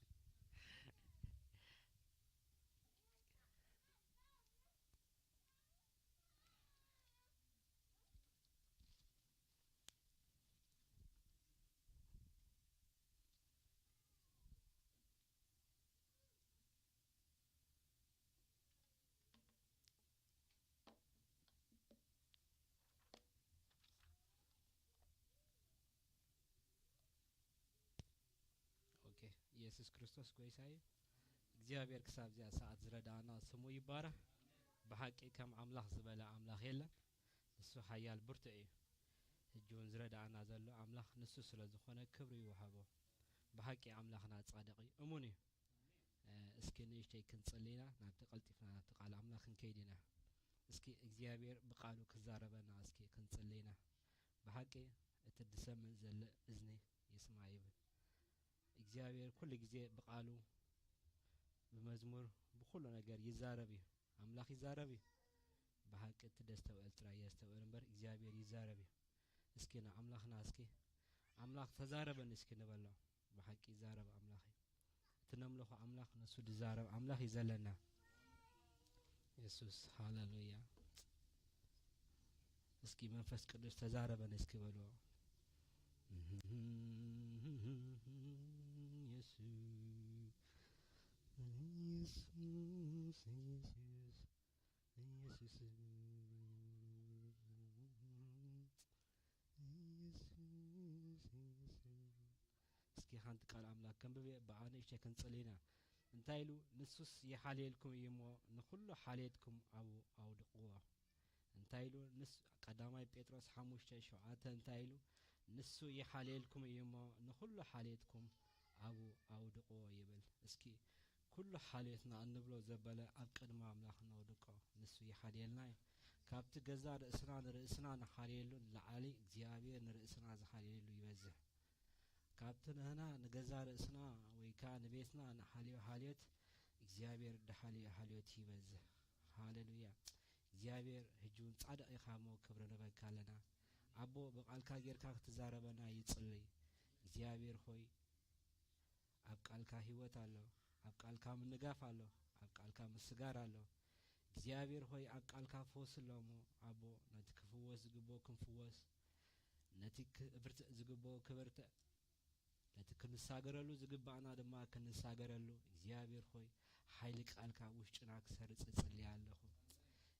ኦኬ፣ ኢየሱስ ክርስቶስ ጎይታ እዩ። እግዚኣብሔር ክሳብ እዚኣ ሰዓት ዝረዳእና ስሙ ይባረኽ። ብሓቂ ከም ኣምላኽ ዝበለ ኣምላኽ የለን። ንሱ ሓያል ብርቱዕ እዩ። ሕጂ እውን ዝረዳእና ዘሎ ኣምላኽ ንሱ ስለ ዝኾነ ክብሪ ይውሃቦ። ብሓቂ ኣምላኽና ጻድቕ እዩ፣ እሙን እዩ። እ፣ እስኪ ንእሽተይ ክንጽሊ ኢና፣ ናብቲ ቀልጢፍና ናብቲ ቃል ኣምላኽ ክንከይድ ኢና። እስኪ እግዚኣብሔር ብቃሉ ክዛረበና እስኪ ክንጽሊ ኢና። ብሓቂ እቲ ዝሰምዕ ዘሎ እዝኒ ይስማዕ ይብል እግዚኣብሔር። ኩሉ ግዜ ብቃሉ ብመዝሙር ብኩሉ ነገር ይዛረብ እዩ። ኣምላኽ ይዛረብ እዩ። ብሓቂ እቲ ደስተውዕል ጥራይ የስተውዕል እምበር እግዚኣብሔር ይዛረብ እዩ። እስኪ ንኣምላኽና እስኪ ኣምላኽ ተዛረበኒ እስኪ ንበሎ። ብሓቂ ይዛረብ ኣምላኽ እዩ። እቲ ነምልኾ ኣምላኽ ንሱ ዝዛረብ ኣምላኽ እዩ ዘለና። የሱስ ሃሌሉያ። እስኪ መንፈስ ቅዱስ ተዛረበኒ እስኪ በልዎ። የሱስ የሱስ የሱስ የሱስ የሱስ የሱስ እስኪ ሓንቲ ቃል ኣምላኽ ከንብብ እየ ብኣንእሽተይ ክንጽሊ ኢና። እንታይ ኢሉ? ንሱስ ይሓልየልኩም እዩ እሞ ንኹሉ ሓልየትኩም ኣብኡ ኣውድቕዎ። እንታይ ኢሉ? ንስ ቀዳማይ ጴጥሮስ ሓሙሽተ ሸውዓተ እንታይ ኢሉ? ንሱ ይሓልየልኩም እዩ እሞ ንኹሉ ሓልየትኩም ኣብኡ ኣውድቕዎ ይብል። እስኪ ኩሉ ሓልዮትና እንብሎ ዘበለ ኣብ ቅድሚ ኣምላኽ ነውድቆ። ንሱ ይሓልየልና እዩ። ካብቲ ገዛ ርእስና ንርእስና ንሓልየሉ ንላዓሊ እግዚኣብሔር ንርእስና ዝሓልየሉ ይበዝሕ። ካብቲ ንህና ንገዛ ርእስና ወይ ከዓ ንቤትና ንሓልዮ ሓልዮት እግዚኣብሔር ድሓልዮ ሓልዮት ይበዝሕ። ሃሌሉያ። እግዚኣብሔር ሕጂ እውን ጻድቕ ኢኻ እሞ ክብሪ ንበካ ኣለና። ኣቦ ብቓልካ ጌርካ ክትዛረበና ይጽልይ። እግዚኣብሔር ሆይ ኣብ ቃልካ ህይወት ኣሎ፣ ኣብ ቃልካ ምንጋፍ ኣሎ፣ ኣብ ቃልካ ምስጋር ኣሎ። እግዚኣብሔር ሆይ ኣብ ቃልካ ፈውሲ ኣሎ እሞ ኣቦ ነቲ ክፍወስ ዝግብኦ ክንፍወስ፣ ነቲ ክብርትዕ ዝግብኦ ክብርትዕ፣ ነቲ ክንሳገረሉ ዝግባእና ድማ ክንሳገረሉ እግዚኣብሔር ሆይ ሓይሊ ቃልካ ኣብ ውሽጥና ክሰርጽ እጽልይ ኣለኹ።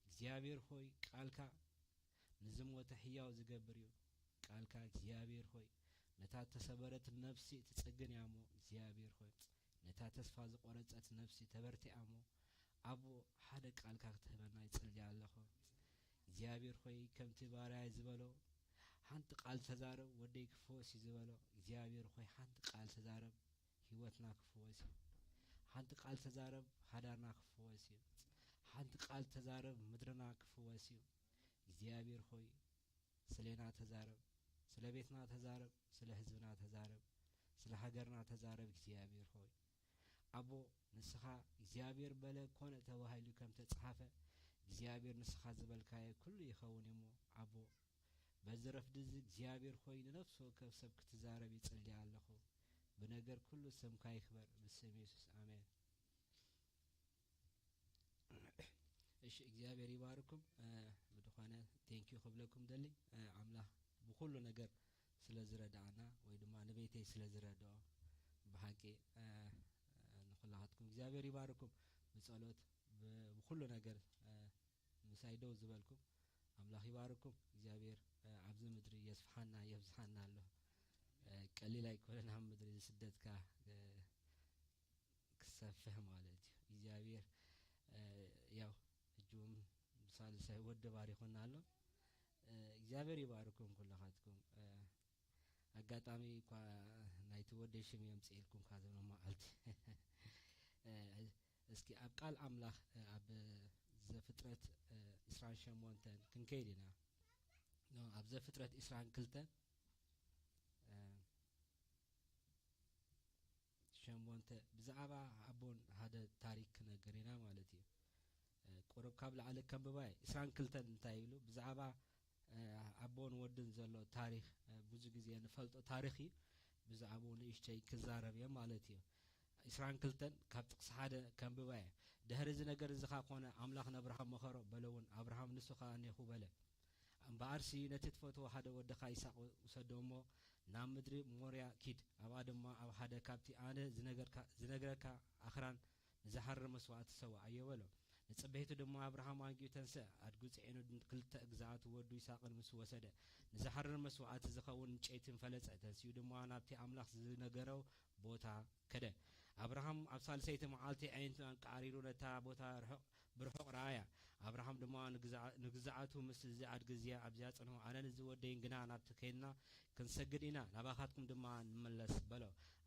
እግዚኣብሔር ሆይ ቃልካ ንዝሞተ ህያው ዝገብር እዩ ቃልካ እግዚኣብሔር ሆይ። ነታ ተሰበረት ነፍሲ ትጽግን እያ እሞ እግዚኣብሔር ሆይ። ነታ ተስፋ ዝቆረጸት ነፍሲ ተበርቲዓ እሞ ኣብኡ ሓደ ቃልካ ክትህበና ይጽልይ ኣለኹ። እግዚኣብሔር ሆይ ከምቲ ባርያይ ዝበሎ ሓንቲ ቃል ተዛረብ ወደይ ክፈወስ እዩ ዝበሎ እግዚኣብሔር ሆይ ሓንቲ ቃል ተዛረብ ህይወትና ክፍወስ እዩ። ሓንቲ ቃል ተዛረብ ሓዳርና ክፍወስ እዩ። ሓንቲ ቃል ተዛረብ ምድርና ክፍወስ እዩ። እግዚኣብሔር ሆይ ስሌና ተዛረብ። ስለ ቤትና ተዛረብ፣ ስለ ህዝብና ተዛረብ፣ ስለ ሃገርና ተዛረብ እግዚኣብሔር ሆይ። ኣቦ ንስኻ እግዚኣብሔር በለ ኮነ ተባሂሉ ከም ተጻሓፈ እግዚኣብሔር ንስኻ ዝበልካዮ ኩሉ ይኸውን እሞ ኣቦ በዚ ረፍዲ እዚ እግዚኣብሔር ሆይ ንነፍሲ ወከፍ ሰብ ክትዛረብ ይጽሊ ኣለኹ። ብነገር ኩሉ ስምካ ይኽበር ብስም የሱስ ኣሜን። እሺ እግዚኣብሔር ይባርኩም። ብድኾነ ቴንኪዩ ክብለኩም ደሊ ኣምላኽ ብኩሉ ነገር ስለ ዝረዳኣና ወይ ድማ ንቤተይ ስለ ዝረድኦ ብሓቂ ንኩላኻትኩም እግዚኣብሔር ይባርኩም። ብጸሎት ብኩሉ ነገር ምሳይ ደው ዝበልኩም ኣምላኽ ይባርኩም። እግዚኣብሔር ኣብዚ ምድሪ የስፍሓና የብዝሓና ኣሎ። ቀሊል ኣይኮነን ኣብ ምድሪ ስደትካ ክሰፍሕ ማለት እዩ እግዚኣብሔር። ያው እጅዎም ብሳልሳይ ወዲ ባሪኹና ኣሎ። እግዚኣብሔር ይባርኩም ኩልኻትኩም። ኣጋጣሚ እኳ ናይቲ ወደይ ሽም የምፅኤልኩም ካብዞም መዓልቲ እስኪ ኣብ ቃል ኣምላኽ ኣብ ዘፍጥረት ዕስራን ሸሞንተን ክንከይድ ኢና። ኣብ ዘፍጥረት ዕስራን ክልተን ሸሞንተ ብዛዕባ ኣቦን ሓደ ታሪክ ክነግር ኢና ማለት እዩ። ቁሩብ ካብ ላዕሊ ከንብባይ ዕስራን ክልተን እንታይ ይብሉ ብዛዕባ ኣቦን ወድን ዘሎ ታሪክ ብዙ ግዜ ንፈልጦ ታሪክ እዩ። ብዛዕባኡ ንእሽተይ ክዛረብ እየ ማለት እዩ። ዕስራን ክልተን ካብ ጥቅሲ ሓደ ከንብባ እየ። ድሕሪ እዚ ነገር እዚ ኸዓ ኮነ ኣምላኽ ንኣብርሃም መኸሮ በለ እውን ኣብርሃም ንሱ ኸዓ እኔኹ በለ። እምበኣርሲ ነቲ ትፈትዎ ሓደ ወድኻ ይስሐቅ ውሰዶ እሞ ናብ ምድሪ ሞርያ ኪድ፣ ኣብኣ ድማ ኣብ ሓደ ካብቲ ኣነ ዝነገርካ ኣኽራን ንዝሓርር መስዋእቲ ሰውኣዮ በሎ። ንጽብሒቱ ድማ ኣብርሃም ኣንጊሁ ተንስአ፣ ኣድጉ ጽዒኑ ክልተ ግዝኣቱ ወዱ ይስሐቅን ምስ ወሰደ ንዝሓርር መስዋእቲ ዝኸውን ዕንጨይትን ፈለጸ። ተንሲኡ ድማ ናብቲ ኣምላኽ ዝነገሮ ቦታ ከደ። ኣብርሃም ኣብ ሳልሰይቲ መዓልቲ ኣዒንቱ ኣንቃዕሪሩ ነታ ቦታ ርሑቕ ብርሑቕ ረኣያ። ኣብርሃም ድማ ንግዝኣቱ ምስ እዚ ኣድጊ እዚ ኣብዚኣ ጽንሑ፣ ኣነን እዚ ወደይን ግና ናብቲ ኬድና ክንሰግድ ኢና፣ ናባኻትኩም ድማ ንመለስ በሎ።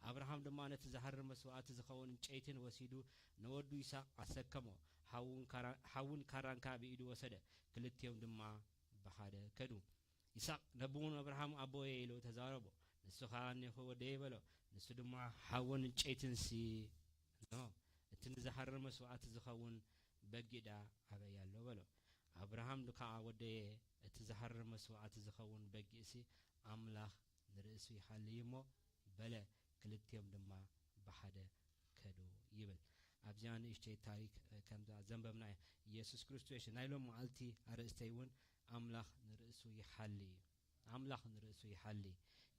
ኣብርሃም ድማ ነቲ ዝሃርር መስዋእቲ ዝኸውን ዕንጨይትን ወሲዱ ንወዱ ይስሐቅ ኣሰከሞ። ሓውን ካራን ከኣ ብኢዱ ወሰደ፣ ክልቲኦም ድማ ብሓደ ከዱ። ይስሐቅ ነብውን ኣብርሃም ኣቦየ ኢሉ ተዛረቦ። ንሱ ከኣ እኔኹ ወደየ በሎ። ንሱ ድማ ሓውን ዕንጨይትንሲ እንሆ እቲ ንዝሓርር መስዋእቲ ዝኸውን በጊዕ ደኣ ኣበይ ኣሎ በሎ። ኣብርሃም ከኣ ወደየ እቲ ዝሓርር መስዋእቲ ዝኸውን በጊዕሲ ኣምላኽ ንርእሱ ይሓልይ እሞ በለ። ክልቲኦም ድማ ብሓደ ከዱ ይብል። ኣብዚኣ ንእሽተይ ታሪክ ከምዛ ዘንበብና እያ። ኢየሱስ ክርስቶስ ናይ ሎም መዓልቲ ኣርእስተይ እውን ኣምላኽ ንርእሱ ይሓሊ እዩ። ኣምላኽ ንርእሱ ይሓሊ።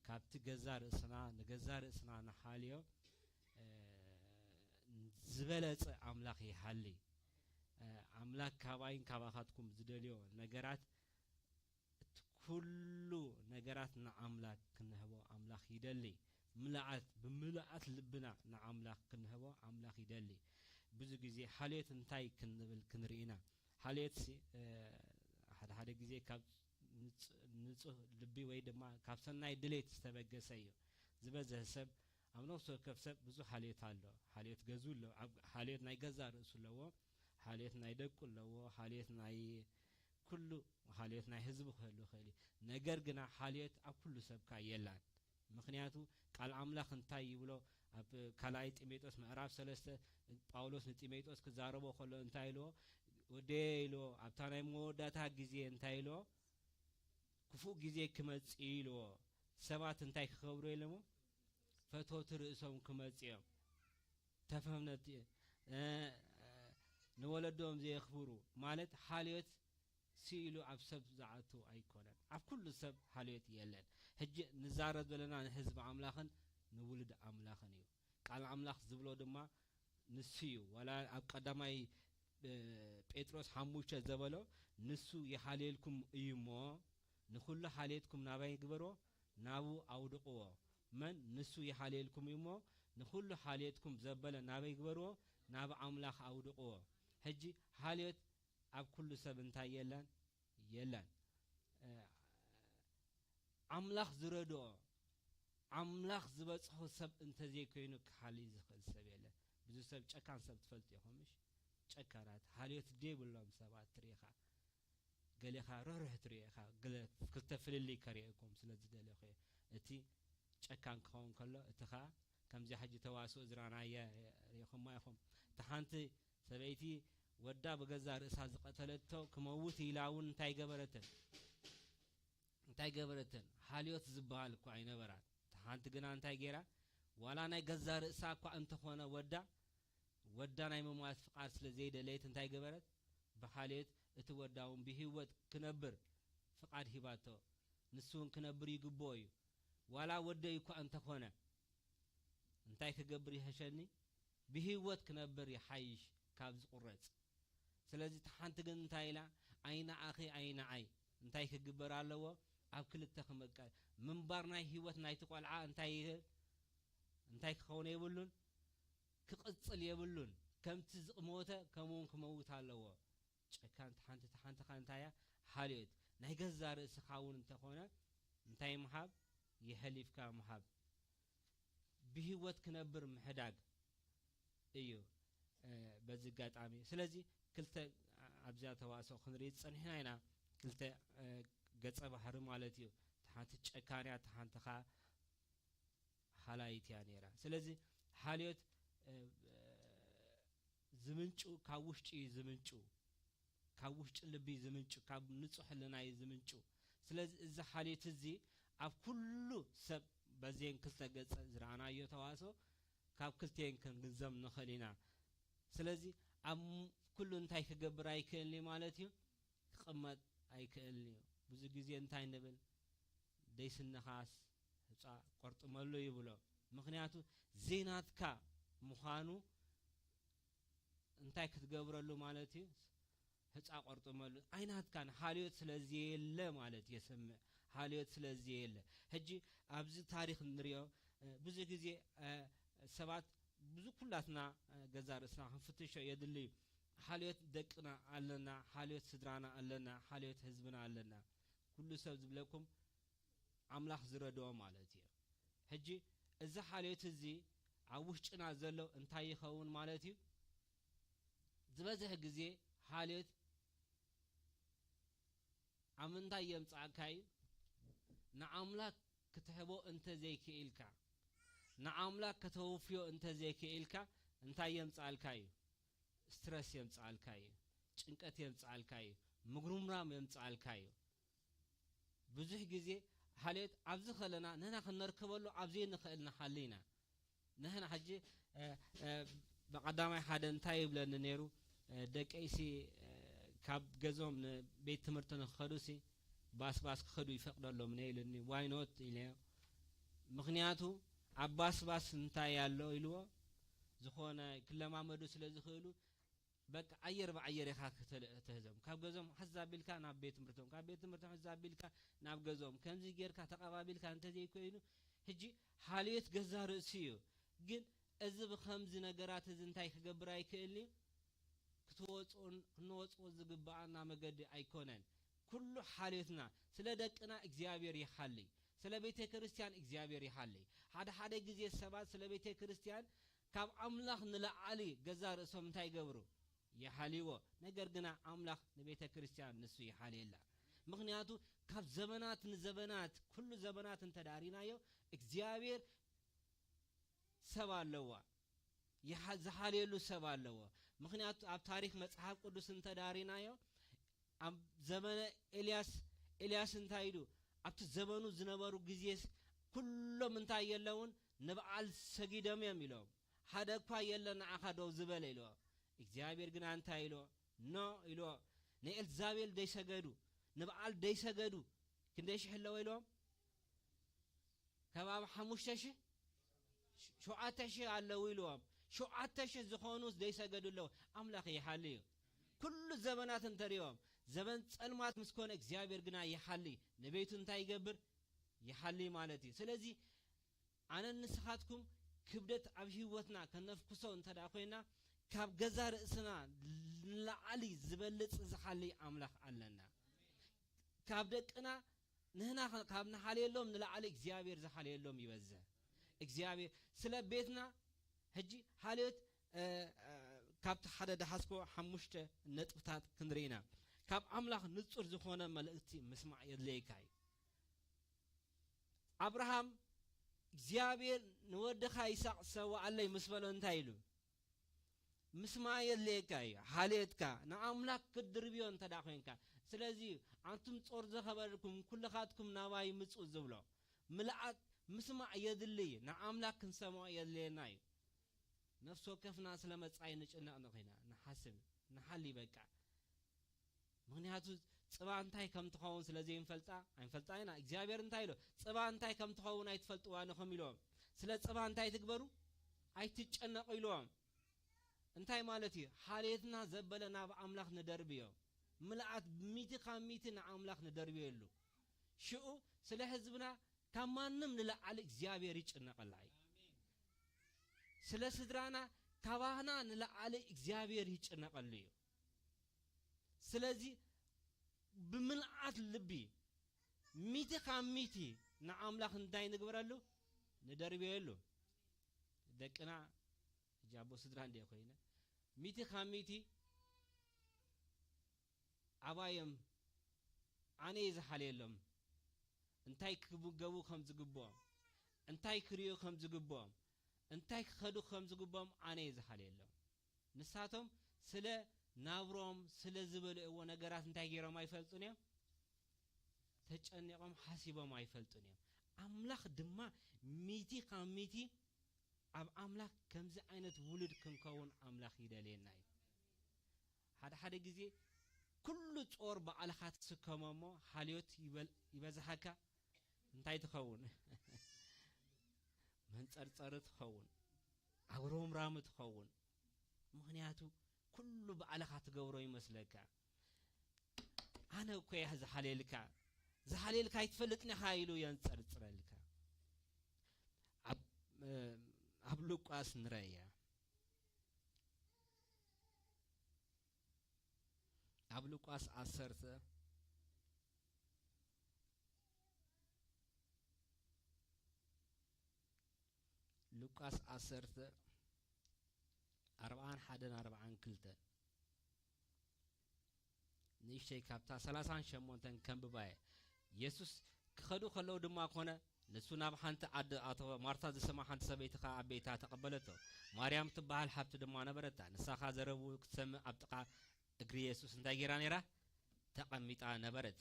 ካብቲ ገዛ ርእስና ንገዛ ርእስና ንሓልዮ ዝበለጸ ኣምላኽ ይሓሊ። ኣምላኽ ካባይን ካባኻትኩም ዝደልዮ ነገራት እቲ ኩሉ ነገራት ንኣምላኽ ክንህቦ ኣምላኽ ይደሊ። ምልኣት ብምልኣት ልብና ንኣምላኽ ክንህቦ ኣምላኽ ይደሊ። ብዙ ግዜ ሓልዮት እንታይ ክንብል ክንርኢ ኢና። ሓልዮትሲ ሓደ ሓደ ግዜ ካብ ንጹህ ልቢ ወይ ድማ ካብ ሰናይ ድሌት ዝተበገሰ እዩ። ዝበዝሕ ሰብ ኣብ ነፍሲ ወከፍ ሰብ ብዙሕ ሓልዮት ኣሎ። ሓልዮት ገዝኡ ኣሎ። ሓልዮት ናይ ገዛእ ርእሱ ኣለዎ። ሓልዮት ናይ ደቁ ኣለዎ። ሓልዮት ናይ ኩሉ ሓልዮት ናይ ህዝቢ ክህሉ ይኽእል እዩ። ነገር ግና ሓልዮት ኣብ ኩሉ ሰብ ከኣ የላን። ምኽንያቱ ቃል ኣምላኽ እንታይ ይብሎ? ኣብ ካልኣይ ጢሞቴዎስ ምዕራፍ ሰለስተ ጳውሎስ ንጢሞቴዎስ ክዛረቦ ከሎ እንታይ ኢልዎ? ወደየ ኢልዎ፣ ኣብታ ናይ መወዳእታ ግዜ እንታይ ኢልዎ? ክፉእ ግዜ ክመጽእ እዩ ኢልዎ። ሰባት እንታይ ክገብሩ ኢሎሞ? ፈተውቲ ርእሶም ክመጽኡ እዮም። ተፈነውቲ ንወለዶም ዘየኽብሩ ማለት ሓልዮት ስኢሉ ኣብ ሰብ ዝኣቱ ኣይኮነን። ኣብ ኩሉ ሰብ ሓልዮት የለን። ሕጂ ንዛረብ ዘለና ንህዝቢ ኣምላኽን ንውሉድ ኣምላኽን እዩ። ቃል ኣምላኽ ዝብሎ ድማ ንሱ እዩ። ዋላ ኣብ ቀዳማይ ጴጥሮስ ሓሙሽተ ዘበሎ ንሱ ይሓልየልኩም እዩ እሞ ንኹሉ ሓልየትኩም ናባይ ግበርዎ፣ ናብኡ ኣውድቕዎ። መን ንሱ ይሓልየልኩም እዩ እሞ ንኹሉ ሓልየትኩም ዘበለ ናበይ ግበርዎ፣ ናብ ኣምላኽ ኣውድቕዎ። ሕጂ ሓልዮት ኣብ ኩሉ ሰብ እንታይ የለን? የለን። ኣምላኽ ዝረድኦ ኣምላኽ ዝበጽሖ ሰብ እንተዘይኮይኑ ክሓሊ ዝኽእል ሰብ የለን። ብዙ ሰብ ጨካን ሰብ ትፈልጡ ኢኹም ምሽ? ጨካናት ሓልዮት ደይብሎም ሰባት ትሪኢኻ። ገሌኻ ርህርህ ትሪኦ ኢኻ። ገለ ክልተ ፍልልይ ከርእየኩም ስለ ዝደለኹ እየ። እቲ ጨካን ክኸውን ከሎ፣ እቲ ኸኣ ከምዚ ሕጂ ተዋስኦ ዝረኣናዮ ርኢኹማ ኢኹም። እታ ሓንቲ ሰበይቲ ወዳ ብገዛ ርእሳ ዝቐተለቶ ክመውት ኢላ እውን እንታይ ገበረትን? እንታይ ገበረትን? ሓልዮት ዝበሃል እኳ ኣይነበራን። እታ ሓንቲ ግና እንታይ ገይራ? ዋላ ናይ ገዛ ርእሳ እኳ እንተኾነ ወዳ፣ ወዳ ናይ ምሟት ፍቓድ ስለ ዘይደለየት እንታይ ገበረት? ብሓልዮት እቲ ወዳ እውን ብህይወት ክነብር ፍቓድ ሂባቶ። ንሱ እውን ክነብር ይግብኦ እዩ። ዋላ ወደይ እኳ እንተኾነ እንታይ ክገብር ይሕሸኒ? ብህይወት ክነብር ይሓይሽ ካብ ዝቑረጽ። ስለዚ እታ ሓንቲ ግን እንታይ ኢላ? ኣይንዓኺ ኣይንዓይ እንታይ ክግበር ኣለዎ? ኣብ ክልተ ክምቀል። ምንባር ናይ ህይወት ናይቲ ቆልዓ እንታይ ይህብ? እንታይ ክኸውን የብሉን? ክቕጽል የብሉን። ከምቲ ዝሞተ ከምኡ እውን ክመውት ኣለዎ። ጨካን እታ ሓንቲ፣ እታ ሓንቲ ኸኣ እንታይ እያ? ሓልዮት። ናይ ገዛ ርእስኻ እውን እንተኾነ እንታይ ምሃብ? የሕሊፍካ ምሃብ። ብህይወት ክነብር ምሕዳግ እዩ፣ እ፣ በዚ ኣጋጣሚ። ስለዚ ክልተ ኣብዚኣ ተዋስኦ ክንርኢ ዝጸኒሕና ኢና። ክልተ፣ እ፣ ገጸ ባህሪ ማለት እዩ። እታ ሓንቲ ጨካን እያ፣ እታ ሓንቲ ኸኣ ሓላይት እያ ነይራ። ስለዚ ሓልዮት፣ እ፣ ዝምንጩ ካብ ውሽጢ እዩ ዝምንጩ፣ ካብ ውሽጢ ልቢ እዩ ዝምንጩ፣ ካብ ንጹሕ ህልና እዩ ዝምንጩ። ስለዚ እዚ ሓልዮት እዚ ኣብ ኩሉ ሰብ በዘን ክልተ ገጸ ዝረኣናዮ ተዋስኦ ካብ ክልቴን ክንግንዘብ ንኽእል ኢና። ስለዚ ኣብ ኩሉ እንታይ ክገብር ኣይክእልን እዩ ማለት እዩ? ክቕመጥ ኣይክእልን እዩ። ብዙ ግዜ እንታይ ንብል? ደይስንኻስ ሕጻ ቆርጥመሉ ይብሎ። ምኽንያቱ ዘይናትካ ምዃኑ እንታይ ክትገብረሉ ማለት እዩ? ሕጻ ቆርጥመሉ። ኣይናትካን፣ ሓልዮት ስለ ዘየለ ማለት የስምዕ። ሓልዮት ስለ ዘየለ። ሕጂ ኣብዚ ታሪኽ ንሪኦ፣ እ፣ ብዙሕ ግዜ፣ እ፣ ሰባት ብዙ ኩላትና፣ እ፣ ገዛ ርእስና ክንፍትሾ የድሊ እዩ። ሓልዮት ደቅና ኣለና፣ ሓልዮት ስድራና ኣለና፣ ሓልዮት ህዝብና ኣለና። ኩሉ ሰብ ዝብለኩም ኣምላኽ ዝረድኦ ማለት እዩ። ሕጂ እዚ ሓልዮት እዚ ኣብ ውሽጥና ዘሎ እንታይ ይኸውን ማለት እዩ? ዝበዝሕ ግዜ ሓልዮት ኣብ ምንታይ የምጽኣካ እዩ? ንኣምላኽ ክትህቦ እንተ ዘይክኢልካ፣ ንኣምላኽ ከተውፍዮ እንተ ዘይክኢልካ እንታይ የምጽኣልካ እዩ? ስትረስ የምጽኣልካ እዩ። ጭንቀት የምጽኣልካ እዩ። ምጉርምራም የምጽኣልካ እዩ። ብዙሕ ግዜ ሓልዮት ኣብዚ ከለና ንሕና ክንርከበሉ ኣብ ዘይንኽእል ንሓሊ ኢና። ንሕና ሕጂ፣ እ፣ እ፣ ብቐዳማይ ሓደ እንታይ ይብለኒ ነይሩ? እ፣ ደቀይሲ፣ እ፣ ካብ ገዝኦም ንቤት ትምህርቲ ንክኸዱሲ ባስባስ ክኸዱ ይፈቕደሎም እየ ኢሉኒ። ዋይ ኖት ኢለዮ። ምኽንያቱ ኣብ ባስባስ እንታይ ኣሎ ኢልዎ፣ ዝኾነ ክለማመዱ ስለ ዝኽእሉ፣ በቃ ኣየር ብኣየር ኢኻ ክተል-፣ ትህዞም። ካብ ገዝኦም ሕዝ ኣቢልካ ናብ ቤት ትምህርቶም፣ ካብ ቤት ትምህርቶም ሕዝ ኣቢልካ ናብ ገዝኦም። ከምዚ ጌርካ ተቐባቢልካ እንተዘይኮይኑ፣ ሕጂ ሓልዮት ገዛ ርእሲ እዩ። ግን እዚ ብኸምዚ ነገራት እዚ እንታይ ክገብር ኣይክእልን እዩ? ክትወጽኦን ክንወጽኦ ዝግብኣና መገዲ ኣይኮነን። ኩሉ ሓልዮትና ስለ ደቅና እግዚኣብሔር ይሓሊ፣ ስለ ቤተ ክርስቲያን እግዚኣብሔር ይሓሊ። ሓደ ሓደ ግዜ ሰባት ስለ ቤተ ክርስቲያን ካብ ኣምላኽ ንላዕሊ ገዛ ርእሶም እንታይ ይገብሩ? ይሓልይዎ። ነገር ግና ኣምላኽ ንቤተ ክርስቲያን ንሱ ይሓልየላ። ምኽንያቱ ካብ ዘመናት ንዘመናት፣ ኩሉ ዘመናት እንተዳሪናዮ፣ እግዚኣብሔር ሰብ ኣለዋ። ይሓ-፣ ዝሓልየሉ ሰብ ኣለዎ። ምኽንያቱ ኣብ ታሪኽ መጽሓፍ ቅዱስ እንተዳሪናዮ፣ ኣብ ዘመነ ኤልያስ፣ ኤልያስ እንታይ ኢሉ? ኣብቲ ዘመኑ ዝነበሩ ግዜስ ኩሎም እንታይ የለውን? ንበዓል ሰጊዶም እዮም ኢሎም። ሓደ እኳ የለን ንዓኻ ደው ዝበለ ኢልዎ። እግዚኣብሔር ግና እንታይ ኢልዎ? ኖ ኢልዎ። ንኤልዛቤል ደይሰገዱ፣ ንበዓል ደይሰገዱ ክንደይ ሽሕ ኣለዎ ኢልዎም? ከባቢ ሓሙሽተ ሽሕ፣ ሸውዓተ ሽሕ ኣለዉ ኢልዎም። ሸውዓተ ሽሕ ዝኾኑ ደይሰገዱ ኣለዉ። ኣምላኽ ይሓሊ እዩ። ኩሉ ዘበናት እንተሪኦም፣ ዘበን ጸልማት ምስ ኮነ እግዚኣብሔር ግና ይሓሊ። ንቤቱ እንታይ ይገብር? ይሓሊ ማለት እዩ። ስለዚ ኣነን ንስኻትኩም ክብደት ኣብ ህይወትና ከነፍኩሶ እንተ ደኣ ኮይና፣ ካብ ገዛ ርእስና ንላዕሊ ዝበልጽ ዝሓሊ ኣምላኽ ኣለና። ካብ ደቅና ንህና ከ-፣ ካብ ንሓልየሎም ንላዕሊ እግዚኣብሔር ዝሓልየሎም ይበዝሕ። እግዚኣብሔር ስለ ቤትና ሕጂ ሓልዮት፣ እ፣ እ፣ ካብቲ ሓደ ደሓዝኮ ሓሙሽተ ነጥብታት ክንርኢ ኢና። ካብ ኣምላኽ ንጹር ዝኾነ መልእኽቲ ምስማዕ የድልየካ እዩ። ኣብርሃም እግዚኣብሔር ንወድኻ ይስሐቅ ሰውኣለይ ምስ በሎ እንታይ ኢሉ? ምስማዕ የድልየካ እዩ። ሓልዮትካ ንኣምላኽ ክትድርብዮ እንተ ደኣ ኮይንካ። ስለዚ ኣንቱም ጾር ዝኸበርኩም ኩልኻትኩም ናባይ ምጹ ዝብሎ ምልኣት ምስማዕ የድሊ እዩ። ንኣምላኽ ክንሰምዖ የድልየና እዩ። ነፍሲ ወከፍና ስለ መጻኢ ንጭነቕ ንኽኢና ንሓስብ ንሓሊ በቃ። ምኽንያቱ ጽባ እንታይ ከም ትኸውን ስለ ዘይንፈልጣ ኣይንፈልጣ ኢና። እግዚኣብሔር እንታይ ኢሎ? ጽባ እንታይ ከም ትኸውን ኣይትፈልጥዋን ኢኹም ኢልዎም። ስለ ጽባ እንታይ ትግበሩ? ኣይትጨነቑ ኢልዎም። እንታይ ማለት እዩ? ሓልየትና ዘበለ ናብ ኣምላኽ ንደርብዮ። ምልኣት ሚእቲ ካብ ሚእቲ ንኣምላኽ ንደርብየሉ። ሽኡ ስለ ህዝብና ካብ ማንም ንለዓሊ እግዚኣብሔር ይጭነቐላ እዩ። ስለ ስድራና ካባህና ንለዓሊ እግዚኣብሔር ይጭነቐሉ እዩ። ስለዚ ብምልኣት ልቢ ሚእቲ ካብ ሚእቲ ንኣምላኽ እንታይ ንግበረሉ? ንደርብየሉ። ደቅና ሕጂ ኣቦ ስድራ እንደ ኮይነ ሚእቲ ካብ ሚእቲ ኣባዮም ኣነ እየ ዝሓልየሎም። እንታይ ክምገቡ ከም ዝግብኦም፣ እንታይ ክርእዩ ከም ዝግብኦም፣ እንታይ ክኸዱ ከም ዝግብኦም ኣነ እየ ዝሓልየሎም። ንሳቶም ስለ ናብሮም ስለ ዝበልዕዎ ነገራት እንታይ ገይሮም ኣይፈልጡን እዮም። ተጨኒቖም ሓሲቦም ኣይፈልጡን እዮም። ኣምላኽ ድማ ሚእቲ ካብ ሚእቲ ኣብ ኣምላኽ ከምዚ ዓይነት ውሉድ ክንከውን ኣምላኽ ይደልየና እዩ። ሓደ ሓደ ግዜ ኩሉ ጾር ባዕልኻ ትስከሞ እሞ ሓልዮት ይበል-፣ ይበዝሓካ። እንታይ ትኸውን? መንጸርጸሪ ትኸውን፣ ኣጉረምራሚ ትኸውን። ምኽንያቱ ኩሉ ባዕልኻ ትገብሮ ይመስለካ። ኣነ እኮ እያ ዝሓልየልካ፣ ዝሓልየልካ ኣይትፈልጥን ኢኻ ኢሉ የንጸርጽረልካ። ኣብ፣ ኣብ ሉቃስ ንረእያ። ኣብ ሉቃስ ዓሰርተ፣ ሉቃስ ዓሰርተ፣ ኣርብዓን ሓደን ኣርብዓን ክልተን። ንእሽተይ ካብታ ሰላሳን ሸሞንተን ከንብባ እየ። የሱስ ክኸዱ ከለዉ ድማ ኮነ፣ ንሱ ናብ ሓንቲ ዓዲ ኣተወ። ማርታ ዝስማ ሓንቲ ሰበይቲ ኸኣ ኣብ ቤታ ተቐበለቶ። ማርያም ትበሃል ሓብቲ ድማ ነበረታ። ንሳ ኸኣ ዘረብኡ ክትሰምዕ ኣብ ጥቓ እግሪ የሱስ እንታይ ገይራ ነይራ? ተቐሚጣ ነበረት።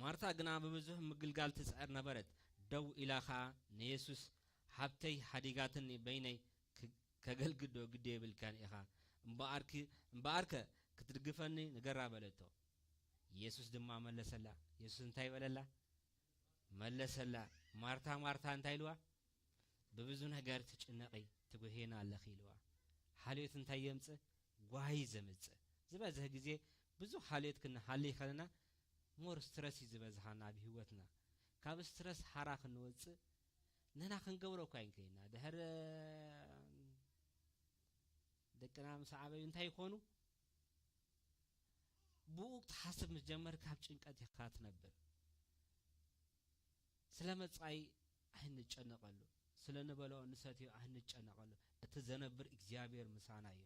ማርታ ግና ብብዙሕ ምግልጋል ትጽዕር ነበረት። ደው ኢላ ኸኣ ንየሱስ፣ "ሓብተይ ሓዲጋትኒ፣ በይነይ ክ-፣ ከገልግል ዶ ግዲ የብልካን ኢኻ? እምበኣርኪ-፣ እምበኣርከ ክትድግፈኒ ንገራ" በለቶ። የሱስ ድማ መለሰላ። የሱስ እንታይ በለላ? መለሰላ። ማርታ፣ ማርታ እንታይ ኢልዋ? "ብብዙ ነገር ትጭነቒ፣ ትጉህይና ኣለኺ" ኢልዋ። ሓልዮት እንታይ የምጽእ? ጓሂ ዘምጽእ። ዝበዝሕ ግዜ ብዙሕ ሓልዮት ክንሃሊ ከለና ሞር ስትረስ እዩ ዝበዝሓና ኣብ ህይወትና። ካብ ስትረስ ሓራ ክንወጽእ ንሕና ክንገብሮ እኳ ኣይንከይና። ድሕር ደቅና ምስ ዓበዩ እንታይ ይኾኑ? ብኡ ክትሓስብ ምስ ጀመርካ ኣብ ጭንቀት ኢኻ ትነብር። ስለ መጻኢ ኣይንጨነቐሉ፣ ስለ ንበልዖ ንሰትዮ ኣይንጨነቐሉ። እቲ ዘነብር እግዚኣብሔር ምሳና እዩ።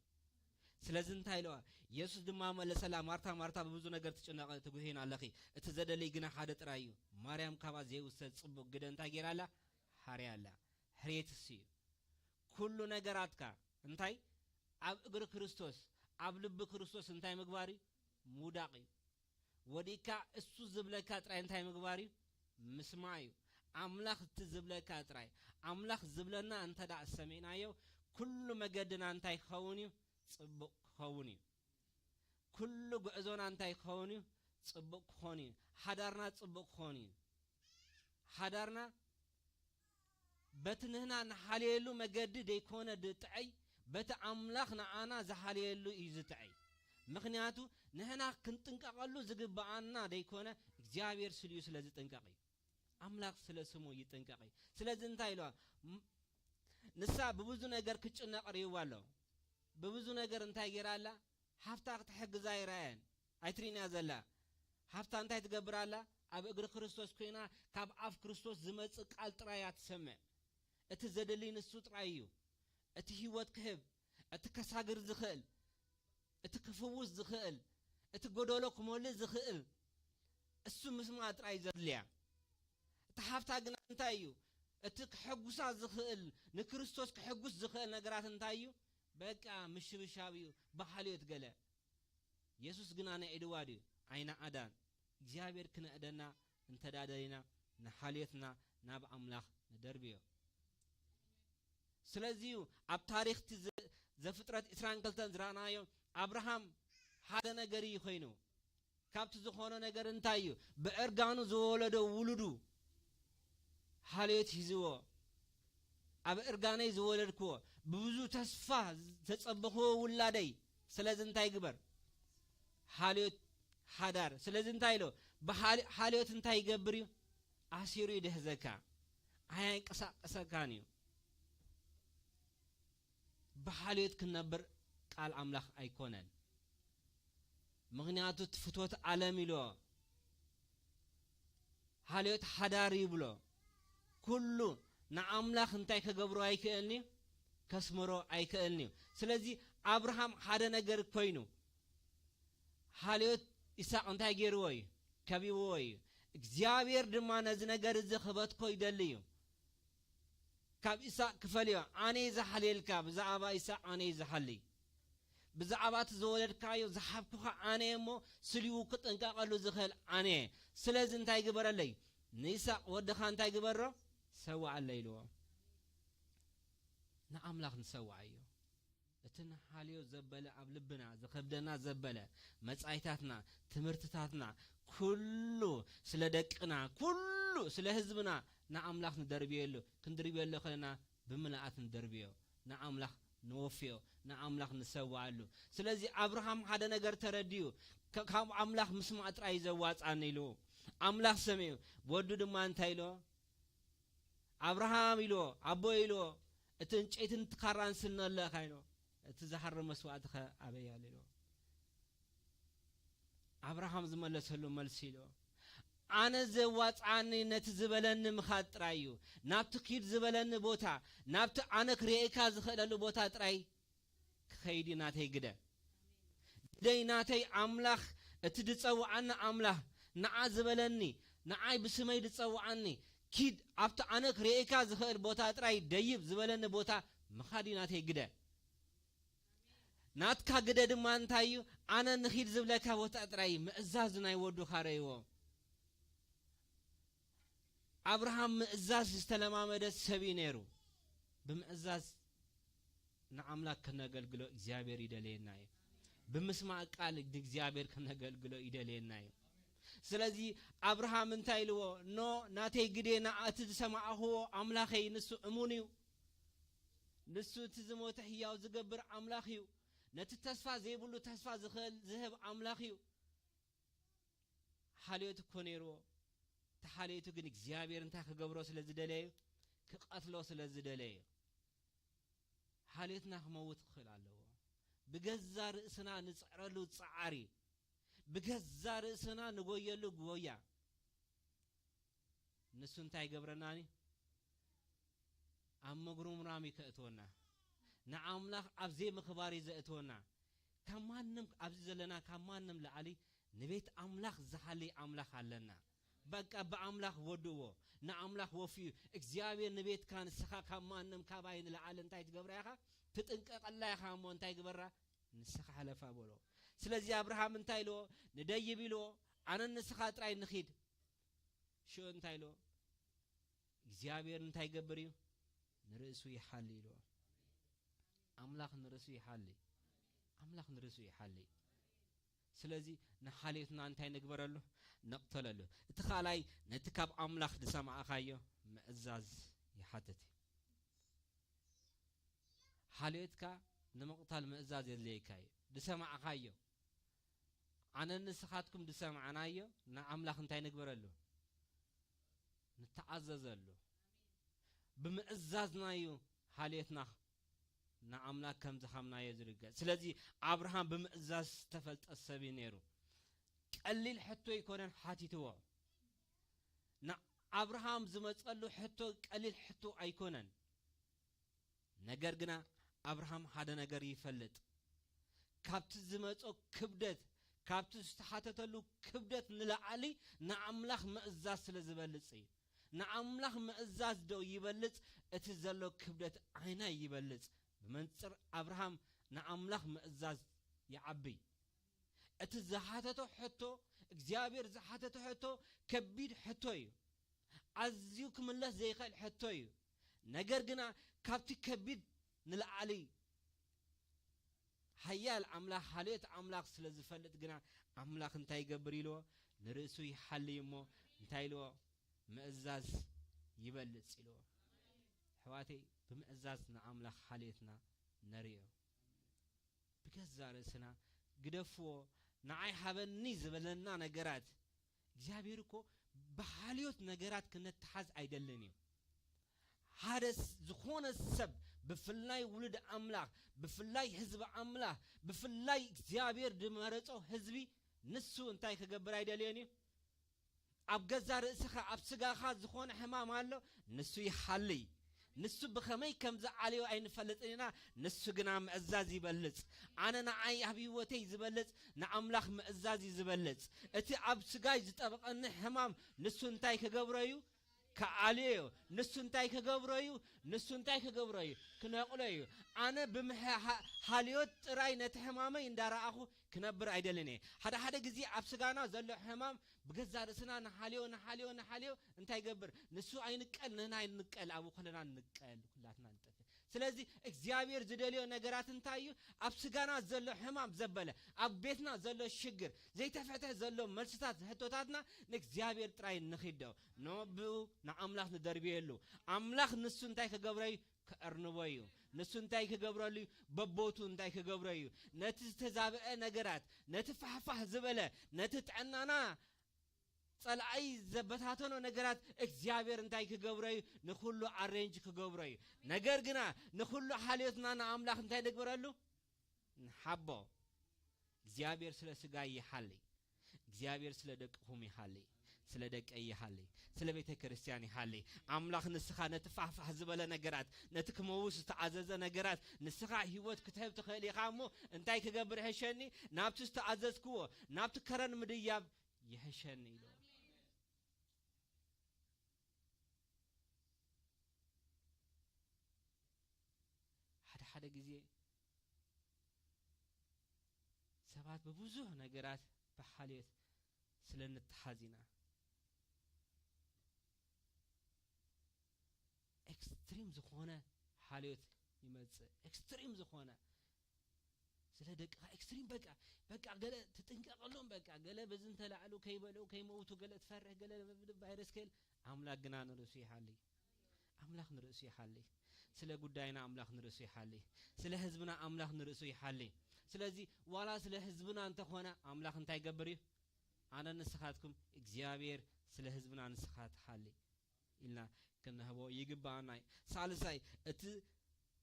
ስለዚ እንታይ ኢልዋ? የሱስ ድማ መለሰላ፣ "ማርታ፣ ማርታ፣ ብብዙ ነገር ትጭነቒ ትጉህይን ኣለኺ፣ እቲ ዘደሊ ግና ሓደ ጥራይ እዩ። ማርያም ካብኣ ዘይውሰድ ጽቡቕ ግደ እንታይ ገይራ ኣላ? ሓርያ ኣላ። ሕርየትስ እዩ ኩሉ ነገራትካ እንታይ ኣብ እግሪ ክርስቶስ፣ ኣብ ልቢ ክርስቶስ እንታይ ምግባር እዩ? ምውዳቕ እዩ። ወዲቅካ እሱ ዝብለካ ጥራይ እንታይ ምግባር እዩ? ምስማዕ እዩ። ኣምላኽ እቲ ዝብለካ ጥራይ፣ ኣምላኽ ዝብለና እንተ ደኣ ሰሚዕናዮ፣ ኩሉ መገድና እንታይ ክኸውን እዩ? ጽቡቕ ክኸውን እዩ። ኩሉ ጉዕዞና እንታይ ክኸውን እዩ? ጽቡቕ ክኾን እዩ። ሓዳርና ጽቡቕ ክኾን እዩ። ሓዳርና በቲ ንህና ንሓልየሉ መገዲ ደይኮነ ድጥዐይ፣ በቲ ኣምላኽ ንኣና ዝሓልየሉ እዩ ዝጥዐይ። ምኽንያቱ ንህና ክንጥንቀቐሉ ዝግብኣና ደይኮነ፣ እግዚኣብሔር ስልዩ ስለ ዝጥንቀቕ እዩ። ኣምላኽ ስለ ስሙ ይጥንቀቕ እዩ። ስለዚ እንታይ ኢልዋ? ም-፣ ንሳ ብብዙ ነገር ክጭነቕ ርእይዋ ኣሎ። ብብዙ ነገር እንታይ ገይራ ኣላ? ሓፍታ ክትሕግዛ ኣይረኣየን። ኣይትርእይን እያ ዘላ። ሓፍታ እንታይ ትገብር ኣላ? ኣብ እግሪ ክርስቶስ ኮይና ካብ ኣፍ ክርስቶስ ዝመጽእ ቃል ጥራይ እያ ትሰምዕ። እቲ ዘደሊ ንሱ ጥራይ እዩ። እቲ ህይወት ክህብ፣ እቲ ከሳግር ዝኽእል፣ እቲ ክፍውስ ዝኽእል፣ እቲ ጎደሎ ክመልእ ዝኽእል እሱ ምስማዕ ጥራይ ዘድልያ። እቲ ሃፍታ ግና እንታይ እዩ? እቲ ክሕጉሳ ዝኽእል፣ ንክርስቶስ ክሕጉስ ዝኽእል ነገራት እንታይ እዩ? በቃ ምሽብሻብ እዩ፣ ብሓልዮት ገለ። የሱስ ግና ናይ ኢድዋ ድዩ? ኣይና ኣዳን። እግዚኣብሔር ክነእደና እንተዳደሊና ንሓልዮትና ናብ ኣምላኽ ንደርብዮ። ስለዚዩ ኣብ ታሪኽቲ ዘ-፣ ዘፍጥረት ዕስራን ክልተን ዝረኣናዮ ኣብርሃም ሓደ ነገር እዩ ኮይኑ። ካብቲ ዝኾኖ ነገር እንታይ እዩ? ብእርጋኑ ዝወለዶ ውሉዱ ሓልዮት ሒዝዎ። ኣብ እርጋነይ ዝወለድክዎ ብብዙ ተስፋ ዝተጸበኽዎ ውላደይ። ስለዚ እንታይ ግበር? ሓልዮት ሓዳር። ስለዚ እንታይ ኢሎ? ብሓል-፣ ሓልዮት እንታይ ይገብር እዩ? ኣሲሩ ይድህዘካ። ኣያንቀሳቀሰካን እዩ። ብሓልዮት ክንነብር ቃል ኣምላኽ ኣይኮነን። ምኽንያቱ እቲ ፍትወት ዓለም ኢሎ። ሓልዮት ሓዳር ይብሎ። ኩሉ ንኣምላኽ እንታይ ከገብሮ ኣይክእልን'ዩ? ከስምሮ ኣይክእልን'ዩ። ስለዚ ኣብርሃም ሓደ ነገር ኮይኑ፣ ሓልዮት ይስሐቅ እንታይ ገይርዎ እዩ? ከቢብዎ እዩ። እግዚኣብሔር ድማ ነዚ ነገር እዚ ክበትኮ ይደሊ እዩ። ካብ ይስሐቅ ክፈልዮ፣ ኣነ እየ ዝሓልየልካ፣ ብዛዕባ ይስሐቅ ኣነ እየ ዝሓሊ። ብዛዕባ እቲ ዝወለድካዮ ዝሃብኩኻ ኣነ እየ እሞ፣ ስሊቡ ክጥንቀቐሉ ዝኽእል ኣነ እየ። ስለዚ እንታይ ግበረለይ? ንይስሐቅ ወድኻ እንታይ ግበሮ? ሰውዓለይ ኢልዎ። ንኣምላኽ ንሰውዓዮ። እቲ ንሓልዮ ዘበለ ኣብ ልብና፣ ዝኸብደና ዘበለ፣ መጻኢታትና፣ ትምህርትታትና፣ ኩሉ ስለ ደቅና፣ ኩሉ ስለ ህዝብና ንኣምላኽ ንደርብየሉ። ክንድርብየሉ ከለና ብምልኣት ንደርብዮ። ንኣምላኽ ንወፍዮ፣ ንኣምላኽ ንሰውዓሉ። ስለዚ ኣብርሃም ሓደ ነገር ተረድዩ፣ ከ-፣ ካብ ኣምላኽ ምስማዕ ጥራይ እዩ ዘዋጽኣኒ ኢሉ። ኣምላኽ ሰሚዑ፣ ወዱ ድማ እንታይ ኢሎ? ኣብርሃም ኢልዎ፣ ኣቦ ኢልዎ፣ እቲ ዕንጨይትን እቲ ካራን ስነለካ ኢልዎ፣ እቲ ዝሃርም መስዋእትኸ ኣበይ ኣሎ ኢልዎ። ኣብርሃም ዝመለሰሉ መልሲ ኢልዎ፣ ኣነ ዘዋፅኣኒ ነቲ ዝበለኒ ምኻድ ጥራይ እዩ። ናብቲ ኪድ ዝበለኒ ቦታ፣ ናብቲ ኣነ ክርእየካ ዝኽእለሉ ቦታ ጥራይ ክኸይድ እዩ ናተይ ግደ። ግደይ ናተይ ኣምላኽ፣ እቲ ዝጸውዓኒ ኣምላኽ፣ ንዓ ዝበለኒ፣ ንዓይ ብስመይ ዝጸውዓኒ፣ ኪድ ኣብቲ ኣነ ክርእየካ ዝኽእል ቦታ ጥራይ ደይብ ዝበለኒ ቦታ ምኻድ እዩ ናተይ ግደ። ናትካ ግደ ድማ እንታይ እዩ? ኣነ ንኺድ ዝብለካ ቦታ ጥራይ ምእዛዝ ናይ ወዱ ካረይዎ። ኣብርሃም ምእዛዝ ዝተለማመደ ሰብ እዩ ነይሩ። ብምእዛዝ ንኣምላኽ ከነገልግሎ እግዚኣብሔር ይደለየና እዩ። ብምስማዕ ቃል እግዚኣብሔር ከነገልግሎ ይደለየና እዩ። ስለዚ ኣብርሃም እንታይ ኢልዎ? ኖ፣ ናተይ ግዴ ንኣቲ ዝሰማዕኽዎ ኣምላኸይ ንሱ እሙን እዩ። ንሱ እቲ ዝሞተ ህያው ዝገብር ኣምላኽ እዩ። ነቲ ተስፋ ዘይብሉ ተስፋ ዝኽእል ዝህብ ኣምላኽ እዩ። ሓልዮት እኮ ነይርዎ። እቲ ሓልዮቱ ግን እግዚኣብሔር እንታይ ክገብሮ ስለ ዝደለየ እዩ? ክቐትሎ ስለ ዝደለየ እዩ። ሓልዮትና ክመውት ክኽእል ኣለዎ። ብገዛ ርእስና ንጽዕረሉ ጻዕሪ፣ ብገዛ ርእስና ንጎየሉ ጎያ። ንሱ እንታይ ይገብረናኒ? ኣብ መጉርምራም እዩ ከእትወና። ንኣምላኽ ኣብ ዘይምኽባር እዩ ዘእትወና። ካብ ማንም ኣብዚ ዘለና፣ ካብ ማንም ላዕሊ ንቤት ኣምላኽ ዝሓሊ ኣምላኽ ኣለና። በቃ ብኣምላኽ ወድዎ፣ ንኣምላኽ ወፍዩ። እግዚኣብሔር ንቤትካ ንስኻ ካብ ማንም ካባይ ንላዕሊ እንታይ ትገብራ ኢኻ? ትጥንቀቐላ ኢኻ እሞ እንታይ ግበራ? ንስኻ ሕለፋ በሎ። ስለዚ ኣብርሃም እንታይ ኢልዎ? ንደይብ ኢልዎ፣ ኣነን ንስኻ ጥራይ ንኺድ። ሽዑ እንታይ ኢልዎ? እግዚኣብሔር እንታይ ይገብር እዩ? ንርእሱ ይሓሊ ኢልዎ። ኣምላኽ ንርእሱ ይሓሊ። ኣምላኽ ንርእሱ ይሓሊ። ስለዚ ንሓልዮትና እንታይ ንግበረሉ? ንቕተለሉ። እቲ ካልኣይ ነቲ ካብ ኣምላኽ ዝሰማዕኻዮ ምእዛዝ ይሓትት እዩ። ሓልዮትካ ንምቕታል ምእዛዝ የድልየካ እዩ። ዝሰማዕኻዮ። ኣነን ንስኻትኩም ዝሰማዕናዮ ንኣምላኽ እንታይ ንግበረሉ? ንተኣዘዘሉ። ብምእዛዝና እዩ ሓልዮትና ንኣምላኽ ከም ዝሃብናዮ ዝርገጽ። ስለዚ ኣብርሃም ብምእዛዝ ዝተፈልጠ ሰብ እዩ ነይሩ። ቀሊል ሕቶ ኣይኮነን ሓቲትዎ። ንኣብርሃም ዝመጸሉ ሕቶ ቀሊል ሕቶ ኣይኮነን። ነገር ግና ኣብርሃም ሓደ ነገር ይፈልጥ። ካብቲ ዝመጾ ክብደት፣ ካብቲ ዝተሓተተሉ ክብደት ንላዕሊ ንኣምላኽ ምእዛዝ ስለ ዝበልጽ እዩ። ንኣምላኽ ምእዛዝ ዶ ይበልጽ? እቲ ዘሎ ክብደት ዓይናይ ይበልጽ። ብመንጽር ኣብርሃም ንኣምላኽ ምእዛዝ ይዓቢ። እቲ ዝሓተቶ ሕቶ፣ እግዚኣብሔር ዝሓተቶ ሕቶ ከቢድ ሕቶ እዩ። ኣዝዩ ክምለስ ዘይኽእል ሕቶ እዩ። ነገር ግና ካብቲ ከቢድ ንላዕሊ ሓያል ኣምላኽ፣ ሓልዮት ኣምላኽ ስለ ዝፈልጥ ግና ኣምላኽ እንታይ ይገብር ኢልዎ? ንርእሱ ይሓልይ እሞ እንታይ ኢልዎ? ምእዛዝ ይበልጽ ኢልዎ። ኣሕዋተይ፣ ብምእዛዝ ንኣምላኽ ሓልዮትና ነርእዮ። ብገዛ ርእስና ግደፍዎ፣ ንዓይ ሃበኒ ዝበለና ነገራት፣ እግዚኣብሔር እኮ ብሓልዮት ነገራት ክነተሓዝ ኣይደልን እዩ። ሓደ ስ-፣ ዝኾነ ሰብ፣ ብፍላይ ውሉድ ኣምላኽ፣ ብፍላይ ህዝቢ ኣምላኽ፣ ብፍላይ እግዚኣብሔር ዝመረጾ ህዝቢ፣ ንሱ እንታይ ክገብር ኣይደልዮን እዩ? ኣብ ገዛ ርእስኻ፣ ኣብ ስጋኻ ዝኾነ ሕማም ኣሎ፣ ንሱ ይሓልይ። ንሱ ብኸመይ ከም ዝዓልዮ ኣይንፈልጥን ኢና፣ ንሱ ግና ምእዛዝ ይበልጽ። ኣነ ንዓይ ኣብ ህይወተይ ዝበልጽ ንኣምላኽ ምእዛዝ እዩ ዝበልጽ። እቲ ኣብ ስጋይ ዝጠበቐኒ ሕማም ንሱ እንታይ ክገብሮ እዩ? ክኣልዮ እዩ። ንሱ እንታይ ክገብሮ እዩ? ንሱ እንታይ ክገብሮ እዩ? ክነቕሎ እዩ። ኣነ ብምሕ-፣ ሓ-፣ ሓልዮት ጥራይ ነቲ ሕማመይ እንዳረኣኹ ክነብር ኣይደልን እየ። ሓደ ሓደ ግዜ ኣብ ስጋና ዘሎ ሕማም ብገዛ ርእስና ንሓልዮ፣ ንሓልዮ፣ ንሓልዮ እንታይ ይገብር? ንሱ ኣይንቀል፣ ንሕና ኣይንቀል፣ ኣብኡ ከለና ንቀል፣ ኩላትና ንጠፍእ። ስለዚ እግዚኣብሔር ዝደልዮ ነገራት እንታይ እዩ? ኣብ ስጋና ዘሎ ሕማም ዘበለ፣ ኣብ ቤትና ዘሎ ሽግር፣ ዘይተፈትሐ ዘሎ መልስታት፣ ሕቶታትና ንእግዚኣብሔር ጥራይ ንኺዶ። ኖ ብኡ ንኣምላኽ ንደርብየሉ። ኣምላኽ ንሱ እንታይ ክገብሮ እዩ? ክዕርንቦ እዩ። ንሱ እንታይ ክገብረሉ እዩ? በቦቱ እንታይ ክገብሮ እዩ? ነቲ ዝተዛብአ ነገራት፣ ነቲ ፋሕፋሕ ዝበለ፣ ነቲ ጥዕናና ጸላኣይ ዘበታተኖ ነገራት እግዚኣብሔር እንታይ ክገብሮ እዩ? ንኹሉ ኣሬንጅ ክገብሮ እዩ። ነገር ግና ንኹሉ ሓልዮትና ንኣምላኽ እንታይ ንግበረሉ? ንሓቦ። እግዚኣብሔር ስለ ስጋይ ይሓሊ። እግዚኣብሔር ስለ ደቅኹም ይሓሊ። ስለ ደቀይ ይሓሊ። ስለ ቤተ ክርስቲያን ይሓሊ። ኣምላኽ ንስኻ ነቲ ፋሕፋሕ ዝበለ ነገራት፣ ነቲ ክመውት ዝተኣዘዘ ነገራት፣ ንስኻ ህይወት ክትህብ ትኽእል ኢኻ እሞ እንታይ ክገብር ይሕሸኒ? ናብቲ ዝተኣዘዝክዎ፣ ናብቲ ከረን ምድያብ ይሕሸኒ ኢሉ። ሓደ ሓደ ግዜ ሰባት ብብዙሕ ነገራት ብሓልዮት ስለ ንተሓዝ ኢና። ኤክስትሪም ዝኾነ ሓልዮት ይመጽእ። ኤክስትሪም ዝኾነ ስለ ደቅኻ ኤክስትሪም በቃ፣ በቃ ገለ ትጥንቀቐሎም በቃ፣ ገለ በዚ እንተላዕሉ ከይበልዑ ከይመውቱ፣ ገለ ትፈርሕ፣ ገለ ቫይረስ ከይል-፣ ኣምላኽ ግና ንርእሱ ይሓሊ። ኣምላኽ ንርእሱ ይሓሊ። ስለ ጉዳይና ኣምላኽ ንርእሱ ይሓሊ። ስለ ህዝብና ኣምላኽ ንርእሱ ይሓሊ። ስለዚ ዋላ ስለ ህዝብና እንተኾነ ኣምላኽ እንታይ ይገብር እዩ? ኣነ ንስኻትኩም እግዚኣብሔር ስለ ህዝብና ንስኻ ትሓሊ ኢልና ክንህቦ ይግባኣና እዩ። ሳልሳይ፣ እቲ፣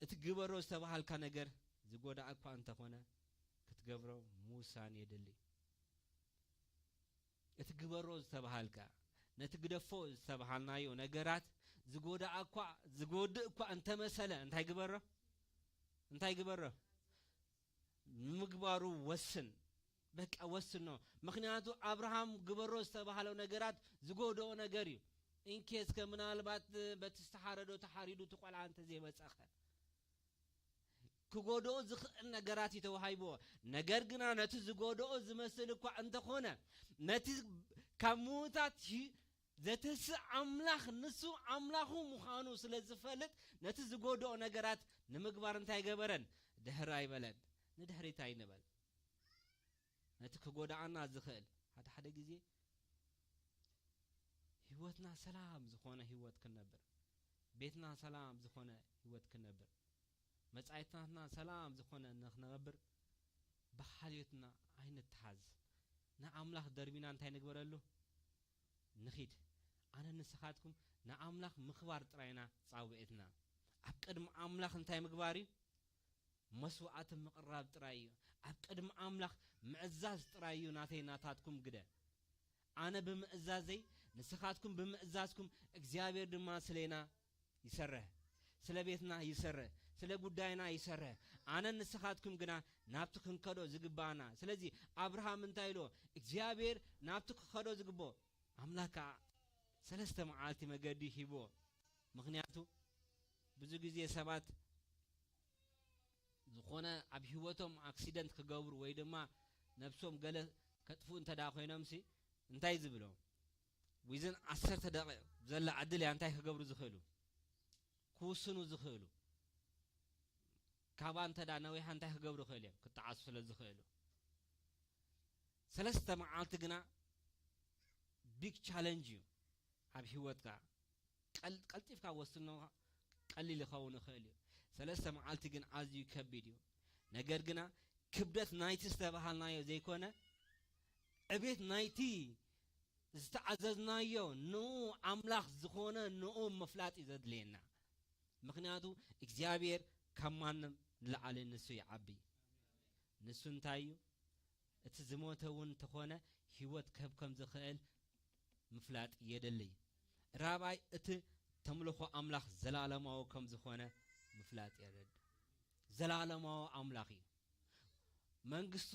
እቲ ግበሮ ዝተባሃልካ ነገር ዝጎዳእ እኳ እንተኾነ ክትገብሮ ምውሳን የድሊ። እቲ ግበሮ ዝተባሃልካ፣ ነቲ ግደፎ ዝተባሃልናዮ ነገራት ዝጎዳእ እኳ፣ ዝጎድእ እኳ እንተመሰለ እንታይ ግበሮ? እንታይ ግበሮ? ንምግባሩ ወስን። በቃ ወስኖ። ምኽንያቱ ኣብርሃም ግበሮ ዝተባሃለው ነገራት ዝጎድኦ ነገር እዩ። ኢንኬስ ከ ምናልባት በቲ ዝተሓረዶ ተሓሪዱ እቲ ቆልዓ እንተዘይመጸኸ? ክጎድኦ ዝኽእል ነገራት እዩ ተዋሂብዎ። ነገር ግና ነቲ ዝጎድኦ ዝመስል እኳ እንተኾነ፣ ነቲ ካብ ምዉታት ሂ-፣ ዘተስእ ኣምላኽ ንሱ ኣምላኹ ምዃኑ ስለ ዝፈልጥ፣ ነቲ ዝጎድኦ ነገራት ንምግባር እንታይ ገበረን? ድሕር ኣይበለን። ንድሕሪት ኣይንበል። ነቲ ክጎድኣና ዝኽእል፣ ሓደ ሓደ ግዜ ህይወትና ሰላም ዝኾነ ህይወት ክንነብር፣ ቤትና ሰላም ዝኾነ ህይወት ክንነብር፣ መጻኢትናትና ሰላም ዝኾነ ንኽነብር ብሓልዮትና ኣይንተሓዝ። ንኣምላኽ ደርቢና እንታይ ንግበረሉ? ንኺድ። ኣነ ንስኻትኩም ንኣምላኽ ምኽባር ጥራይና ጻውዒትና። ኣብ ቅድሚ ኣምላኽ እንታይ ምግባር እዩ? መስዋዕቲ ምቕራብ ጥራይ እዩ። ኣብ ቅድሚ ኣምላኽ ምእዛዝ ጥራይ እዩ ናተይ ናታትኩም ግደ። ኣነ ብምእዛዘይ፣ ንስኻትኩም ብምእዛዝኩም፣ እግዚኣብሔር ድማ ስሌና ይሰርሕ፣ ስለ ቤትና ይሰርሕ፣ ስለ ጉዳይና ይሰርሕ። ኣነ ንስኻትኩም ግና ናብቲ ክንከዶ ዝግባና። ስለዚ ኣብርሃም እንታይ ኢልዎ? እግዚኣብሔር ናብቲ ክኸዶ ዝግብኦ ኣምላክ ከዓ ሰለስተ መዓልቲ መገዲ ሂብዎ። ምክንያቱ ብዙ ግዜ ሰባት ዝኾነ ኣብ ህይወቶም ኣክሲደንት ክገብሩ ወይ ድማ ነብሶም ገለ ከጥፍኡ እንተ ደኣ ኮይኖምሲ እንታይ ዝብሎም? ዊዝን ዓሰርተ ደቂቕ ዘላ ዕድል እያ እንታይ ክገብሩ ዝኽእሉ? ክውስኑ ዝኽእሉ። ካባ እንተ ደኣ ነዊሓ እንታይ ክገብሩ ይኽእሉ እዮም? ክጠዓሱ ስለ ዝኽእሉ። ሰለስተ መዓልቲ ግና ቢግ ቻለንጅ እዩ ኣብ ህይወትካ። ቀል-፣ ቀልጢፍካ ወስኖ ቀሊል ይኸውን ይኽእል እዩ። ሰለስተ መዓልቲ ግን ኣዝዩ ከቢድ እዩ። ነገር ግና ክብደት ናይቲ ዝተባሃልናዮ ዘይኮነ ዕቤት ናይቲ ዝተኣዘዝናዮ ንኡ ኣምላኽ ዝኾነ ንኡ ምፍላጥ እዩ ዘድልየና። ምኽንያቱ እግዚኣብሔር ካብ ማንም ንላዕሊ ንሱ ይዓቢ። ንሱ እንታይ እዩ? እቲ ዝሞተ እውን እንተኾነ ህይወት ክህብ ከም ዝኽእል ምፍላጥ የድሊ። ራብዓይ፣ እቲ ተምልኾ ኣምላኽ ዘላለማዊ ከም ዝኾነ ምፍላጥ የድሊ። ዘላለማዊ ኣምላኽ እዩ። መንግስቱ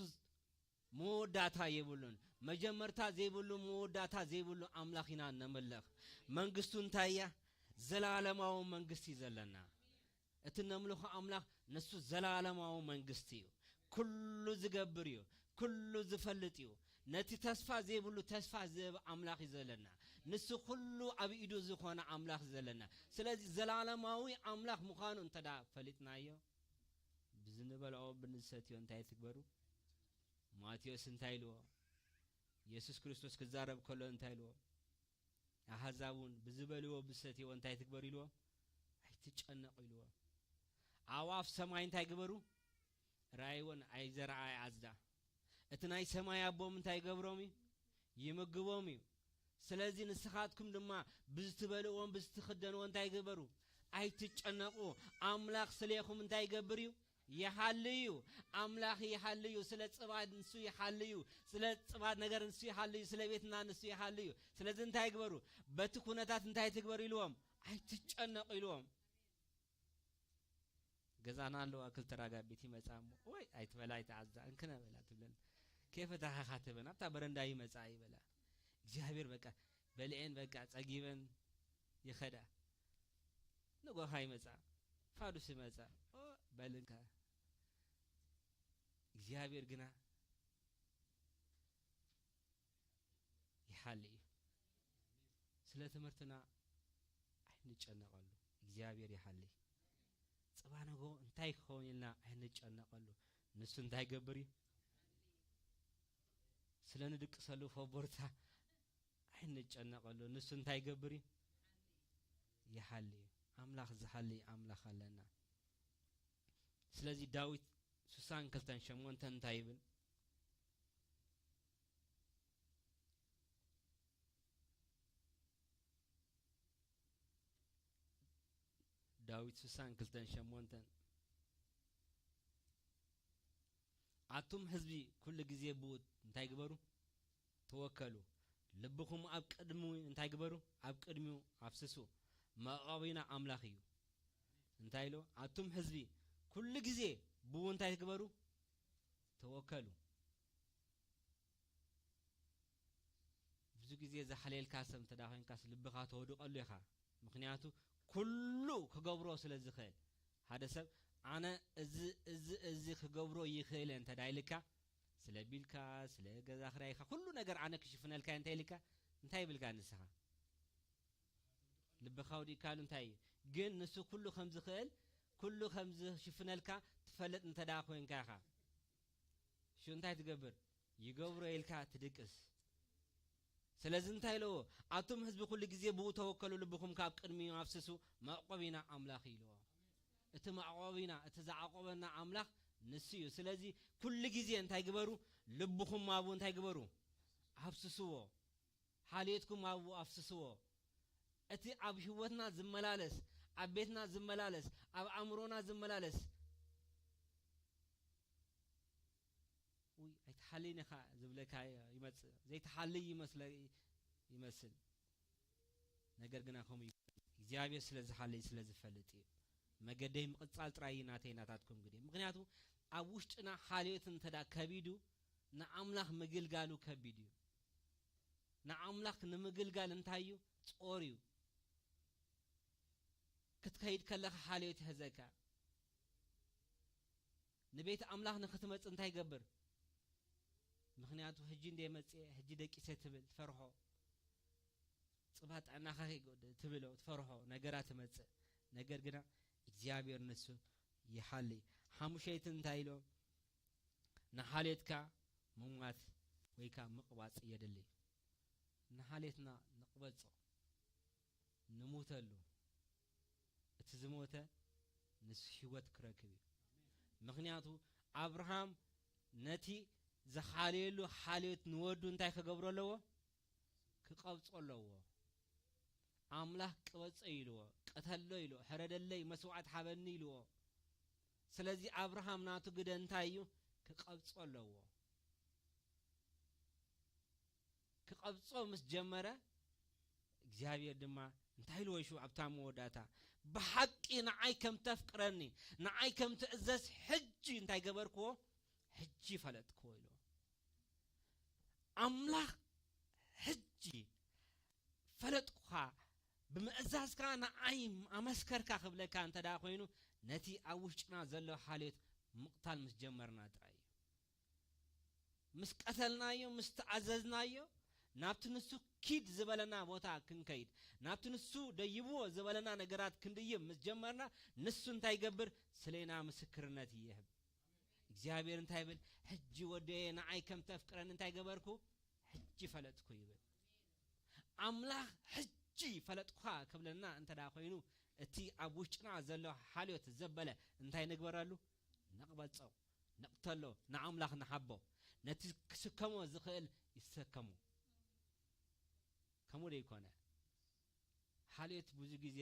መወዳእታ የብሉን። መጀመርታ ዘይብሉ፣ መወዳእታ ዘይብሉ ኣምላኽ ኢና ነምልኽ። መንግስቱ እንታይ እያ? ዘላለማዊ መንግስቲ እዩ ዘለና። እቲ ነምልኾ ኣምላኽ ንሱ ዘላለማዊ መንግስቲ እዩ። ኩሉ ዝገብር እዩ። ኩሉ ዝፈልጥ እዩ። ነቲ ተስፋ ዘይብሉ ተስፋ ዝህብ ኣምላኽ እዩ ዘለና። ንሱ ኩሉ ኣብ ኢዱ ዝኾነ ኣምላኽ እዩ ዘለና። ስለዚ ዘላለማዊ ኣምላኽ ምዃኑ እንተ ደኣ ፈሊጥናዮ፣ ብዝንበልዖ ብንሰትዮ እንታይ ትግበሩ? ማቴዎስ እንታይ ኢልዎ? የሱስ ክርስቶስ ክዛረብ ከሎ እንታይ ኢልዎ? ኣህዛብ እውን ብዝበልዎ ብዝሰትይዎ እንታይ ትግበሩ ኢልዎ? ኣይትጨነቑ ኢልዎ። ኣዕዋፍ ሰማይ እንታይ ግበሩ? ራእይወን ኣይዘርኣ ኣይዓጽዳ። እቲ ናይ ሰማይ ኣቦም እንታይ ይገብሮም እዩ? ይምግቦም እዩ። ስለዚ ንስኻትኩም ድማ ብዝትበልዕዎን ብዝትኽደንዎ እንታይ ግበሩ? ኣይትጨነቑ። ኣምላኽ ስሌኹም እንታይ ይገብር እዩ? ይሓሊ እዩ። ኣምላኽ ይሓሊ እዩ። ስለ ጽባድ ንሱ ይሓሊ እዩ። ስለ ጽባድ ነገር ንሱ ይሓሊ እዩ። ስለ ቤትና ንሱ ይሓሊ እዩ። ስለዚ እንታይ ግበሩ? በቲ ኩነታት እንታይ ትግበሩ ኢልዎም? ኣይትጨነቑ ኢልዎም። ገዛና ኣለዋ ክልተ ራጋቢት ይመጻ እሞ፣ ወይ ኣይትበላ ኣይትዓዛ፣ እንክነ በላ ትብለን። ከይፈታኻ ትበን፣ ኣብታ በረንዳ ይመጻ ይበላ። እግዚኣብሔር በቃ በልዔን በቃ ጸጊበን ይኸዳ። ንጎኻ ይመጻ፣ ፋዱስ ይመጻ። ኦ፣ በልንካ። እግዚኣብሔር ግና ይሓሊ እዩ። ስለ ትምህርትና ኣይንጨነቐሉ፣ እግዚኣብሔር ይሓሊ። ጽባሕ ንግሆ እንታይ ክኸውን ኢልና ኣይንጨነቐሉ። ንሱ እንታይ ይገብር እዩ? ስለ ንድቅሰሉ ፈቦርታ ኣይንጨነቐሉ። ንሱ እንታይ ይገብር እዩ? ይሓሊ እዩ። ኣምላኽ ዝሓሊ ኣምላኽ ኣለና። ስለዚ ዳዊት ስሳን ክልተን ሸሞንተን እንታይ ይብል? ዳዊት ስሳን ክልተን ሸሞንተን፣ ኣቱም ህዝቢ ኩሉ ግዜ ብኡ እንታይ ግበሩ? ተወከሉ። ልብኹም ኣብ ቅድሚኡ እንታይ ግበሩ? ኣብ ቅድሚኡ ኣፍስሱ። መዕቆቢና ኣምላኽ እዩ። እንታይ ኢሉ? ኣቱም ህዝቢ ኩሉ ግዜ ብኡ እንታይ ግበሩ? ተወከሉ። ብዙ ግዜ ዝሓልየልካ ሰብ እንተ ደኣ ኮይንካስ ልብኻ ተወድቐሉ ኢኻ። ምኽንያቱ ኩሉ ክገብሮ ስለ ዝኽእል። ሓደ ሰብ ኣነ እዚ፣ እዚ፣ እዚ ክገብሮ ይኽእል እየ እንተ ደኣ ኢልካ፣ ስለ ቢልካ፣ ስለ ገዛ ክራይካ፣ ኩሉ ነገር ኣነ ክሽፍነልካ እየ እንተ ኢልካ፣ እንታይ ይብልካ ንስኻ? ልብኻ ወዲእካሉ እንታይ እዩ? ግን ንሱ ኩሉ ከም ዝኽእል፣ ኩሉ ከም ዝሽፍነልካ ትፈልጥ እንተ ደኣ ኮይንካ ኢኻ። ሽዑ እንታይ ትገብር? ይገብሮ ኢልካ ትድቅስ። ስለዚ እንታይ ኢለዎ? ኣቱም ህዝቢ ኩሉ ግዜ ብኡ ተወከሉ፣ ልብኹም ካብ ቅድሚኡ ኣፍስሱ፣ መዕቆቢና ኣምላኽ እዩ ኢልዎ። እቲ መዕቆቢና፣ እቲ ዝዓቆበና ኣምላኽ ንሱ እዩ። ስለዚ ኩሉ ግዜ እንታይ ግበሩ? ልብኹም ኣብኡ እንታይ ግበሩ? ኣፍስስዎ። ሓልዮትኩም ኣብኡ ኣፍስስዎ። እቲ ኣብ ህይወትና ዝመላለስ፣ ኣብ ቤትና ዝመላለስ፣ ኣብ ኣእምሮና ዝመላለስ፣ ውይ ኣይትሓልይን ኢኻ ዝብለካ ይመጽእ። ዘይትሓልይ ይመስለ፣ ይመስል። ነገር ግና ከምኡ እዩ። እግዚኣብሔር ስለ ዝሓልይ ስለ ዝፈልጥ እዩ። መገደይ ምቕጻል ጥራይ እዩ ናተይ ናታትኩም ግዲ። ምኽንያቱ ኣብ ውሽጥና ሓልዮት እንተ ደኣ ከቢዱ፣ ንኣምላኽ ምግልጋሉ ከቢድ እዩ። ንኣምላኽ ንምግልጋል እንታይ እዩ? ጾር እዩ። ክትከይድ ከለኻ ሓልዮት ይሕዘካ። ንቤት ኣምላኽ ንኽትመጽእ እንታይ ይገብር? ምኽንያቱ፣ "ሕጂ እንደ መጽየ፣ ሕጂ ደቂሰ" ትብል፣ ትፈርሖ። ጽባ ጥዕናኻ ከይጎድእ ትብሎ፣ ትፈርሖ ነገራት ትመጽእ። ነገር ግና እግዚኣብሔር ንሱ ይሓሊ። ሓሙሸይቲ እንታይ ኢሎ? ንሓልዮትካ ምሟት ወይ ከኣ ምቕባጽ የድሊ። ንሓልዮትና ንቕበጾ፣ ንሙተሉ። እቲ ዝሞተ ንሱ ህይወት ክረክብ እዩ። ምኽንያቱ፣ ኣብርሃም ነቲ ዝሓልየሉ ሓልዮት ንወዱ እንታይ ክገብሮ ኣለዎ? ክቐብጾ ኣለዎ። ኣምላኽ ቅበጾ ኢልዎ፣ ቅተሎ ኢልዎ፣ ሕረደለይ፣ መስዋዕት ሃበኒ ኢልዎ። ስለዚ ኣብርሃም ናቱ ግደ እንታይ እዩ? ክቐብጾ ኣለዎ። ክቐብጾ ምስ ጀመረ፣ እግዚኣብሔር ድማ እንታይ ኢልዎ? ሽዑ ኣብታ መወዳእታ፣ "ብሓቂ ንዓይ ከም ተፍቅረኒ፣ ንዓይ ከም ትእዘዝ ሕጂ እንታይ ገበርክዎ? ሕጂ ፈለጥክዎ" ኢልዎ። ኣምላኽ ሕጂ ፈለጥኩኻ፣ ብምእዛዝካ ንዓይ ኣመስከርካ ክብለካ እንተ ደኣ ኮይኑ፣ ነቲ ኣብ ውሽጥና ዘሎ ሓልዮት ምቕታል ምስ ጀመርና ጥራይ እዩ። ምስ ቀተልናዮ፣ ምስ ተኣዘዝናዮ፣ ናብቲ ንሱ ኪድ ዝበለና ቦታ ክንከይድ፣ ናብቲ ንሱ ደይብዎ ዝበለና ነገራት ክንድይብ ምስ ጀመርና፣ ንሱ እንታይ ይገብር? ስሌና ምስክርነት ይህብ። እግዚኣብሔር እንታይ ይብል? "ሕጂ ወደየ ንዓይ ከም ተፍቅረኒ እንታይ ገበርኩ? ሕጂ ፈለጥኩ" ይብል። ኣምላኽ ሕጂ ፈለጥኩኻ ክብለና እንተ ደኣ ኮይኑ፣ እቲ ኣብ ውሽጥና ዘሎ ሓልዮት ዘበለ እንታይ ንግበረሉ? ንቕበጾ፣ ንቕተሎ፣ ንኣምላኽ ንሓቦ። ነቲ ክስከሞ ዝኽእል ይሰከሞ። ከምኡ ዶ ይኮነ? ሓልዮት ብዙ ግዜ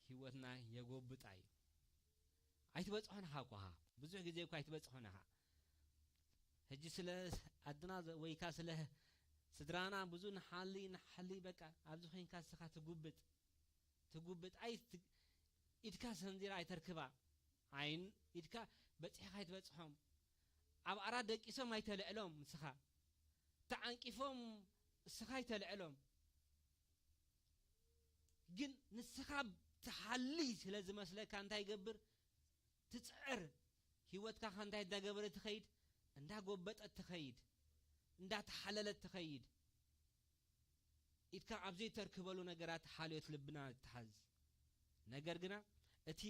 ህይወትና የጎብጣ እዩ። ኣይትበጽሖን ኢኻ እኮ ኢኻ። ብዙሕ ግዜ እኮ ኣይትበጽሖን ኢኻ። ሕጂ ስለ ኣድና ዘ-፣ ወይ ከኣ ስለ ስድራና ብዙ ንሓሊ፣ ንሓሊ፣ በቃ ኣብዚ ኮይንካ ንስኻ ትጉብጥ፣ ትጉብጥ። ኣይ ት-፣ ኢድካ ሰንዚራ ኣይተርክባ። ዓይን ኢድካ በጺሕካ ኣይትበጽሖም። ኣብ ዓራት ደቂሶም ኣይተልዕሎም ንስኻ። ተዓንቂፎም ንስኻ ኣይተልዕሎም። ግን ንስኻ ትሓሊ ስለ ዝመስለካ እንታይ ይገብር? ትጽዕር። ህይወትካ ከ እንታይ እንዳገበረ ትኸይድ? እንዳጎበጠት ትኸይድ፣ እንዳተሓለለት ትኸይድ። ኢድካ ኣብ ዘይተርክበሉ ነገራት ሓልዮት ልብና ትሓዝ። ነገር ግና እቲ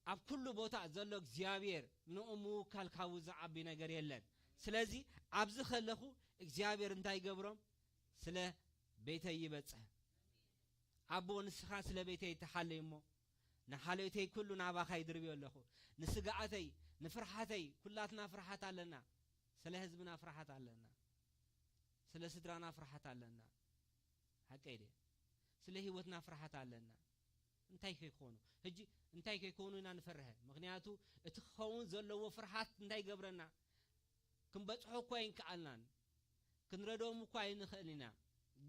ኣብ ኩሉ ቦታ ዘሎ እግዚኣብሔር ንኡ ምውካል ካብኡ ዝዓቢ ነገር የለን። ስለዚ ኣብዚ ከለኹ እግዚኣብሔር እንታይ ይገብሮም? ስለ ቤተይ ይበጽሕ። ኣቦ ንስኻ ስለ ቤተይ ተሓለይ እሞ ንሓልዮተይ ኩሉ ናባኻ ይድርብዮ ኣለኹ። ንስግኣተይ፣ ንፍርሓተይ፣ ኩላትና ፍርሓት ኣለና። ስለ ህዝብና ፍርሓት ኣለና። ስለ ስድራና ፍርሓት ኣለና። ሓቀይ ድየ? ስለ ህይወትና ፍርሓት ኣለና። እንታይ ከይኮኑ? ሕጂ እንታይ ከይኮኑ ኢና ንፈርሀ? ምኽንያቱ እቲ ክኸውን ዘለዎ ፍርሓት እንታይ ይገብረና? ክንበጽሖ እኳ ኣይንከኣልናን። ክንረድኦም እኳ ኣይንኽእል ኢና።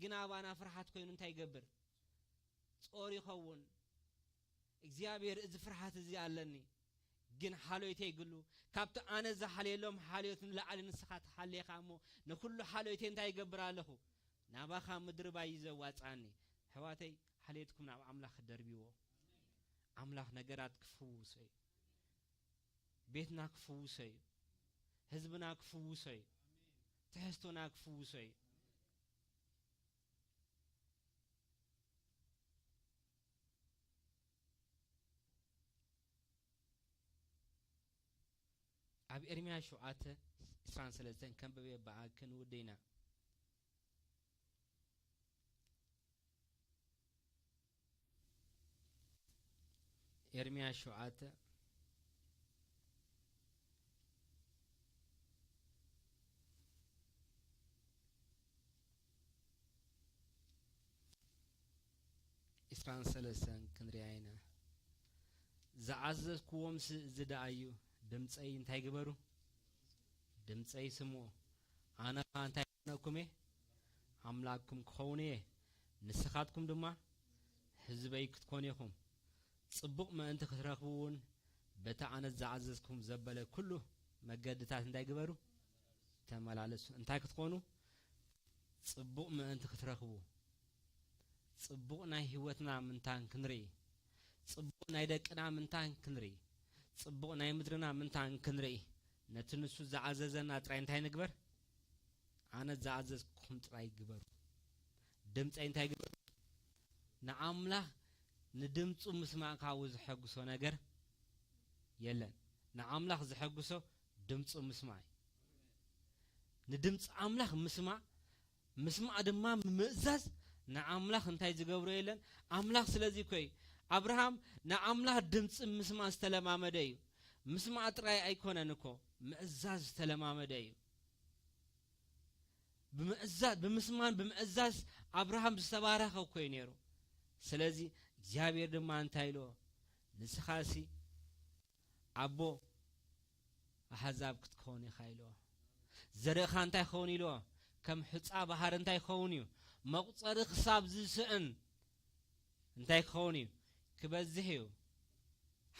ግን ኣባና ፍርሓት ኮይኑ እንታይ ይገብር? ጾር ይኸውን። እግዚኣብሔር እዚ ፍርሓት እዚ ኣለኒ፣ ግን ሓልዮተይ ይግሉ። ካብቲ ኣነ ዝሓልየሎም ሓልዮት ንላዕሊ ንስኻ ትሓልየኻ እሞ፣ ንኹሉ ሓልዮተይ እንታይ ይገብር ኣለኹ? ናባኻ ምድርባይ እዩ ዘዋጽኣኒ። ኣሕዋተይ፣ ሓልዮትኩም ናብ ኣምላኽ ደርብይዎ። ኣምላኽ ነገራት ክፍውሶ እዩ። ቤትና ክፍውሶ እዩ። ህዝብና ክፍውሶ እዩ። ትሕዝቶና ክፍውሶ እዩ። ኣብ ኤርምያስ ሸውዓተ ዕስራን ሰለስተን ከንብብ እየ፣ ብኣ ክንውደ ኢና። ኤርምያስ ሸውዓተ ዕስራን ሰለስተን ክንሪኣ ኢና። ዝኣዘዝኩዎምስ እዚ ደኣ እዩ፣ ድምፀይ እንታይ ግበሩ? ድምፀይ ስምዑ። ኣነ ኸኣ እንታይ ክኾነኩም እየ? ኣምላክኩም ክኸውን እየ፣ ንስኻትኩም ድማ ህዝበይ ክትኮኑ ኢኹም። ጽቡቕ ምእንቲ ክትረኽቡ እውን በቲ ኣነ ዝኣዘዝኩም ዘበለ ኩሉ መገድታት እንታይ ግበሩ? ተመላለሱ። እንታይ ክትኾኑ? ጽቡቕ ምእንቲ ክትረኽቡ፣ ጽቡቕ ናይ ህይወትና ምንታን ክንርኢ፣ ጽቡቕ ናይ ደቅና ምንታን ክንርኢ፣ ጽቡቕ ናይ ምድርና ምንታን ክንርኢ፣ ነቲ ንሱ ዝኣዘዘና ጥራይ እንታይ ንግበር? ኣነ ዝኣዘዝኩም ጥራይ ግበሩ። ድምፀይ እንታይ ግበሩ? ንኣምላኽ ንድምፁ ምስማዕ ካብኡ ዘሐጉሶ ነገር የለን። ንኣምላኽ ዘሐጉሶ ድምፁ ምስማዕ እዩ። ንድምፂ ኣምላኽ ምስማዕ፣ ምስማዕ ድማ ምእዛዝ ንኣምላኽ እንታይ ዝገብሮ የለን። ኣምላኽ ስለዚ እኮ እዩ ኣብርሃም ንኣምላኽ ድምፂ ምስማዕ ዝተለማመደ እዩ። ምስማዕ ጥራይ ኣይኮነን እኮ፣ ምእዛዝ ዝተለማመደ እዩ። ብምእዛዝ፣ ብምስማን ብምእዛዝ ኣብርሃም ዝተባረኸ እኮ እዩ ነይሩ። ስለዚ እግዚኣብሔር ድማ እንታይ ኢልዎ? ንስኻሲ ኣቦ ኣሕዛብ ክትከውን ኢኻ ኢልዎ። ዘርእኻ እንታይ ክኸውን ኢልዎ? ከም ሑጻ ባሕሪ እንታይ ክኸውን እዩ? መቑጸሪ ክሳብ ዝስእን እንታይ ክኸውን እዩ? ክበዝሕ እዩ።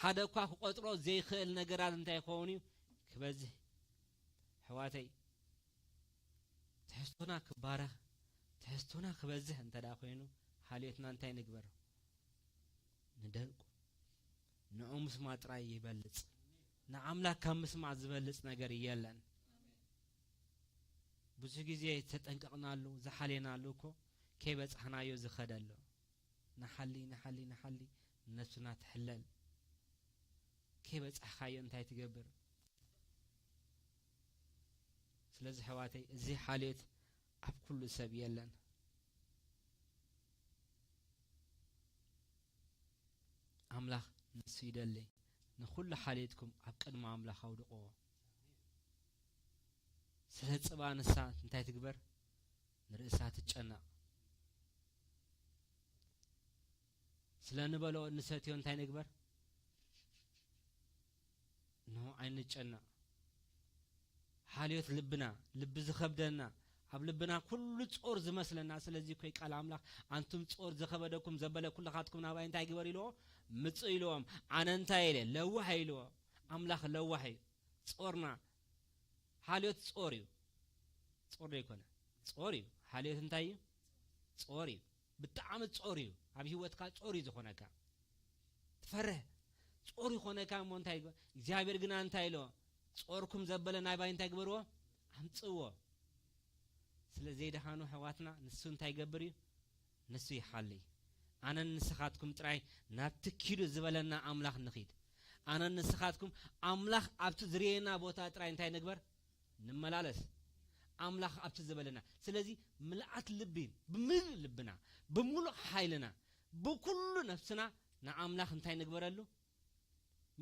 ሓደ እኳ ክቆጥሮ ዘይክእል ነገራት እንታይ ክኸውን እዩ? ክበዝሕ። ኣሕዋተይ፣ ትሕዝቶና ክባረኽ፣ ትሕዝቶና ክበዝሕ እንተ ደኣ ኮይኑ፣ ሓልዮትና እንታይ ንግበር? ንደልቁ። ንዑ ምስማዕ ጥራይ ይበልጽ። ንኣምላኽ ካብ ምስማዕ ዝበልጽ ነገር የለን። ብዙሕ ግዜ ዝተጠንቀቕናሉ፣ ዝሓሌናሉ እኮ ከይበጻሕናዮ ዝኸደ ኣሎ። ንሓሊ፣ ንሓሊ፣ ንሓሊ፣ ነብስና ትሕለል። ከይበጻሕካዮ እንታይ ትገብር? ስለዚ ኣሕዋተይ፣ እዚ ሓልዮት ኣብ ኩሉ ሰብ የለን። ኣምላኽ ንሱ ይደሊ። ንኹሉ ሓልዮትኩም ኣብ ቅድሚ ኣምላኽ ኣውድቕዎ። ስለ ጽባ ንሳ እንታይ ትግበር? ንርእሳ ትጨነቕ። ስለ ንበልኦ ንሰትዮ እንታይ ንግበር? ንዑ ኣይንጨነቕ። ሓልዮት ልብና፣ ልቢ ዝኸብደና፣ ኣብ ልብና ኩሉ ጾር ዝመስለና። ስለዚ እኮ እዩ ቃል ኣምላኽ፣ "ኣንቱም ጾር ዝኸበደኩም ዘበለ ኩልኻትኩም ናባይ እንታይ ግበር?" ኢልዎ፣ "ምጹ" ኢልዎም። ኣነ እንታይ ኢለ? ለዋህ ኢልዎ። ኣምላኽ ለዋህ እዩ። ጾርና፣ ሓልዮት ጾር እዩ። ጾር ዶ ይኮነ? ጾር እዩ። ሓልዮት እንታይ እዩ? ጾር እዩ። ብጣዕሚ ጾር እዩ። ኣብ ህይወትካ ጾር እዩ ዝኾነካ። ትፈርህ። ጾር ይኾነካ እሞ እንታይ ይግበር? እግዚኣብሔር ግና እንታይ ኢሎ? "ጾርኩም ዘበለ ናባይ እንታይ ግበርዎ? ኣምጽእዎ." ስለ ዘይደሃኑ ኣሕዋትና ንሱ እንታይ ይገብር እዩ? ንሱ ይሓሊ። ኣነን ንስኻትኩም ጥራይ ናብቲ ኪዱ ዝበለና ኣምላኽ ንኺድ። ኣነን ንስኻትኩም ኣምላኽ ኣብቲ ዝርእየና ቦታ ጥራይ እንታይ ንግበር? ንመላለስ። ኣምላኽ ኣብቲ ዝበለና። ስለዚ ምልኣት ልቢ፣ ብምሉእ ልብና፣ ብምሉእ ሓይልና፣ ብኩሉ ነፍስና ንኣምላኽ እንታይ ንግበረሉ?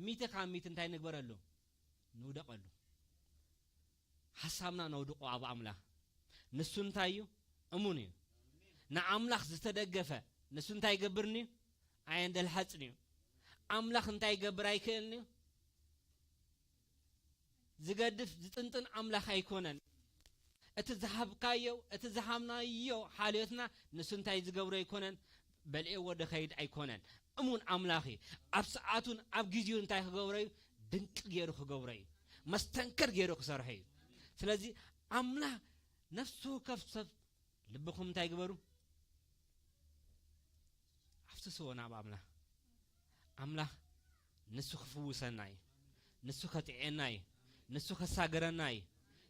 ሚእቲ ካብ ሚእቲ እንታይ ንግበረሉ? ንውደቐሉ። ሓሳብና ነውድቖ ኣብ ኣምላኽ። ንሱ እንታይ እዩ? እሙን እዩ። ንኣምላኽ ዝተደገፈ ንሱ እንታይ ይገብርኒ እዩ? ኣየንደልሓጽን እዩ። ኣምላኽ እንታይ ይገብር ኣይክእልን እዩ? ዝገድፍ ዝጥንጥን ኣምላኽ ኣይኮነን። እቲ ዝሃብካዮ፣ እቲ ዝሃብናዮ ሓልዮትና ንሱ እንታይ ዝገብሮ ኣይኮነን? በልዕዎ ድኸይድ ኣይኮነን። እሙን ኣምላኽ እዩ። ኣብ ሰዓቱን ኣብ ግዜኡ እንታይ ክገብሮ እዩ? ድንቂ ገይሩ ክገብሮ እዩ። መስተንከር ገይሩ ክሰርሖ እዩ። ስለዚ ኣምላኽ ነፍሲ ወከፍ ሰብ ልብኹም እንታይ ግበሩ? ኣፍስስዎ ናብ ኣምላኽ። ኣምላኽ ንሱ ክፍውሰና እዩ። ንሱ ከጥዕየና እዩ። ንሱ ከሳገረና እዩ።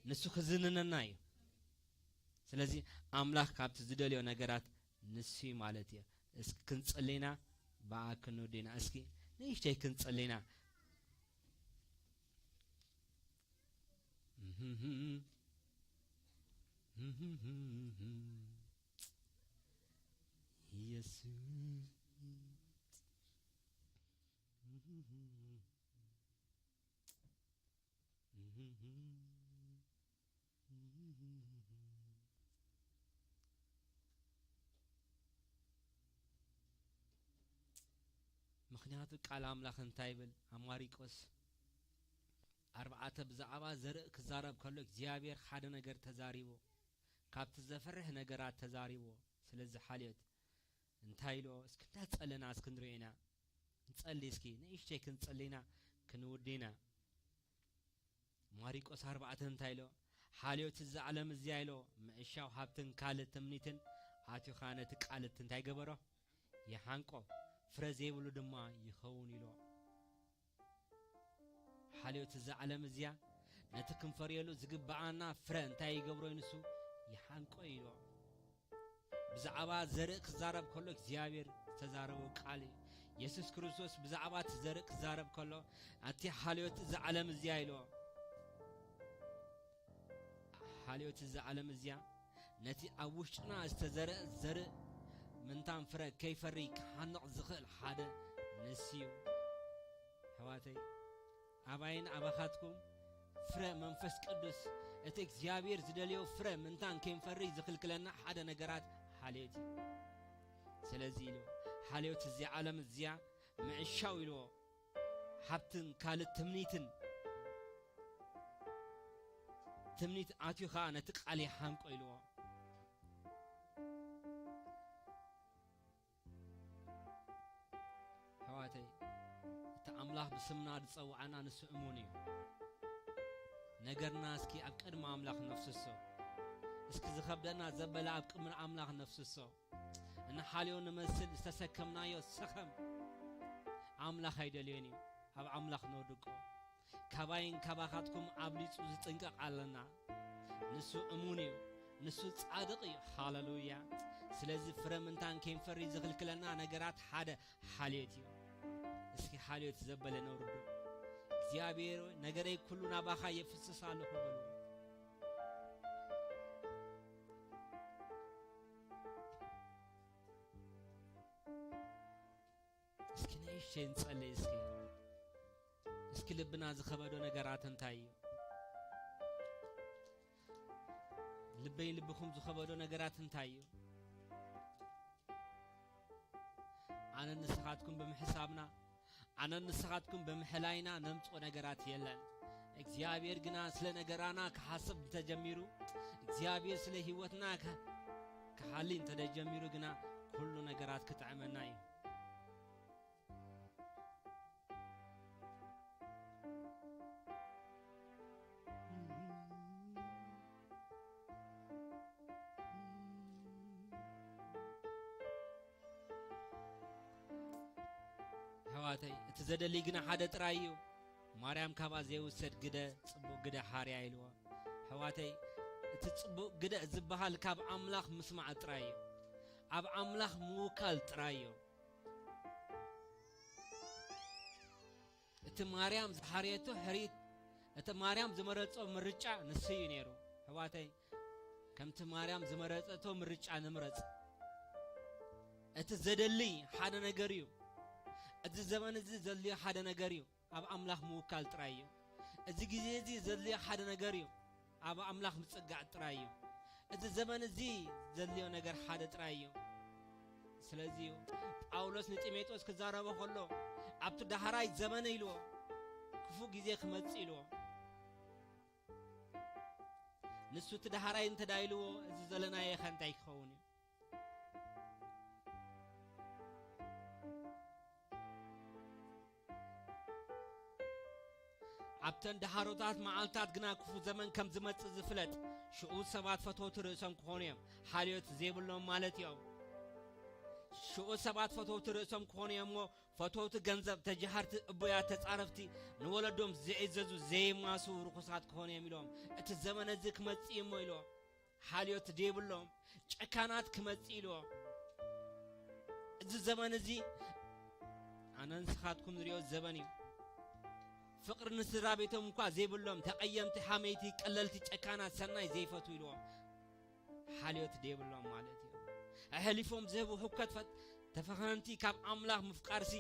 ንሱ ክዝንነና እዩ። ስለዚ ኣምላኽ ካብቲ ዝደልዮ ነገራት ንሱ እዩ ማለት እዩ። እስኪ ክንጽልይና ብኣ ክንውድና። እስኪ ንእሽተይ ክንጽልይና። ኢየሱስ። ምኽንያቱ ቃል ኣምላኽ እንታይ ይብል? ኣብ ማሪቆስ ኣርባዕተ ብዛዕባ ዘርኢ ክዛረብ ከሎ እግዚኣብሔር ሓደ ነገር ተዛሪቡ፣ ካብቲ ዘፍርሕ ነገራት ተዛሪቡ። ስለዚ ሓልዮት እንታይ ኢልዎ? እስኪ እንዳጸለና እስኪ ንሪኦ ኢና። ንጸሊ እስኪ፣ ንእሽተይ ክንጸሊና ክንውዲና። ማሪቆስ ኣርባዕተ እንታይ ኢሎ? ሓልዮት እዛ ዓለም እዚያ ኢሎ፣ ምዕሻው ሃብትን ካልእ ትምኒትን ኣትዩኻ ነቲ ቃል እቲ እንታይ ገበሮ? ይሓንቆ፣ ፍረ ዘይብሉ ድማ ይኸውን ኢሎ። ሓልዮት እዛ ዓለም እዚያ ነቲ ክንፈርየሉ ዝግብኣና ፍረ እንታይ ይገብሮ እዩ ንሱ? ይሓንቆ ኢሎ። ብዛዕባ ዘርኢ ክዛረብ ከሎ እግዚኣብሔር ዝተዛረቦ ቃል እዩ። የሱስ ክርስቶስ ብዛዕባ እቲ ዘርኢ ክዛረብ ከሎ፣ ኣቲ ሓልዮት እዛ ዓለም እዚያ ኢሎ። ሓልዮት እዛ ዓለም እዚያ ነቲ ኣብ ውሽጥና ዝተዘርአ ዘርኢ ምንታን ፍረ ከይፈሪ ክሓንቕ ዝኽእል ሓደ ንሱ እዩ። ኣሕዋተይ፣ ኣባይን ኣባኻትኩም ፍረ መንፈስ ቅዱስ፣ እቲ እግዚኣብሔር ዝደልዮ ፍረ ምንታን ከይንፈሪ ዝኽልክለና ሓደ ነገራት ሓልዮት እዩ። ስለዚ ኢሉ፣ ሓልዮት እዚኣ ዓለም እዚኣ ምዕሻው ኢልዎ፣ ሃብትን ካልእ ትምኒትን፣ ትምኒት ኣትዩ ኸዓ ነቲ ቃል ይሓንቆ ኢልዎ። ኣሕዋተይ፣ እቲ ኣምላኽ ብስምና ዝጸውዓና ንሱ እሙን እዩ። ነገርና እስኪ ኣብ ቅድሚ ኣምላኽ ነፍስሶ። እስኪ ዝኸብደና ዘበለ ኣብ ቅድሚ ኣምላኽ ነፍስሶ። እንሓልዮ ንመስል ዝተሰከምናዮ ሰኸም ኣምላኽ ኣይደልዮን እዩ። ኣብ ኣምላኽ ነውድቆ። ካባይን ካባኻትኩም ኣብሊጹ ዝጥንቀቕ ኣለና። ንሱ እሙን እዩ፣ ንሱ ጻድቕ እዩ። ሃለሉያ። ስለዚ ፍረ ምንታን ከይንፈሪ ዝኽልክለና ነገራት ሓደ ሓልዮት እዩ። እስኪ ሓልዮት ዘበለ ነውርዶ። እግዚኣብሔር፣ ነገረይ ኩሉ ናባኻ የፍስስ ኣለኹ በሉ። እስኪ ንእሽተይ ንጸልይ እስኪ። እስኪ ልብና ዝኸበዶ ነገራት እንታይ እዩ? ልበይ ልብኹም ዝኸበዶ ነገራት እንታይ እዩ? ኣነ ንስኻትኩም ብምሕሳብና፣ ኣነ ንስኻትኩም ብምሕላይና ነምጽኦ ነገራት የለን። እግዚኣብሔር ግና ስለ ነገራና ክሓስብ እንተጀሚሩ፣ እግዚኣብሔር ስለ ህይወትና ከ-፣ ክሓሊ እንተደጀሚሩ ግና ኩሉ ነገራት ክጥዕመና እዩ። ኣሕዋተይ፣ እቲ ዘደሊ ግና ሓደ ጥራይ እዩ። ማርያም ካብኣ ዘይውሰድ ግደ፣ ጽቡቕ ግደ ሓርያ ኢልዎ። ኣሕዋተይ፣ እቲ ጽቡቕ ግደ ዝበሃል ካብ ኣምላኽ ምስማዕ ጥራይ እዩ። ኣብ ኣምላኽ ምውካል ጥራይ እዩ። እቲ ማርያም ዝሓርየቶ ሕርየት፣ እቲ ማርያም ዝመረጾ ምርጫ ንሱ እዩ ነይሩ። ኣሕዋተይ፣ ከምቲ ማርያም ዝመረጸቶ ምርጫ ንምረጽ። እቲ ዘደሊ ሓደ ነገር እዩ። እዚ ዘመን እዚ ዘድልዮ ሓደ ነገር እዩ። ኣብ ኣምላኽ ምውካል ጥራይ እዩ። እዚ ግዜ እዚ ዘድልዮ ሓደ ነገር እዩ። ኣብ ኣምላኽ ምጽጋዕ ጥራይ እዩ። እዚ ዘመን እዚ ዘድልዮ ነገር ሓደ ጥራይ እዩ። ስለዚ እዩ ጳውሎስ ንጢሞቴዎስ ክዛረቦ ከሎ፣ ኣብቲ ዳህራይ ዘመን ኢልዎ፣ ክፉእ ግዜ ክመጽእ ኢልዎ። ንሱ እቲ ዳህራይ እንተ ዳይልዎ፣ እዚ ዘለናዮ ኸ እንታይ ክኸውን እዩ? ኣብተን ደሃሮታት መዓልታት ግና ክፉእ ዘመን ከም ዝመጽእ ዝፍለጥ፣ ሽዑ ሰባት ፈተውቲ ርእሶም ክኾኑ እዮም፣ ሓልዮት ዘይብሎም ማለት እዮም። ሽዑ ሰባት ፈተውቲ ርእሶም ክኾኑ እዮም እሞ፣ ፈተውቲ ገንዘብ፣ ተጃሃርቲ፣ እቡያት፣ ተጻረፍቲ፣ ንወለዶም ዘይእዘዙ፣ ዘይማስዉ፣ ርኹሳት ክኾኑ እዮም ኢሎም። እቲ ዘመን እዚ ክመጽእ እዩ እሞ ኢሎም። ሓልዮት ዘይብሎም ጨካናት ክመጽእ ኢልዎ። እዚ ዘመን እዚ ኣነ ንስኻትኩም ንሪኦ ዘበን እዩ። ፍቕሪ ንስድራ ቤቶም እኳ ዘይብሎም፣ ተቐየምቲ፣ ሓመይቲ፣ ቀለልቲ፣ ጨካናት፣ ሰናይ ዘይፈትዉ ኢልዎ። ሓልዮት ዘይብሎም ማለት እዩ። ኣሕሊፎም ዝህቡ ህውከት ፈት-፣ ተፈኸንቲ ካብ ኣምላኽ ምፍቃርሲ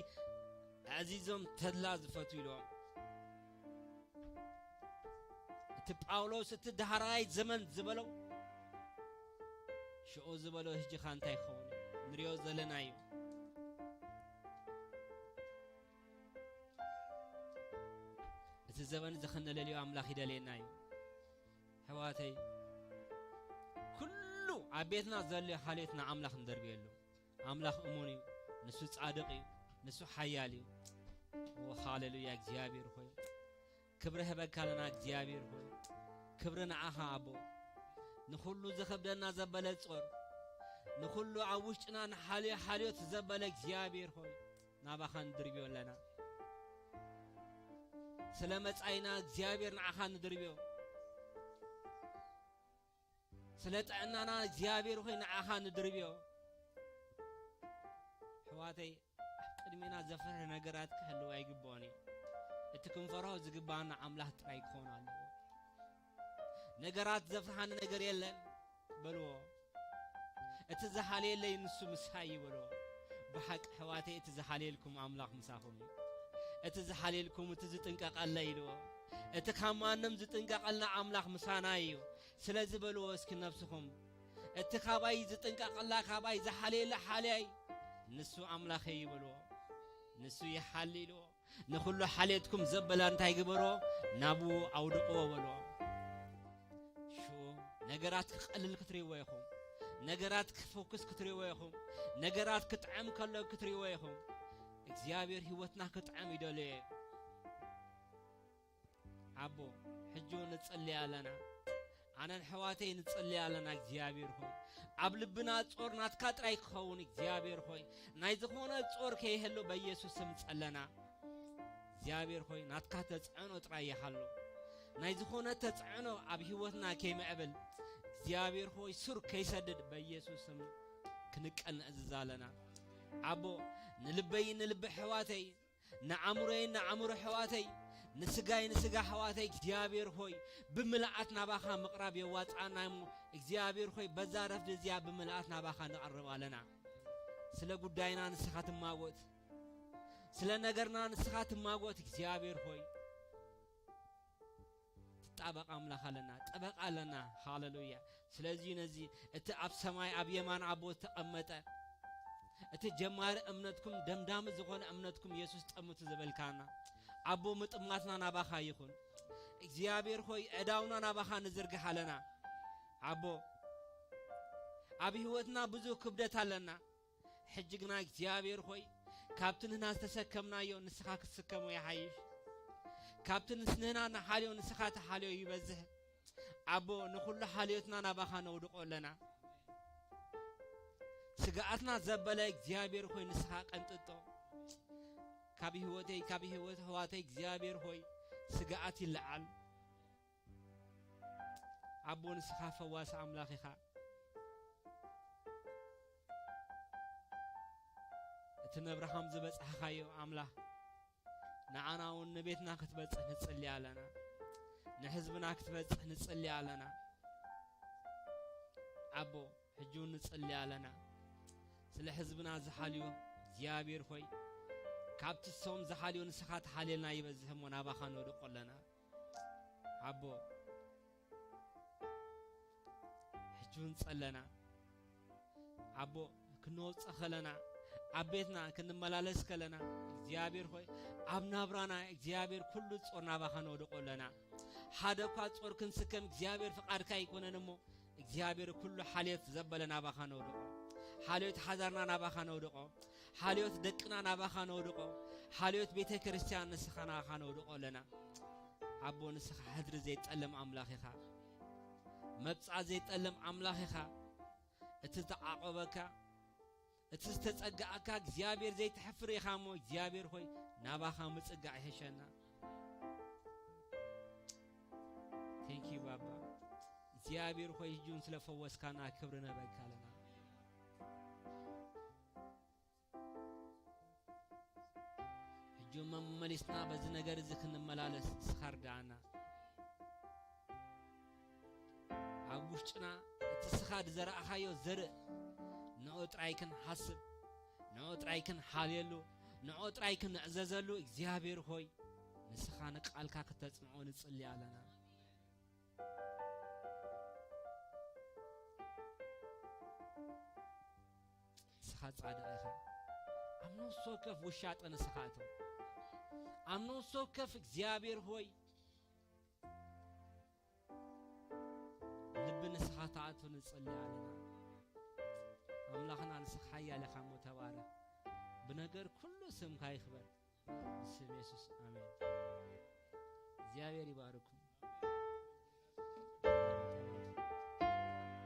ኣዕዚዞም ተድላ ዝፈትዉ ኢልዎም። እቲ ጳውሎስ እቲ ዳህራይ ዘመን ዝበሎ፣ ሽዑ ዝበሎ ህጂ ኸ እንታይ ክኸውን እዩ? ንሪኦ ዘለና እዩ። እቲ ዘመን እዚ ኸነለልዮ ኣምላኽ ይደልየና እዩ። ኣሕዋተይ፣ ኩሉ ኣብ ቤትና ዘሎ ሓልዮትና ኣምላኽ ንደርብየሉ። ኣምላኽ እሙን እዩ፣ ንሱ ጻድቕ እዩ። ንሱ ሓያል እዩ። ኦ፣ ሃሌሉያ። እግዚኣብሔር ሆይ፣ ክብሪ ህበካ ኣለና። እግዚኣብሔር ሆይ፣ ክብሪ ንዓኻ ኣቦ። ንኹሉ ዘኸብደና ዘበለ ጾር፣ ንኹሉ ኣብ ውሽጥና ንሓልዮ ሓልዮት ዘበለ እግዚኣብሔር ሆይ፣ ናባኻ ንድርብዮ ኣለና። ስለ መጻኢና እግዚኣብሔር ንዓኻ ንድርብዮ። ስለ ጥዕናና እግዚኣብሔር ሆይ ንዓኻ ንድርብዮ። ኣሕዋተይ፣ ኣብ ቅድሜና ዘፍርህ ነገራት ክህልው ኣይግብኦን እዩ። እቲ ክንፈርሆ ዝግባኣና ኣምላኽ ጥራይ ክኾን ኣለዎ። ነገራት ዘፍርሃኒ ነገር የለን በልዎ። እቲ ዝሓልየለይ ንሱ ምሳይ እዩ በልዎ። ብሓቂ ኣሕዋተይ፣ እቲ ዝሓልየልኩም ኣምላኽ ምሳኹም እዩ። እቲ ዝሓልየልኩም፣ እቲ ዝጥንቀቐለይ ኢልዎ። እቲ ካብ ማንም ዝጥንቀቐልና ኣምላኽ ምሳና እዩ። ስለዚ በልዎ እስኪ ነብስኹም፣ እቲ ካባይ ዝጥንቀቐላ፣ ካባይ ዝሓልየላ ሓልያይ ንሱ ኣምላኸይ እዩ በልዎ። ንሱ ይሓሊ ኢልዎ። ንኹሉ ሓልየትኩም ዘበላ እንታይ ግበሮ? ናብኡ ኣውድቕዎ በልዎ። ሽኡ ነገራት ክቐልል ክትርእይዎ ኢኹም። ነገራት ክፈኩስ ክትርእይዎ ኢኹም። ነገራት ክጥዕም ከሎ ክትርእይዎ ኢኹም። እግዚኣብሔር ህይወትና ክጥዕም ይደልዮ እዩ። ኣቦ፣ ሕጂ እውን ንጽሊ ኣለና። ኣነን ኣሕዋተይ ንጽሊ ኣለና። እግዚኣብሔር ሆይ፣ ኣብ ልብና ጾር ናትካ ጥራይ ክኸውን። እግዚኣብሔር ሆይ፣ ናይ ዝኾነ ጾር ከይህሉ በኢየሱስ ስም ጸለና። እግዚኣብሔር ሆይ፣ ናትካ ተጽዕኖ ጥራይ ይሃሉ። ናይ ዝኾነ ተጽዕኖ ኣብ ህይወትና ከይምዕብል፣ እግዚኣብሔር ሆይ፣ ሱር ከይሰድድ በኢየሱስ ስም ክንቀል ንእዝዝ ኣለና። ኣቦ፣ ንልበይ ንልቢ ኣሕዋተይ፣ ንኣእምሮይ ንኣእምሮ ኣሕዋተይ፣ ንስጋይ ንስጋ ኣሕዋተይ፣ እግዚኣብሔር ሆይ፣ ብምልኣት ናባኻ ምቕራብ የዋጽኣና እሞ፣ እግዚኣብሔር ሆይ፣ በዛ ረፍዲ እዚኣ ብምልኣት ናባኻ ንቐርብ ኣለና። ስለ ጉዳይና ንስኻ ትማጎት፣ ስለ ነገርና ንስኻ ትማጎት። እግዚኣብሔር ሆይ፣ ትጣበቕ ኣምላኽ ኣለና፣ ጠበቃ ኣለና። ሃሌሉያ። ስለዚ ነዚ እቲ ኣብ ሰማይ ኣብ የማን ኣቦ ዝተቐመጠ፣ እቲ ጀማሪ እምነትኩም ደምዳሚ ዝኾነ እምነትኩም የሱስ ጠምቱ ዝበልካና ኣቦ፣ ምጥማትና ናባኻ ይኹን። እግዚኣብሔር ሆይ፣ ዕዳውና ናባኻ ንዝርግሕ ኣለና። ኣቦ፣ ኣብ ህይወትና ብዙሕ ክብደት ኣለና። ሕጂ ግና እግዚኣብሔር ሆይ፣ ካብቲ ንህና ዝተሰከምናዮ ንስኻ ክትስከሞ ይሓይሽ። ካብቲ ንስ-፣ ንህና ንሓልዮ ንስኻ ትሓልዮ ይበዝሕ። ኣቦ፣ ንኹሉ ሓልዮትና ናባኻ ነውድቆ ኣለና። ስግኣትና ዘበለ እግዚኣብሔር ሆይ፣ ንስኻ ቀንጥጦ። ካብ ህይወተይ፣ ካብ ህይወት ኣሕዋተይ እግዚኣብሔር ሆይ፣ ስግኣት ይለዓል። ኣቦ፣ ንስኻ ፈዋሲ ኣምላኽ ኢኻ። እቲ ነብርሃም ዝበጻሕካዮ ኣምላኽ፣ ንዓና እውን ንቤትና ክትበጽሕ ንጽሊ ኣለና። ንህዝብና ክትበጽሕ ንጽሊ ኣለና። ኣቦ፣ ሕጂ እውን ንጽሊ ኣለና። ስለ ህዝብና ዝሓልዩ እግዚኣብሔር ሆይ፣ ካብቲ እሶም ዝሓልዩ ንስኻ ትሓልየልና ይበዝሕ እሞ ናባኻ ንወድቆ ኣለና። ኣቦ፣ ሕጂ እውን ጸለና። ኣቦ፣ ክንወጽእ ከለና፣ ኣብ ቤትና ክንመላለስ ከለና፣ እግዚኣብሔር ሆይ፣ ኣብ ናብራና እግዚኣብሔር ኩሉ ጾር ናባኻ ነውድቆ ኣለና። ሓደ እኳ ጾር ክንስከም እግዚኣብሔር ፍቓድካ ኣይኮነን እሞ፣ እግዚኣብሔር ኩሉ ሓልዮት ዘበለ ናባኻ ነውድቆ። ሓልዮት ሓዳርና ናባኻ ነውድቆ። ሓልዮት ደቅና ናባኻ ነውድቆ። ሓልዮት ቤተ ክርስቲያን ንስኻ ናባኻ ነውድቆ ኣለና። ኣቦ፣ ንስኻ ሕድሪ ዘይጠልም ኣምላኽ ኢኻ። መብጽዓ ዘይጠልም ኣምላኽ ኢኻ። እቲ ዝተዓቆበካ፣ እቲ ዝተጸጋኣካ እግዚኣብሔር ዘይትሕፍር ኢኻ እሞ፣ እግዚኣብሔር ሆይ፣ ናባኻ ምጽጋዕ ይሕሸና። Thank you ባባ። እግዚኣብሔር ሆይ፣ ሕጂ እውን ስለ ፈወስካና ክብሪ ንህበካ ኣለና። ሕጂ እውን መመሊስና በዚ ነገር እዚ ክንመላለስ ንስኻ ርድኣና። ኣብ ውሽጥና እቲ ስኻ ዝዘራእኻዮ ዘርእ ንኡ ጥራይ ክንሓስብ፣ ንኡ ጥራይ ክንሓልየሉ፣ ንኡ ጥራይ ክንዕዘዘሉ እግዚኣብሔር ሆይ ንስኻ ንቃልካ ክተጽንዖ ንጽሊ ኣለና። ንስኻ ጻድቕ ኢኻ። ኣብ ነፍሲ ወከፍ ውሻጠ ንስኻ እቶ። ኣብ ነፍሲ ወከፍ እግዚኣብሔር ሆይ ልቢ ንስኻ ተኣቱ ንጽሊ ኣለና። ኣምላኽና ንስኻ ሓያል ኢኻ እሞ ተባረኽ። ብነገር ኩሉ ስምካ ይኽበር። ብስም የሱስ ኣሜን። እግዚኣብሔር ይባርኩም።